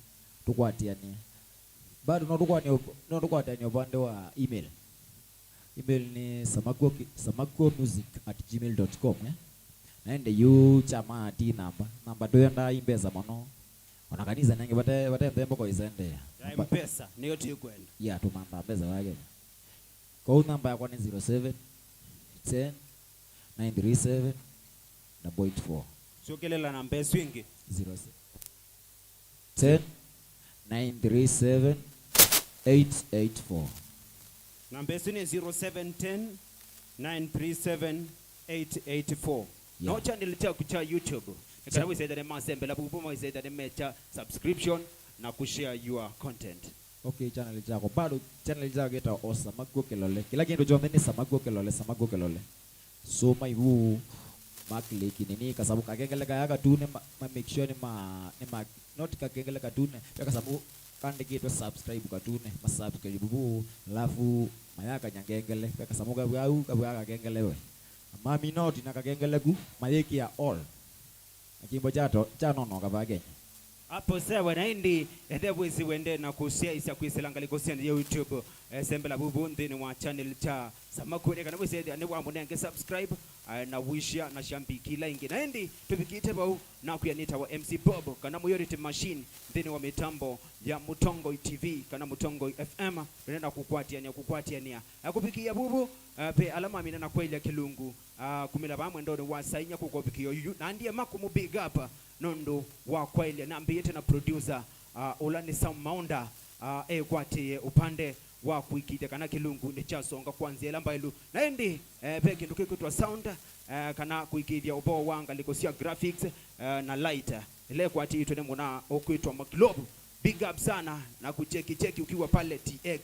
tũkwatĩanĩe. Bado no tũkwatĩanĩe, no tũkwatĩanĩe ũvande wa email. Email nĩ samakuo ki-, samakuo music at gmail dot com, eh? Na ende yu chama ati namba. Namba tũyendaa i mbesa mũno. Ona kanisa nenge vate, vate nthembo kwa isende. Ya namba M-Pesa, nĩyo tũkwenda. Ya, tũmantha mbesa wa Kenya. Kwoou namba yakwa nĩ zero seven ten nine three seven double eight four. Syokelela namba ĩsu ĩngĩ. Zero seven ten nine three seven eight eight four. Namba ĩsu nĩ zero seven ten nine three seven eight eight four. Yeah. No channel kyaku kya YouTube. Nĩ kana wĩsethane masembela vuvu, wĩsethane mecha subscription na kushare your content. Okay, channel kyakwa. Bado channel kyakwa kĩtawa o Samakuo Kĩlole. Kĩla kĩndũ kyonthe nĩ Samakuo Kĩlole, Samakuo Kĩlole. So, mai vu, ma click nini, kasavu kakengele kaya katune, ma, ma make sure nĩ ma, nĩ ma, not kakengele katune, ve kasavu kandĩkĩtwe subscribe katune, ma subscribe vu, alafu mayakanya ngengele, ve kasavu kavu au, kavu kakengele we. Mami not na kakengele ku, mayĩkĩa all. Na kĩmbo kya to-, kyanonoka vaa Kenya. Apo sawa, na ĩndĩ, ethĩa wĩsĩ wende na kũsyaĩsya kwĩsĩla ngalĩko sya nthĩ ya YouTube, eh, sembela vuvu nthĩnĩ wa channel kya Sama kwĩne kana wĩsethĩa nĩ wa mũnenge subscribe, eh, na wishia na shambiki ila ingĩ. Na ĩndĩ tũvikĩte vau, nakwĩa nĩtawa M C Bob, kana Mayority Machine, nthĩnĩ wa mĩtambo ya Mũtongoi T V, kana Mũtongoi F M, nĩenda kũkwatĩanĩa, kũkwatĩanĩa. Eh, kũvikĩĩa vuvu, eh, ve ala mamina na kwaĩlya kĩlungu, ah, kumĩla vaa mwendonĩ wa saa inya kũkovikĩĩa yuyu. Na ndiema kũmũ big up nũndũ wa kwaĩlya. Nambĩĩte na producer, ah, ũla nĩ Sam Maunda, ah, ekwatĩĩe ũpande wa kũĩkĩĩthya kana kĩlungu nĩkyasonga kwa nzĩa ĩla mbaĩlu. Na ĩndĩ, eh, ve kĩndũ kĩkwĩtwa sound, eh, kana kũĩkĩĩthya ũvoo wa ngalĩko sya graphics, eh, na light, ĩla ĩkwatĩĩtwe nĩ mũna ũkwĩtwa Makilovu. Big up sana na kucheki cheki ukiwa pale T X.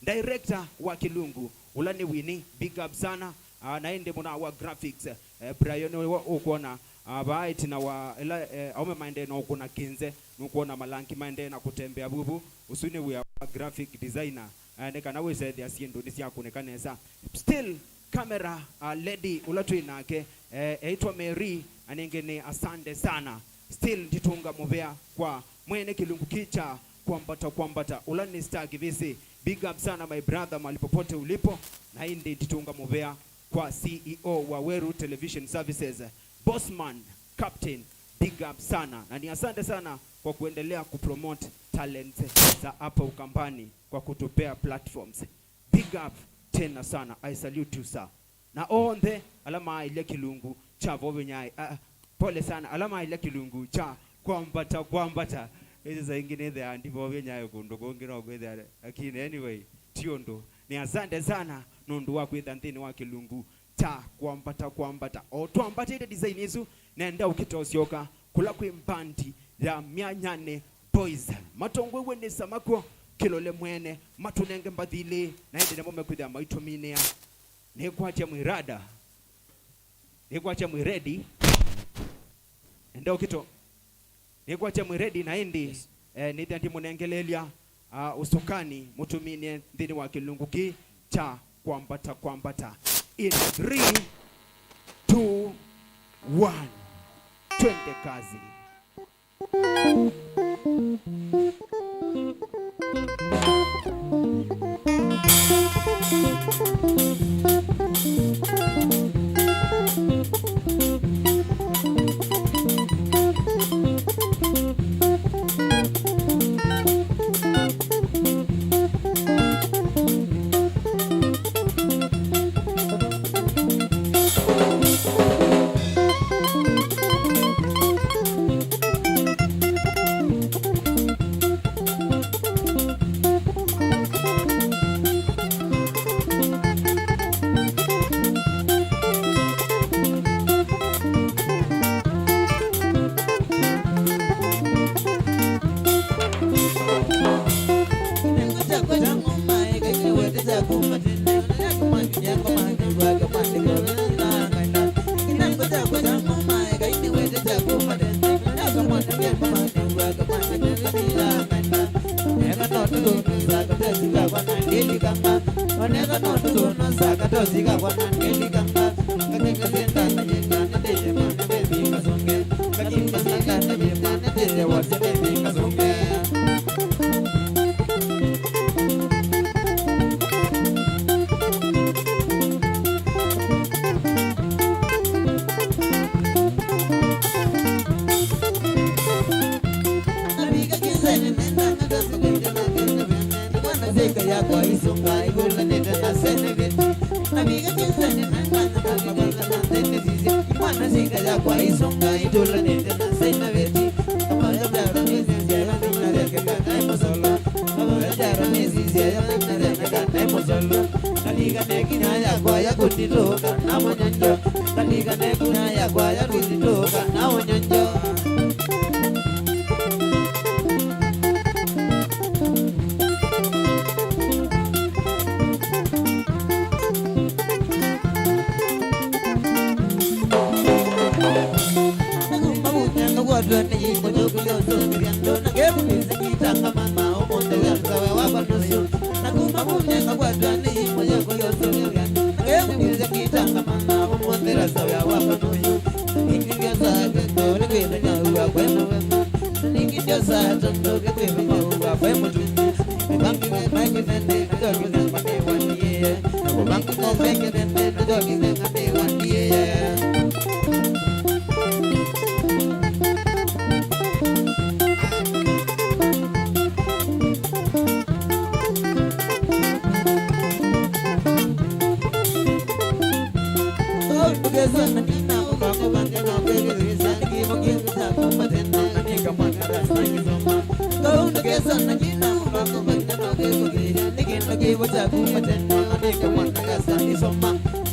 Director wa kĩlungu, ũla nĩ Winnie, big up sana. Ah, na ĩndĩ mũna wa graphics, eh, Brian, nĩwe ũkwona, ah, vaa ĩtina wa ĩla, eh, aũme maendee na ũkũna kĩnze, nũkwona malangi maendee na kũtembea vuvu. Ũsu nĩ wĩa wa graphic designer, eh, nĩ kana wĩsethĩa syĩndũ nĩsyakũnĩka nesa. Still, camera, ah, lady ũla twĩ nake, eh, eĩtwa Mary, na nĩngĩ nĩ asante sana. Still, nditũnga mũvea kwa mwene kĩlungu kĩ kya kwambata kwambata, ũla nĩ Star Kĩvĩsĩ. Big up sana my brother, mahali popote ulipo. Na ĩndĩ nditũnga mũvea kwa C E O wa Weru Television Services, Bossman Captain. Big up sana. Na ni asante sana kwa kuendelea kupromote talents za hapa Ukambani kwa kutupea platforms. Big up tena sana. I salute you, sir. Na onthe ala maaĩlya kĩlungu kya Vove Nyaĩ, ah, pole sana, ala maaĩlya kĩlungu kya kwambata kwambata. Ĩsĩ saa ingĩ nĩthĩaa ndivovye Nyaĩ kũndũ kũngĩ no kwĩthĩa, lakini anyway, ti ũndũ. Nĩ asante sana nũndũ wa kwĩtha nthĩnĩ wa kĩlungu kya kwambata kwambata. O twambatĩte design ĩsu, nenda ũkĩtosyoka kũla kwĩ mbandi ya Myanyane Boys. Matongwew'e nĩ Samakuo Kĩlole mwene, matũnenge mbathi ilĩ, na ĩndĩ namo mekwĩthĩa maitũminĩa. Nĩkwatya mwĩ rada. Nĩkwatya mwĩ ready. Enda ũkĩto. Nĩkwatya mwĩ ready na ĩndĩ, yes, eh, nĩthĩa ndimũnengelelya, ah, ũsũkani mũtũminĩe nthĩnĩ wa kĩlungu kĩ kya kwambata kwambata. In three, two, one. Twende kazi.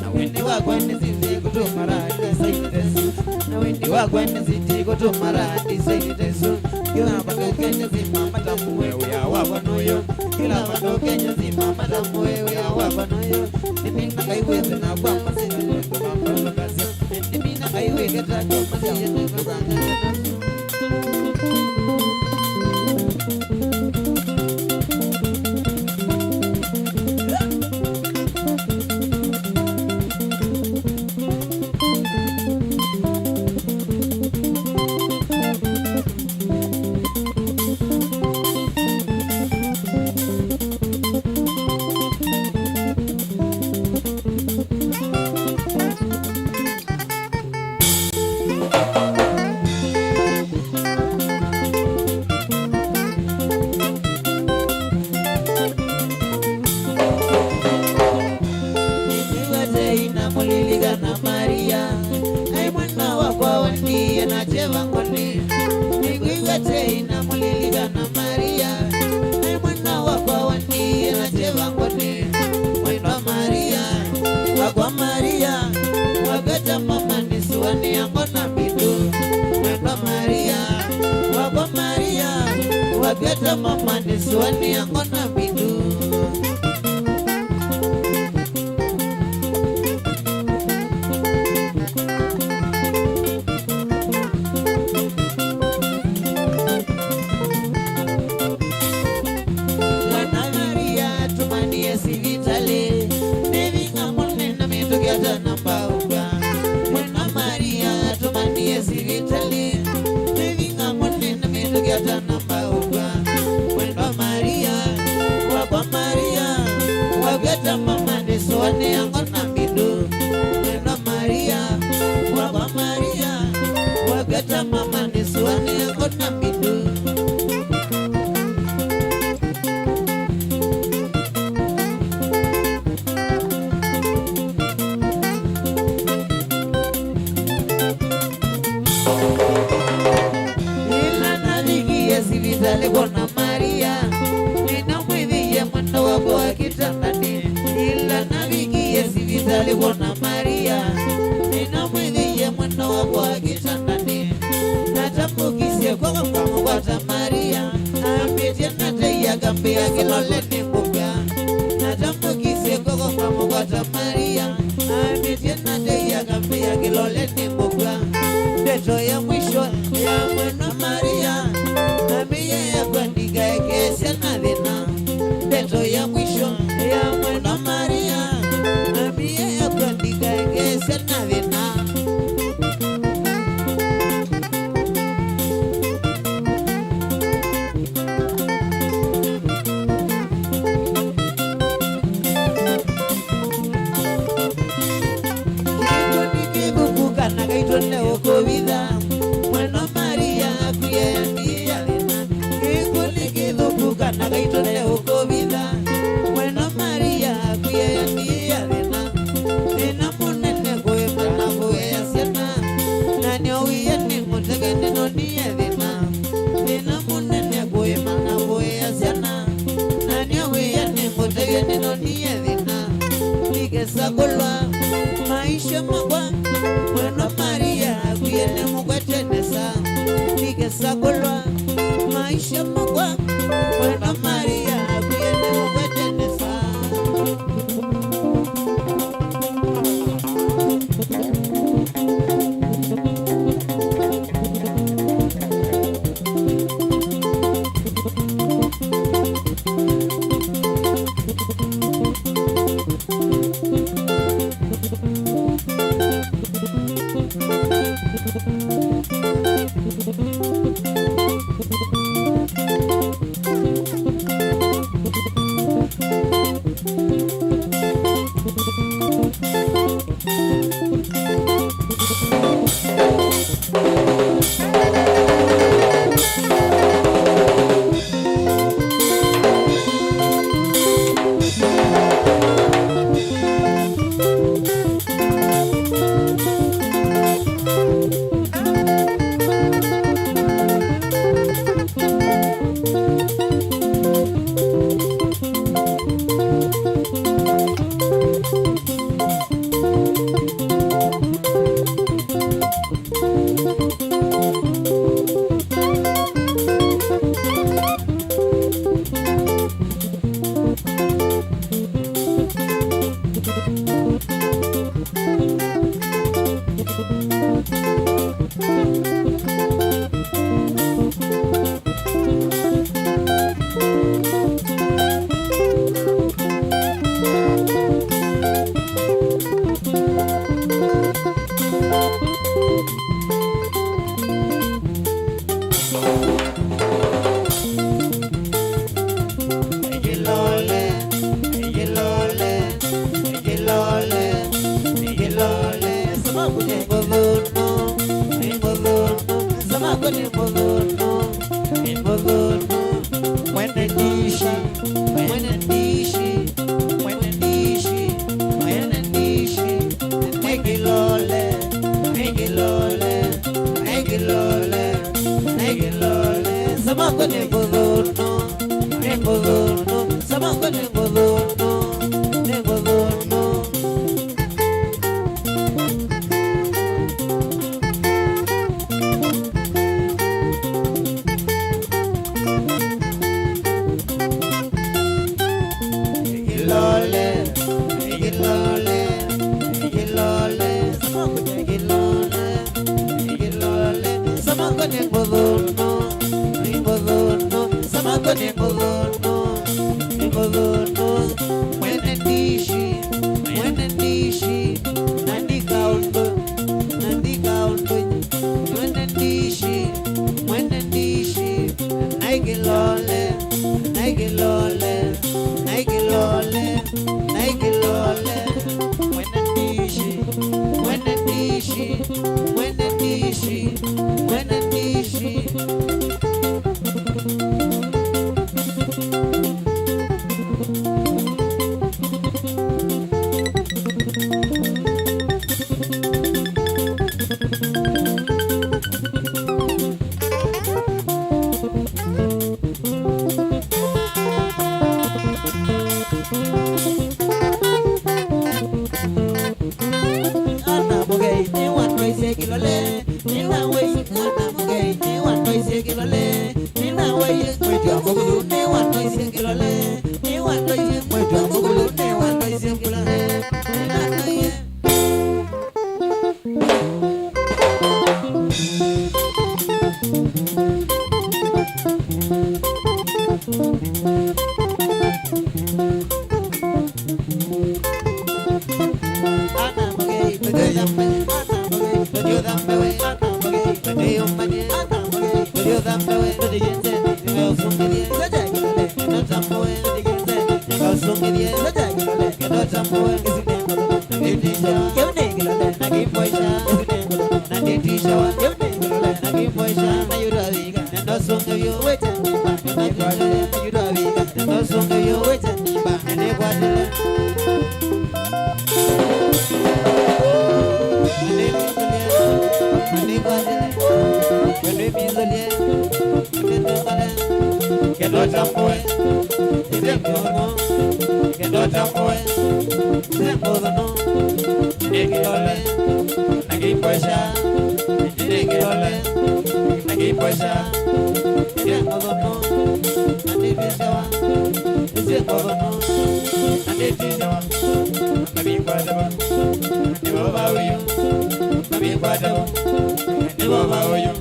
Na wendi wakwa nĩ siti kũtũmara ndisainĩ ta isu. Na wendi wakwa nĩ siti kũtũmara ndisainĩ ta isu. Kĩla vandũ Kenya nzima matamũe wĩa wakwa nũyũ. Kĩla vandũ Kenya nzima matamũe wĩa wakwa nũyũ. Nĩmina Ngai wĩthĩ na kwa masĩnĩ nĩkũmamũlũngasya. Nĩmina Ngai wĩketa kyũma sya nĩkũmamũlũngasya. Nĩngwĩw'a tei namũlilikana Maria, aĩ mwendwa wakwa wangie na kyeva ngoni. Nĩngwĩw'a tei namũlilikana Maria, aĩ mwendwa wakwa wangie na kyeva ngoni. Mwendwa Maria, wakwa Maria, wakwete mama nĩsũanĩa ngona mbindu. Mwendwa Maria, wakwa Maria, wakwete mama nĩsũanĩa ngona mbindu. Mwana Maria, tũmanie sivitalĩ, nĩ vinya mũnene mĩtũkĩ atanamba ũkw'a. Mwana Maria, tũmanie sivitalĩ, nĩ vinya mũnene mĩtũkĩ atanamba ũkw'a. Mwendwa Maria, wakwa Maria, wakwete mama nĩsũanĩa ngona mbindu. Mwendwa Maria, wakwa Maria, wakwete mama nĩsũanĩa ngona mbindu. Ĩla navikie sivitalĩ kwona Maria, nĩnamwĩthĩie mwendwa wakwa wa kĩtandanĩ. Ĩla navikie sivitalĩ kwona Maria, nĩnamwĩthĩie mwendwa wakwa wa kĩtandanĩ. Natambũkisye kw'oko ngamũkwata Maria, ambĩtye na tei akambĩa kĩlole nĩngũkw'a. Natambũkisye kw'oko ngamũkwata Maria, ambĩtye na tei akambĩa kĩlole nĩngũkw'a. Ndeto ya mwisho ya mwendwa Maria, ambĩie yakwa ndikaekeesya na thĩna. Ndeto ya mwisho ya mwendwa Maria, ambĩie yakwa ndikaekeesya na thĩna. Kĩkw'ũ nĩ kĩthũku kana kaitũ ndeũkũvitha, mwendwa Maria akwie ndiya thĩna. Kĩkw'ũ nĩ kĩthũku kana kaitũ ndeũkũvitha, mwendwa Maria akwie ndiya thĩna. Thĩna mũnene kũĩma na kũea syana, na nĩowie nĩ mũtege nĩnonie thĩna. Thĩna mũnene kũĩma na kũea syana, na nĩowie nĩ mũtege nĩnonie thĩna. Ndikesa kũlwa maisha makwa, mwendwa Maria akwie nĩmũkwete nesa. Ndikesa kũlwa maisha makwa, mwendwa Maria akwie nĩmũkwete nesa. Nĩ ngũthũnũ, nĩ ngũthũnũ. Kĩlole, kĩlole, kĩlole, kĩlole, kĩlole. Samantha nĩ ngũthũnũ, nĩ ngũthũnũ, Samantha nĩ ngũthũnũ, nĩ ngũthũnũ. Mwene ndishi, mwene ndishi, na ndika ũndũ, na ndika ũndũ. Mwene ndishi, mwene ndishi, naĩ kĩlole, naĩ kĩlole, naĩ kĩlole, naĩ kĩlole. Mwene ndishi, mwene ndishi, mwene ndishi, mwene ndishi. Ana mũgei nĩwatwaisye kĩlole, nĩna wei. Ana mũgei nĩwatwaisye kĩlole, nĩna wei. Mwĩĩtu wa mũkũlũ nĩwatwaisye kĩlole, nĩwatwaisye. Mwĩĩtu wa mũkũlũ nĩwatwaisye kĩlole, nĩna wei. Kendo tambũe, ĩthe ngũthũnũ, kendo tambũe, ĩthe ngũthũnũ, nĩ kĩlole, na kĩimboesha, nĩ kĩlole, na kĩimboesha, ĩthe ngũthũnũ, na nĩtĩsyawa, ĩthe ngũthũnũ, na nĩtĩsyawa, na kĩimboesha, nĩ vava ũyũ, na kĩimboesha, nĩ vava ũyũ.